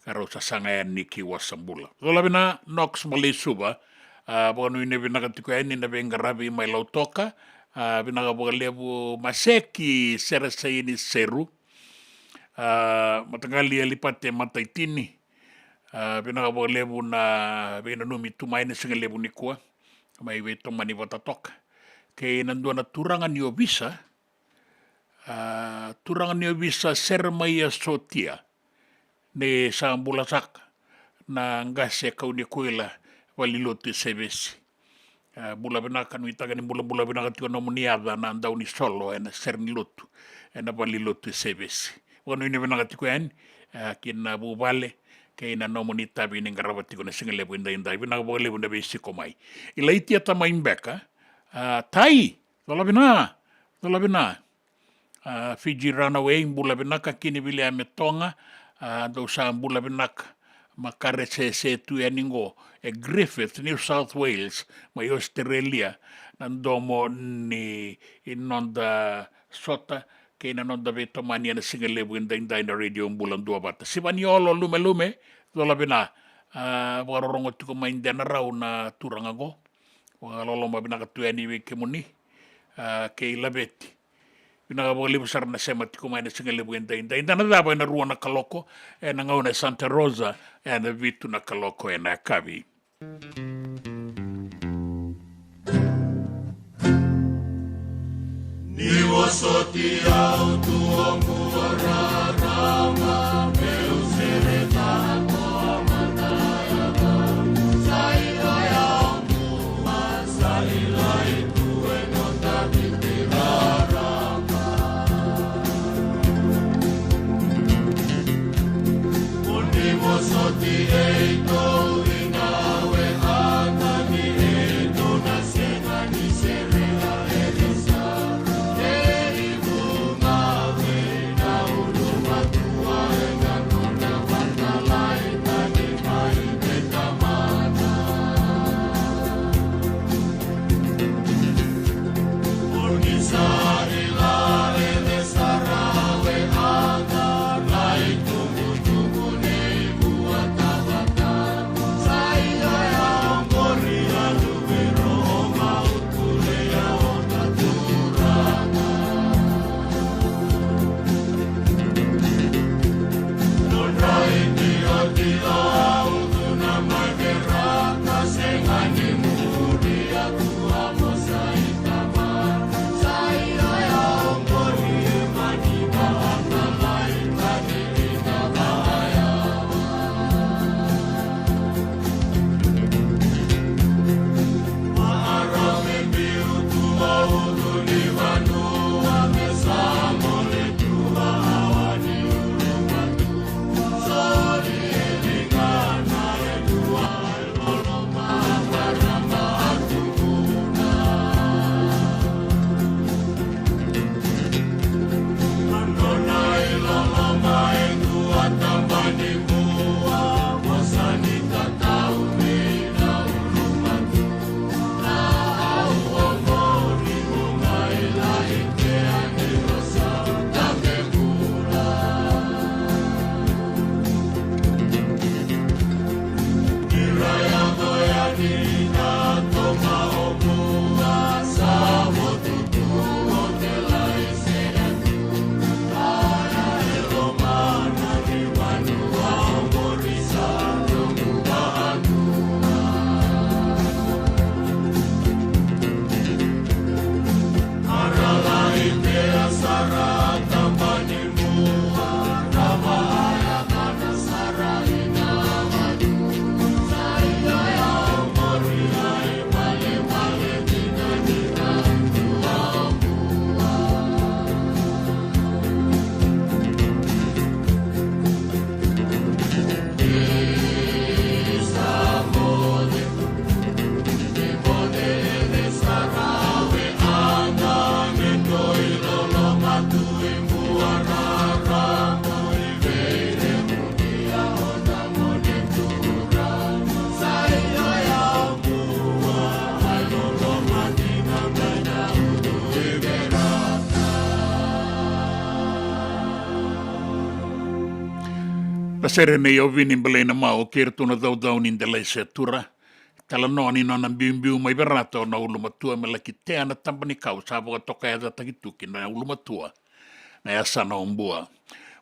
ka rau sasaga yani ki Wasabula. Cola vina Knox mai Suva. A, vakanuinui vinaka tiko yani na veiqaravi mai Lautoka. A, vinaka vakalevu Maseki Seresaini Seru. A, mataqali Alipate Mataitini. A, vinaka vakalevu na veinanumi tu mai na siga levu nikua. Mai veitomani vata toka kei na dua na turaga ni ovisa. A, turaga ni ovisa Seremaia Sotia, ni sa bula saka na qase e kau ni kuila valenilotu e Sevesi. A, bula vinaka, nuitaka ni bulabula vinaka tiko nomuni yaca na dau ni solo ena sere ni lotu ena valenilotu e Sevesi. Vakanuinui vinaka tiko yani, a, ki na vuvale kei na nomuni tavi ni qarava tiko na siga levu e daidai. Vinaka vakalevu na veisiko mai. Ilaitia Tamai Beka, a, Tai, cola vina, cola vina. A, Fiji Runaway, bula vinaka. Kini Viliame Toga, a, dou sa bula vinaka. Makare sese tu yani qo e Griffith, New South Wales, mai Australia, na domo ni noda sota kei na noda veitomani ena siga levu e daidai na Radio Bula Duavata. Sivaniolo Lumelume, cola vina. A, vakarorogo tiko mai Denarau na turaga qo. Vakaloloma vinaka tu yani vei kemuni, a, kei Laveti. Vinaka vakalevu sara na sema tiko mai na siga levu e daidai. Da na cava ena rua na kaloko ena gauna e Santa Rosa, ena vitu na kaloko ena yakavi. Ni vosoti au tu oqo rarama, meu sereka ko matayaka. Sa i laya oqo, sa i laya tu e noda viti rarama. Mo ni vosoti e i tou i gawe a ka ni e i tou na sega ni serea e risa. E i vuma Sere nei Ovini Balainamau kei iratou na caucau ni Delai Setura. Talanoa ni nona biubiu mai Verata o na ulumatua me laki tea na taba ni kau sa vakatokayacataki tu ki na ulumatua na yasana o Bua.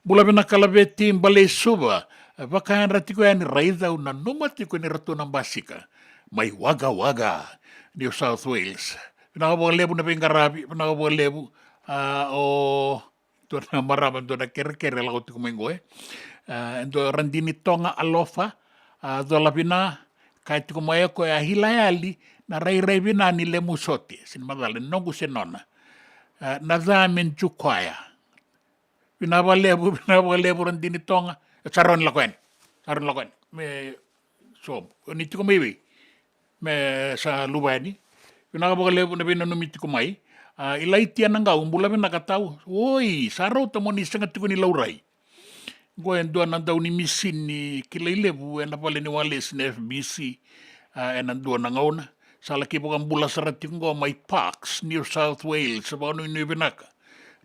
Bula vinaka Laveti Balei Suva, vakayadra tiko yani, raica au nanuma tiko ni ratou na basika mai Wagga Wagga, New South Wales. Vinaka vakalevu na veiqaravi, vinaka vakalevu. A, o dua na marama, dua na kerekere lako tiko mai qo, e. A, e dua Radini Toga Alofa, a, cola vina, kaya tiko mai o koya, a hila yali na rairai vina ni lemu sote, se ni macala ni noqu se nona. A, na ca me jukoya. Vinaka vakalevu, vinaka vakalevu Radini Toga. E, sa rawa ni lako yani. Sa rawa ni lako yani. Me so, ni tiko mai vei? Me sa luva yani. Vinaka vakalevu na veinanumi tiko mai. A, Ilaitia Naqau, bula vinaka tau. Oi, sa rauta mo ni sega tiko ni laurai. Qo e dua na dau ni misini kilai levu ena vale ni walesi na F B C, a, ena dua na gauna. Sa laki vakabula sara tiko qo mai Parkes, New South Wales, vakanuinui vinaka.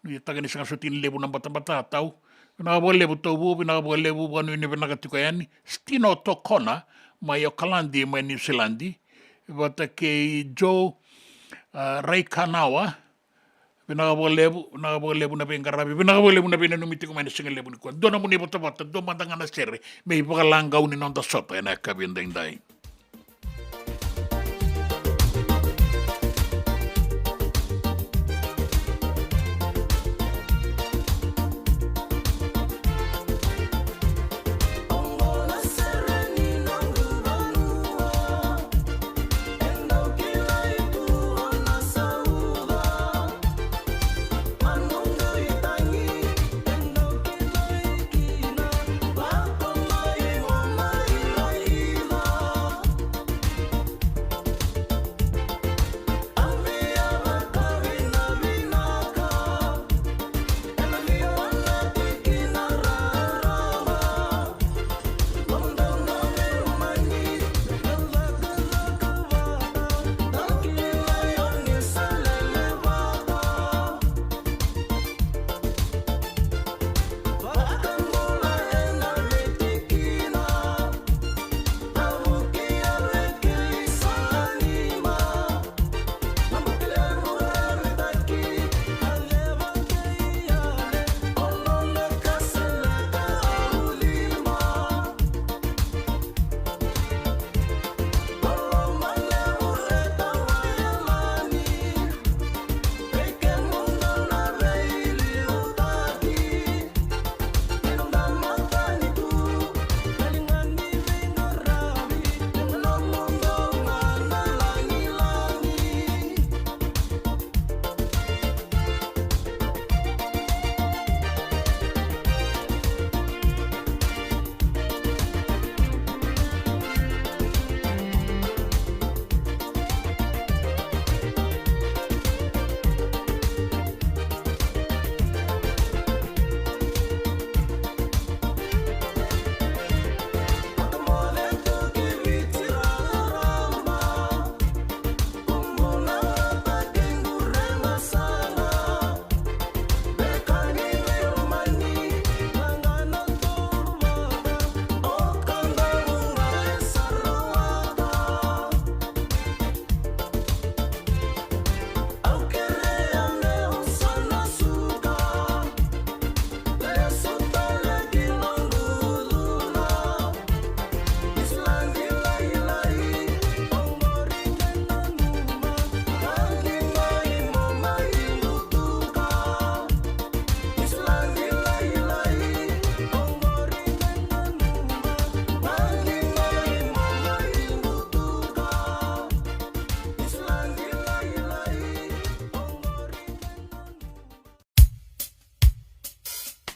Nuitaka ni sega soti ni levu na batabata tau. Vinaka vakalevu Tauvu, vinaka vakalevu, vakanuinui vinaka tiko yani. Stino Tokona, mai Okaladi, mai Niusiladi. Vata kei Joe, a, Raikanawa. Vinaka vakalevu, vinaka vakalevu na veiqaravi, vinaka vakalevu na veinanumi tiko mai na siga levu nikua. Dua na nomuni vatavata, dua mada ga na sere me ivakalagau ni noda sota ena yakavi edaidai.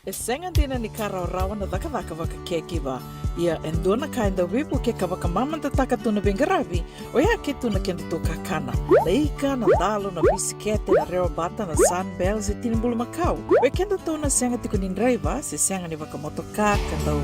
E sega dina ni ka rawarawa na cakacaka vaka-caregiver. Ia e dua na ka e dau veivukei ka vakamamadataka tu na veiqaravi, oya ke tu na kedatou kakana. Na ika, na dalo, na bisikete, na rewabata, na Sunbell, se tini bulumakau. Vei kedatou na sega tiko ni draiva, se sega ni vakamotoka, ka dau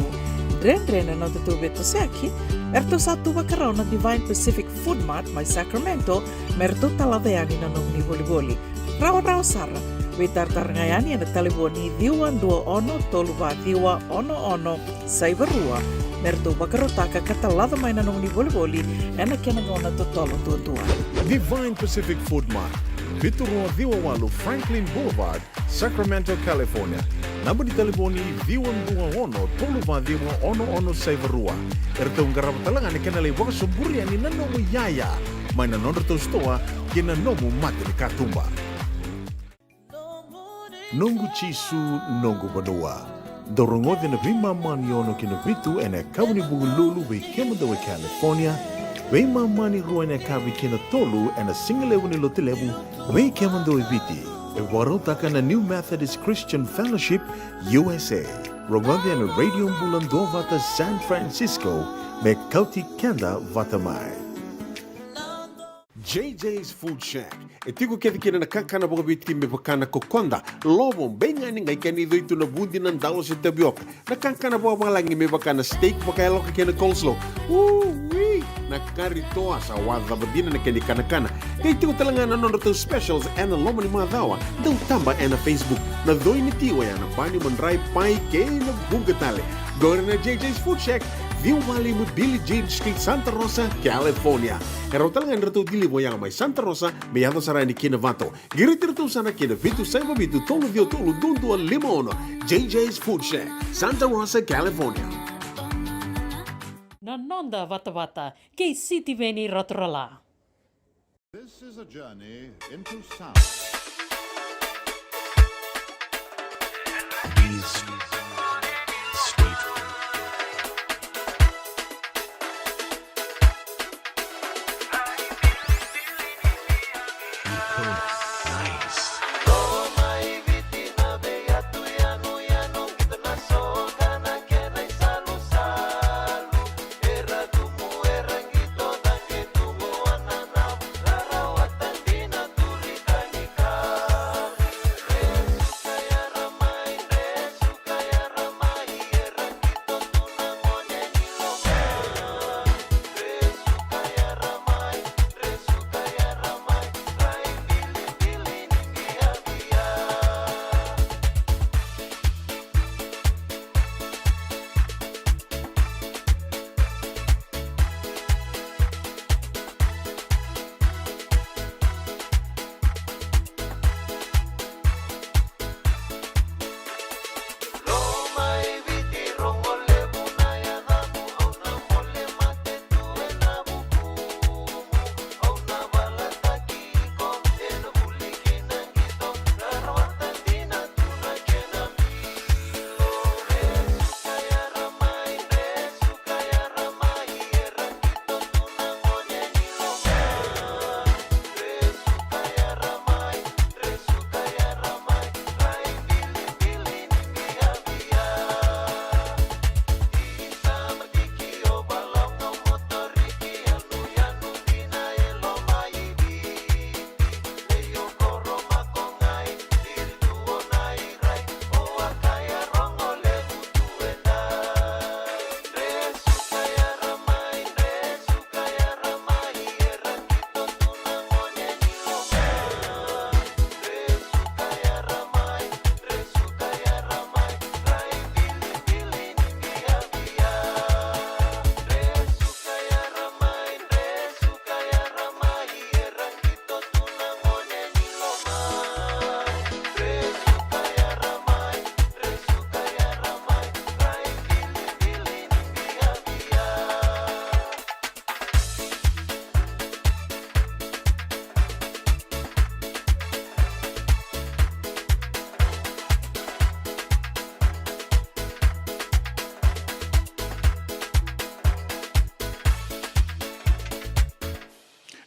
dredre na nodatou veitosoyaki, eratou sa tu vakarau na Divine Pacific Food Mart mai Sacramento, me ratou talaca yani na nomuni volivoli. Rawarawa sara, Veitaratara ga yani ena talevoni ciwa dua ono tolu va ciwa ono ono saiva rua me ratou vakarautaka ka talaca mai na nomuni volivoli ena kena gauna totolo duadua. Divine Pacific Food Mart, vitu rua ciwa walu Franklin Boulevard, Sacramento, California. Naba ni talevoni ciwa dua ono tolu va ciwa ono ono saiva rua. Eratou qarava tale ga na kena lai vakasoburi yani na nomu iyaya mai na nodratou sitoa ki na nomu mata ni katuba. Noqu Jisu, noqu vanua. Dou rogoci na veimama ni ono ki na vitu ena yakavi ni Vukelulu vei kemudou e California, veimama ni rua ena yakavi ki na tolu ena sigalevu ni Lotulevu vei kemudou e Viti. E vakarautaka na New Methodist Christian Fellowship U S A. Rogoci ena Radio Bula Duavata San Francisco me kauti keda vata mai. J J's Food Shack. E tiko kece kina na kakana vakaviti me vaka na kokoda, lovo, beigani, qai kena icoi tu na vudi, na dalo se tavioka. Na kakana vakavalagi me vaka na steak vakayaloka kei na coleslaw. Ui! Na kari toa sa wacava dina na kena ikanakana. Qai tiko tale ga na nodratou specials ena loma ni macawa. Dau taba ena Facebook. Na coi ni ti oya na bani, madrai, pai kei na vuqa tale. Qori na J J's Food Shack, ciwa walu lima Billie Jean Street, Santa Rosa, California. E rawa tale ga ni ratou deliver oya mai Santa Rosa me yaco sara yani ki Novato. Qiriti iratou sara ki na vitu saiva vitu tolu ciwa tolu dua dua lima ono. J J's Food Shack, Santa Rosa, California. Na noda vatavata kei Sitiveni Raturala. This is a journey into sound. East, State. Nice.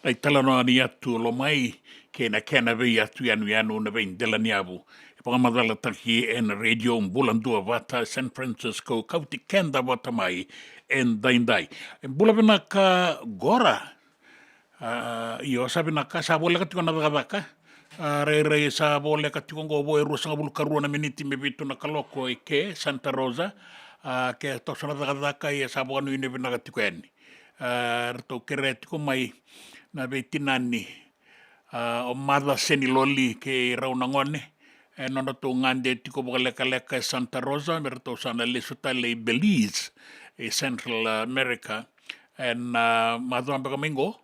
Na italanoa ni yatu Lomai kei na kena veiyatu yanuyanu, na veidela ni yavu. E vakamacalataki ena Radio Bula Duavata San Francisco, kauti keda vata mai edaidai. E bula vinaka qo. A, io, sa vinaka, sa voleka tiko na cakacaka. A, rairai sa voleka tiko qo, vo e ruasagavulu ka rua na miniti me vitu na kaloko e ke Santa Rosa. A, ke toso na cakacaka, ia sa vakanuinui vinaka tiko yani. A, ratou kerea tiko mai na veitinani, a, o Maca Seniloli kei rau na gone. e nodratou gade tiko vakalekaleka e Santa Rosa, me ratou sa na lesu tale i Belize, i Central America, ena, a, macawa beka mai qo.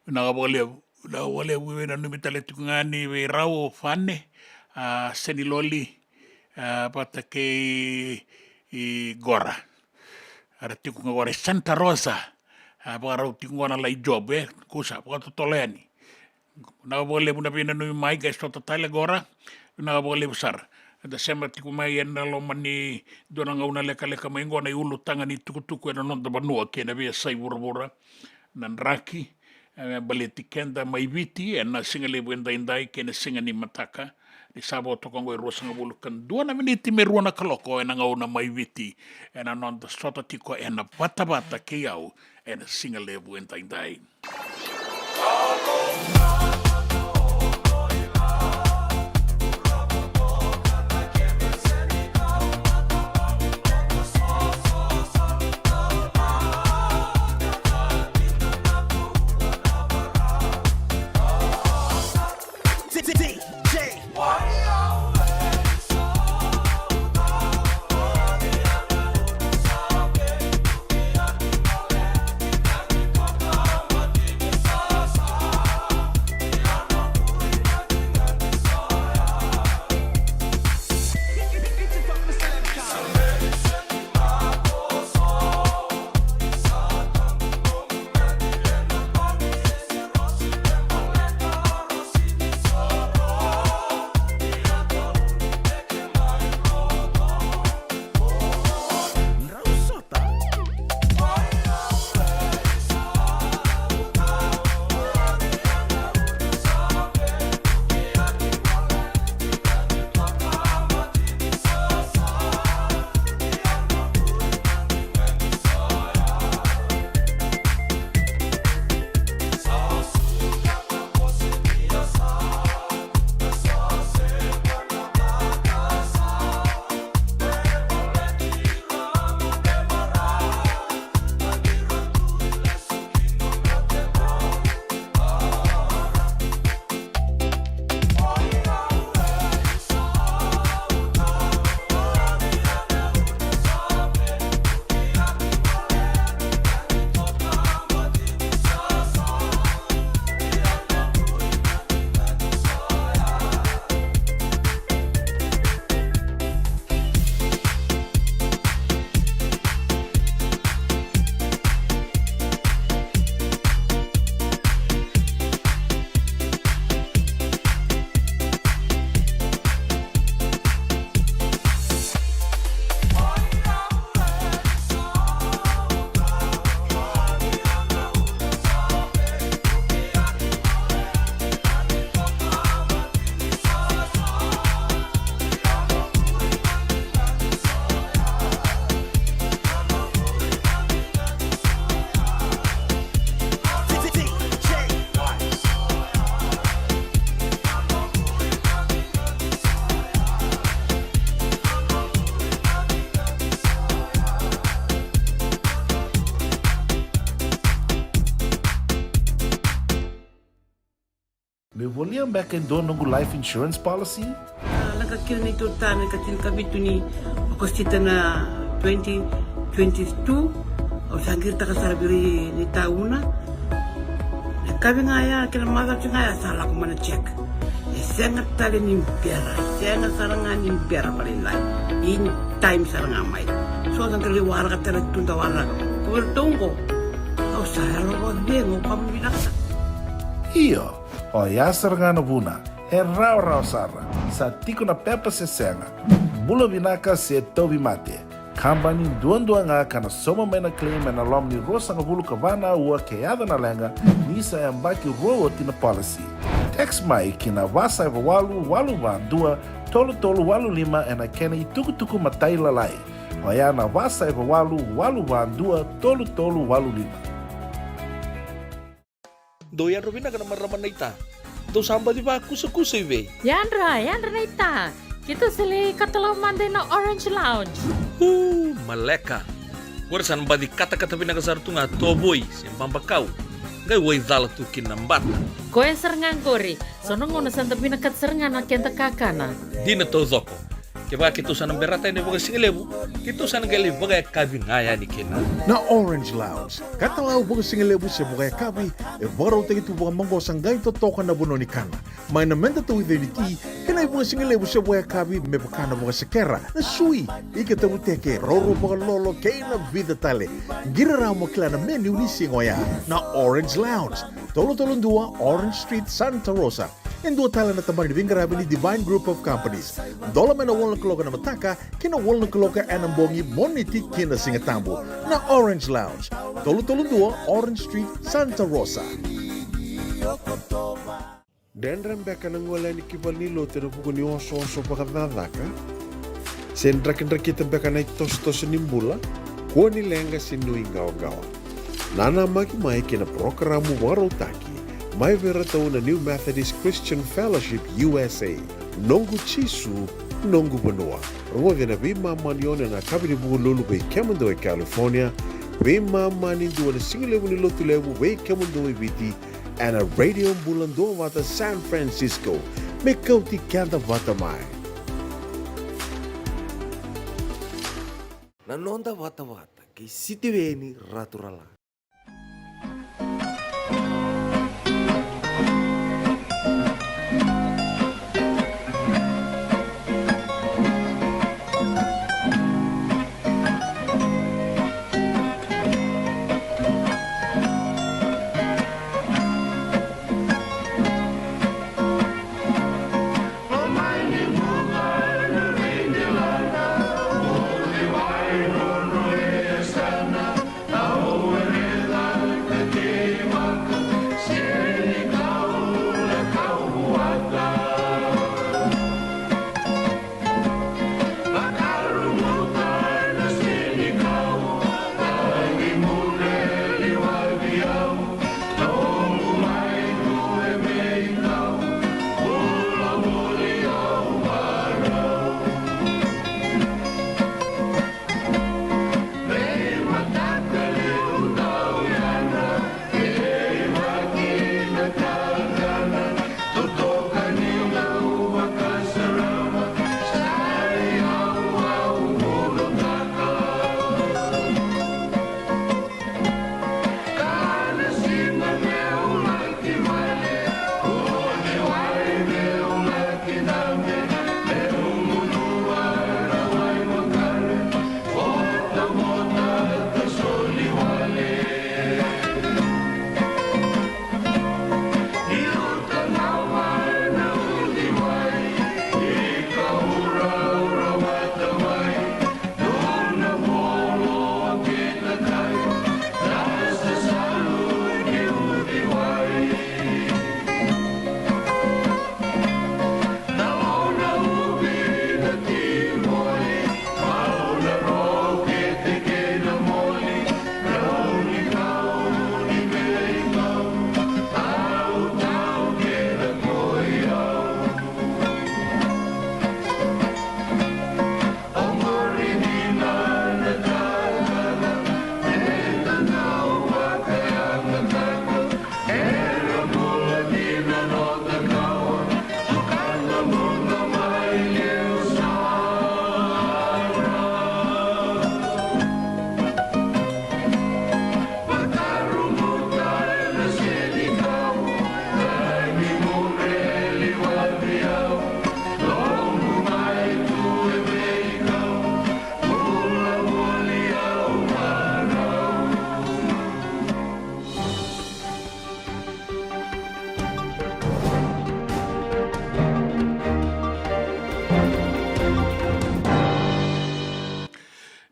Vinaka vakalevu, vinaka vakalevu, veinanumi tale tiko ga yani vei rau o Fane, a, Seniloli, a, vata kei, i Gora. Era tiko ga qori Santa Rosa, a, vakarau tiko qo na lai job, e, kusa, vakatotolo yani. Vinaka vakalevu na veinanumi mai, qai sota tale qori. Vinaka vakalevu sara. Eda sema tiko mai ena loma ni dua na gauna lekaleka mai qo na iulutaga ni tukutuku ena noda vanua kei na veiyasai vuravura. Na draki, e, me baleti keda mai Viti ena sigalevu edaidai kei na siga ni mataka. Ni sa vo toka qo e ruasagavulu ka dua na miniti me rua na kaloko ena gauna mai Viti. Ena noda sota tiko ena vatavata kei au ena sigalevu edaidai. Meu volia beka e dua noqu life insurance policy? A, lako kina neitou ta na ikatinikavitu ni Okosita na twenty twenty-two. Au sa qiritaka sara vei ira na itauna. Na yakavi ga ya kei na macawa ga ya sa lako mai na check. E sega tale ni bera, e sega sara ga ni bera vakalailai. In time sara ga mai. So sa qai waraka tale tu da waraka. Ko iratou qo. Au sa yalo vakacegu, au vakavinavinaka sara. Io, oya sara ga na vuna. E rawarawa sara. Sa tiko na pepa se sega. Bula vinaka se tauvimate. Kabani duadua ga ka na sauma mai na claim ena loma ni ruasagavulu ka va na aua ke yaco na leqa ni sa yabaki rua oti na policy. Text mai ki na va saiva walu walu va dua tolu tolu walu lima ena kena itukutuku matailalai. Oya na va saiva walu walu va dua tolu tolu walu lima. Dou yadra vinaka na marama naita. Dou sa baci vakusakusa i vei? Yadra, yadra naita. Keitou sa lai katalau mada ina Orange Lounge. Uu, maleka. Qori sa na baci katakata vinaka sara tu ga tovoi se babakau. qai waicala tu kina na bata. Koya sara ga qori, so na gauna sa da vinakata sara ga na keda kakana. Dina taucoko. Kevaka keitou sa na berata yani vakasigalevu, keitou sa na qai lai vakayakavi ga yani kina. Na Orange Lounge, katalau vakasigalevu se vakayakavi, e vakarautaki tu vakamaqosa qai totoka na vanua ni kana. Mai na meda tauica ni ti, kei na ivakasigalevu se vakayakavi me vaka na vakasekera, na sui, ika tavuteke, roro vakalolo, kei na vica tale. Qiri rawa mo kila na menu ni siga oya. Na Orange Lounge, tolu tolu dua Orange Street, Santa Rosa. E dua tale na tabana ni veiqaravi ni Divine Group of Companies. Dola mai na walu na kaloko ena mataka ki na walu na kaloko ena bogi, Moniti ki na Sigatabu. Na Orange Lounge, tolu tolu dua Orange Street, Santa Rosa. Dredre beka na gole yani ki valenilotu ena vuku ni osooso vakacakacaka? Se drakidrakita beka na itosotoso ni bula? Kua ni leqa se nuiqawaqawa. Nanamaki mai ki na parokaramu vakarautaki mai vei iratou na New Methodist Christian Fellowship U S A, Noqu Jisu, Noqu Vanua. Rogoci ena veimama ni ono ena yakavi ni Vukelulu vei kemudou e California, veimama ni dua na sigalevu ni Lotulevu vei kemudou e Viti, ena Radio Bula Duavata San Francisco, me kauti keda vata mai. Na noda vatavata kei Sitiveni Raturala.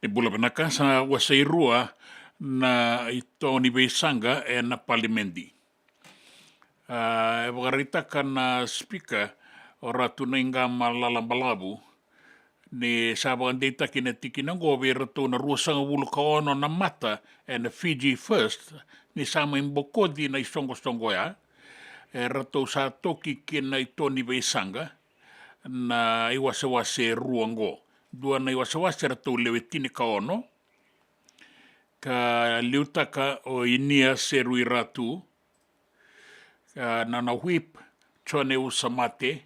Ni bula vinaka, sa wase e rua na ito ni veisaqa ena palimedi. A, e vakaraitaka na sipika o Ratu Naiqama Lalabalavu ni sa vakadeitaki na tikina oqo vei iratou na ruasagavulu ka ono na mata ena Fiji First ni sa mai bokoci na isoqosoqo oya. E ratou sa toki ki na ito ni veisaqa na iwasewase e rua oqo. Dua na iwasewase ratou lewe tini ka ono, ka liutaka o Inia Serui Ratu, ka na nona whip Jone Usamate,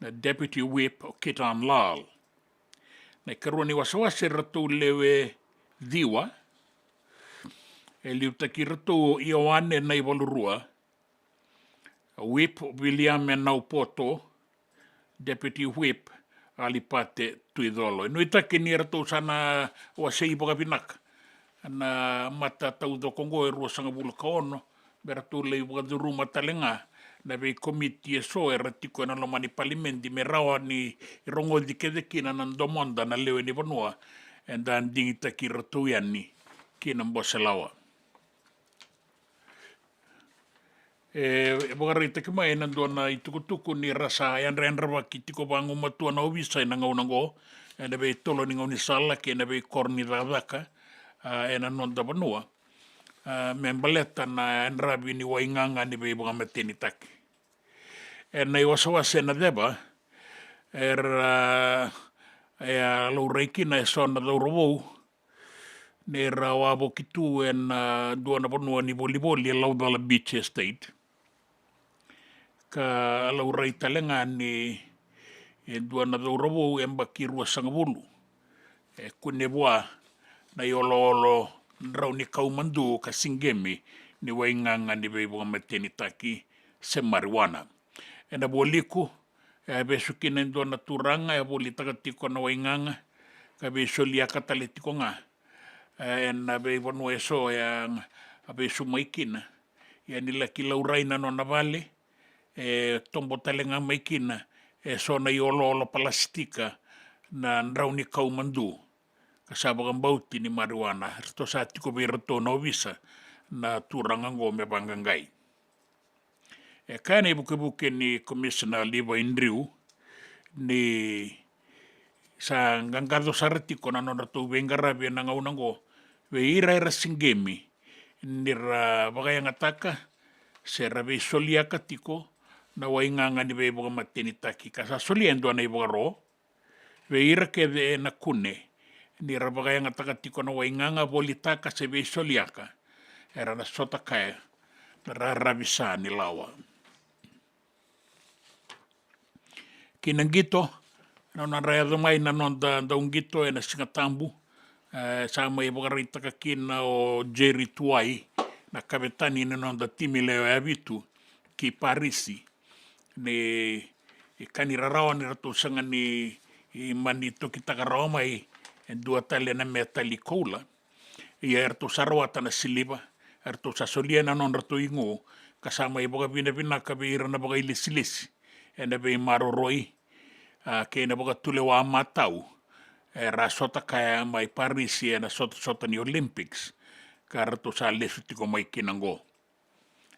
na deputy whip o Kitan Lal. Na ikarua ni wasewase eratou lewe ciwa, e liutaki iratou o Ioane Naivalurua, whip Viliame Naupoto, deputy whip Alipate Tuicolo. E nuitaki ni ratou sa na wasei vakavinaka na mata taucoko oqo e ruasagavulu ka ono, me ratou lai vakacuruma tale ga na veikomiti eso era tiko ena loma ni palimedi me rawa ni rogoci kece kina na domoda na lewe ni vanua, eda digitaki iratou yani ki na bose lawa. E, e vakaraitaki mai ena dua na itukutuku ni ra sa yadrayadravaki tiko vagumatua na ovisa ena gauna oqo, ena veitolo ni gaunisala kei na veikoro ni cakacaka, a, ena noda vanua, a, me baleta na yadravi ni waigaga ni veivakamatenitaki. Ena iwasewase ena ceva, era, e a laurai kina eso na cauravou, ni ra wavoki tu ena, a, dua na vanua ni volivoli e Laucala Beach Estate. Ka laurai tale ga ni e dua na cauravou e yabaki ruasagavulu e kune vua na ioloolo drau ni kau madu ka sigemi ni waigaga ni veivakamatenitaki se marijuana. Ena vualiku, e a vesu kina e dua na turaga, e a volitaka tiko na waigaga, ka veisoliaka tale tiko ga, e, ena veivanua eso e a, a vesu mai kina. Ia ni laki laurai na nona vale, e tobo tale ga mai kina eso na ioloolo palasitika na drau ni kau madu, ka sa vakabauti ni marijuana. Eratou sa tiko vei iratou na ovisa na turaga oqo me vaqaqai. E kaya na ivukevuke ni Komisina Levi Drew ni sa qaqaco sara tiko na nodratou veiqaravi ena gauna oqo vei ira era sigemi ni ra vakayagataka se ra veisoliaka tiko na waigaga ni veivakamatenitaki, ka sa solia e dua na ivakaro vei ira kece ena kune ni ra vakayagataka tiko na waigaga, volitaka se veisoliaka, era na sota kaya na raravi sa ni lawa. Ki na qito, na nodra yaco mai na noda dauqito ena Sigatabu, e, sa mai vakaraitaka kina o Jerry Tuwai, na kavetani ni noda timi lewe vitu ki Parisi, ni ka ni rarawa ni ratou sega ni mani tokitaka rawa mai e dua tale na metali koula. Ia eratou sa rawata na siliva, eratou sa solia na nodratou igu, ka sa mai vakavinavinaka vei ira na vakailesilesi ena veimaroroi, a, kei na vakatulewa matau era sota kaya mai Parisi ena sotasota ni Olympics, ka ratou sa lesu tiko mai kina oqo.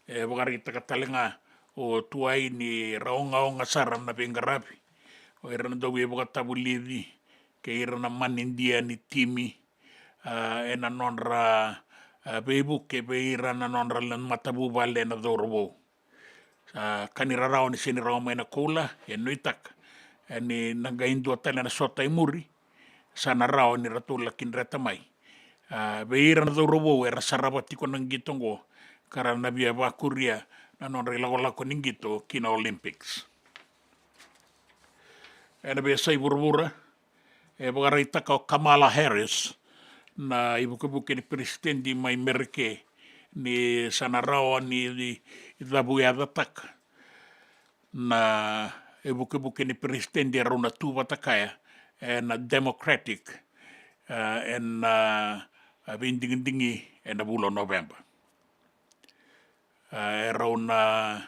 E vakaraitaka tale ga o Tuwai ni ra ogaoga sara na veiqaravi o ira na dauveivakatavulici kei ira na manidia ni timi, a, ena nodra, a, veivuke vei ira na nodra matavuvale na cauravou. A, ka ni rarawa ni sega ni rawa mai na koula, e nuitaka, e, ni na qai dua tale na sota e muri, sa na rawa ni ratou laki dreta mai. A, vei ira na cauravou era sarava tiko na qito oqo, ka ra na via vakuria na nodra ilakolako ni qito ki na Olympics. Ena veiyasai vuravura, e vakaraitaka o Kamala Harris, na ivukevuke ni peresitedi mai Merika, ni sa na rawa ni cavuyacataka na ivukevuke ni peresitedi erau na tu vata kaya ena Democratic, e, ena, e, veidigidigi ena vula o Noveba. E, erau na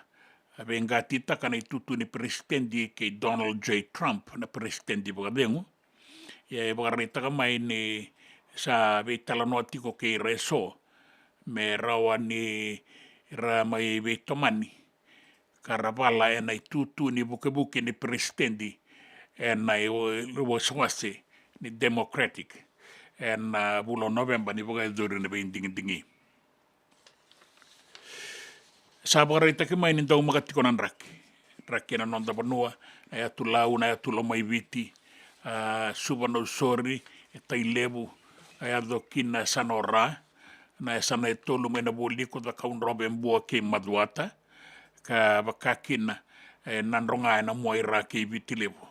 veiqatitaka na itutu ni peresitedi kei Donald J Trump, na peresitedi vakacegu. Ia e vakaraitaka mai ni sa veitalanoa tiko kei ira eso me rawa ni ra mai veitomani ka ra vala ena itutu ni vukevuke ni peresitedi ena i-, iwasewase ni Democratic ena vula o Noveba ni vakayacori na veidigidigi. Sa vakaraitaki mai ni daumaka tiko na draki. Draki ena noda vanua, na yatu Lau, na yatu Lomaiviti, a, Suva, Nausori, e Tailevu, a yaco kina e Sanau Ra, na yasana e tolu mai na Vualiku, Cakaudrove, Bua kei Macuata. ka vaka kina e Nadroga ena Muaira kei Viti Levu,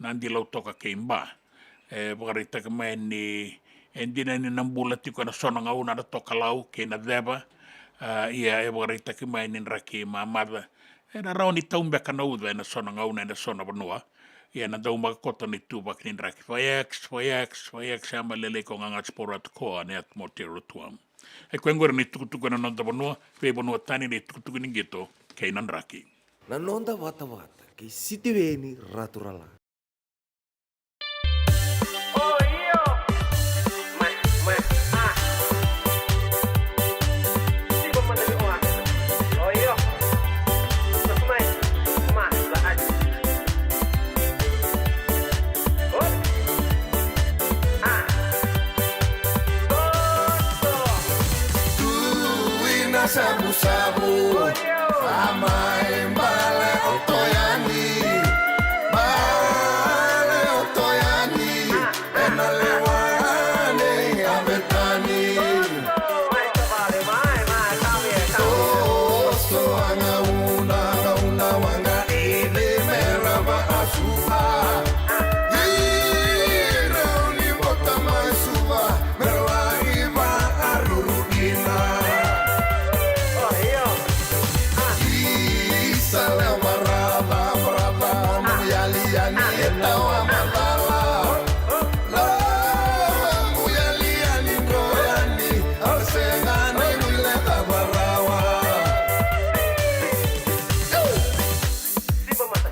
Nadi, Lautoka kei Ba. E vakaraitaki mai ni e dina ni na bula tiko ena so na gauna na tokalau kei na ceva. A, ia e vakaraitaki mai ni draki mamaca ena rawa ni tau beka na uca ena so na gauna ena so na vanua. Ia na daumaka koto na ituvaki ni draki. Fai X, fai X, fai X, a malelei ko gagasi poro atu ko a ne atu mo tero tuam. E koya qori na itukutuku ena noda vanua, veivanua tani na itukutuku ni qito kei na draki. Na noda vatavata kei Sitiveni Raturala. Tui na savusavu, a mai bale o Toyani, bale o Toyani, ena lewa nei Avetani. Toso a gauna, gauna waqa ene me rava a Suva. Ira ni vota mai Suva, me laki vakaruru kina. Isa lewa brother, brother, nomu yali yani e tawa macala. Nomu yali yani dro yani, au sega ni wili cava rawa.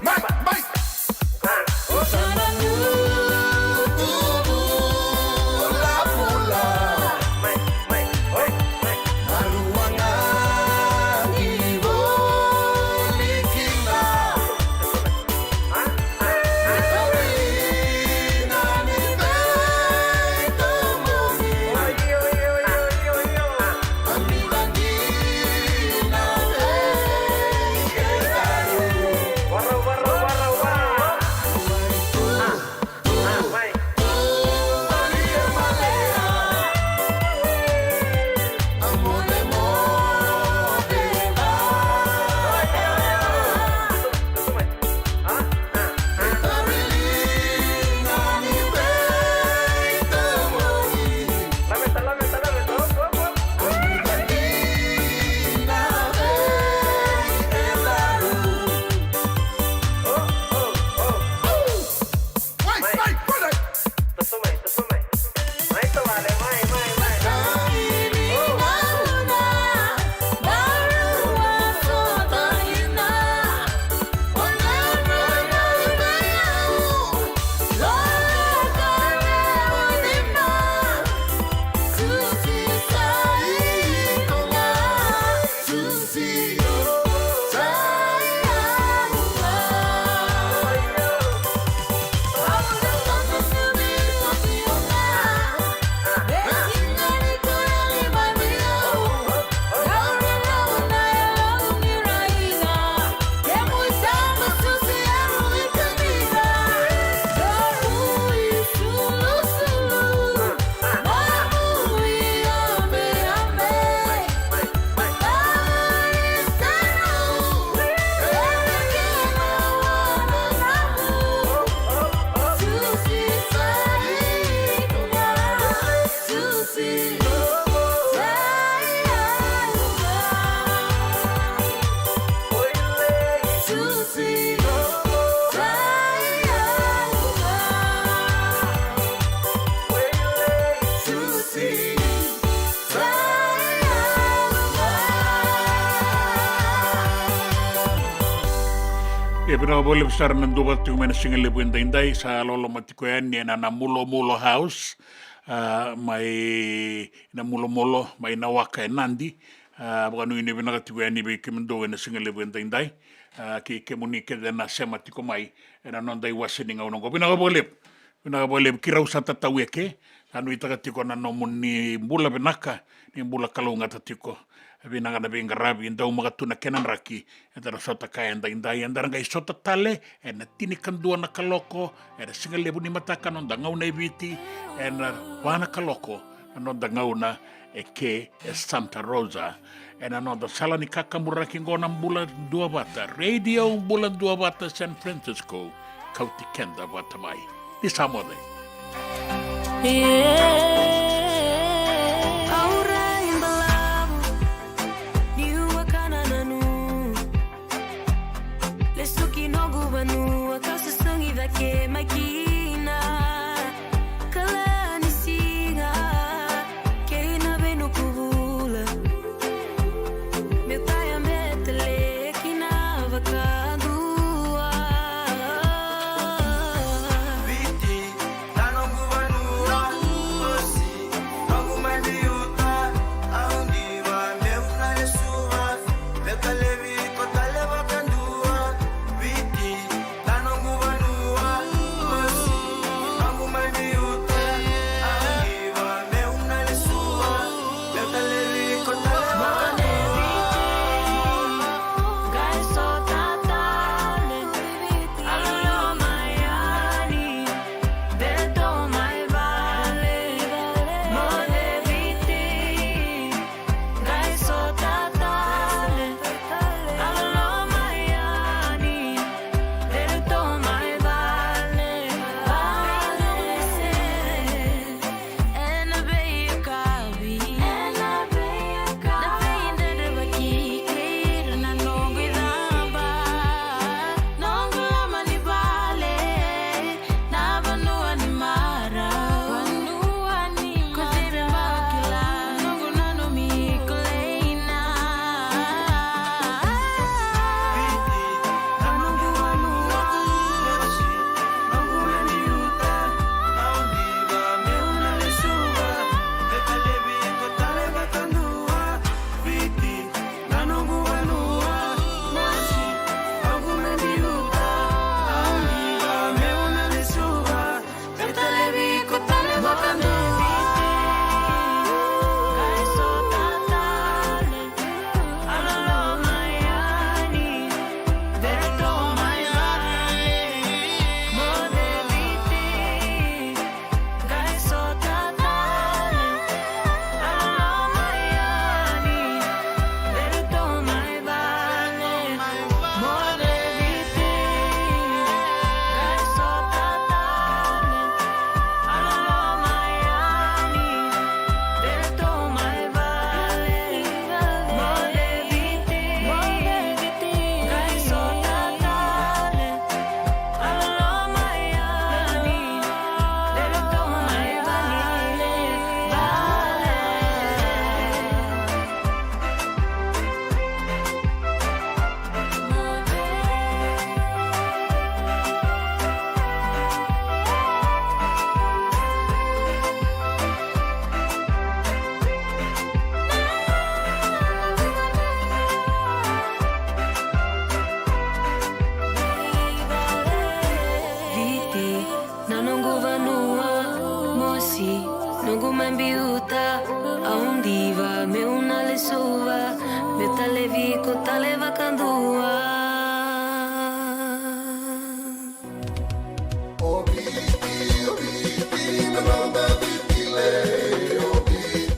Mai, mai. Ia, vinaka vakalevu sara na duavata tiko mai na sigalevu edaidai, sa loloma tiko yani ena na Mulomulo House, a, mai na Mulomulo, mai na Waka e Nadi. A, vakanuinui vinaka tiko yani vei kemudou ena sigalevu edaidai, a, kei kemuni kece na sema tiko mai ena noda iwase ni gauna oqo. Vinaka vakalevu. Vinaka vakalevu, keirau sa tatau eke, sa nuitaka tiko na nomuni bula vinaka, ni bula kalougata tiko. Vinaka na veiqaravi, daumaka tu na kena draki, eda na sota kaya edaidai, eda na qai sota tale ena tinikadua na kaloko, ena sigalevu ni mataka, noda gauna e Viti, ena va na kaloko, na noda gauna e ke e Santa Rosa. Ena noda sala ni kakaburaki qo na Bula Duavata, Radio Bula Duavata San Francisco, kauti keda vata mai. Ni sa moce. Yeah. Au rai balavu, niu a kana na nu. Lesu ki noqu vanua, kau sasaga cake mai kina. Kala ni siga, kei na vei noqu vula. Meu taya me tale kina vakadua. Viti, na noqu vanua, mosi, noqu mai biuta, au diva, meu na lesuva, meu talevi iko tale vakadua. Viti, na noqu vanua, mosi, noqu mai biuta, au diva, meu na lesuva, meu talevi iko tale vakadua. Viti, na noqu vanua, mosi, noqu mai biuta, au diva, meu na lesuva, meu talevi iko tale vakadua.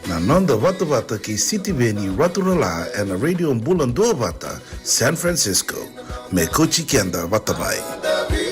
Na noda vatavata kei Sitiveni Raturala ena Radio Bula Duavata, San Francisco, me kauti keda vata mai.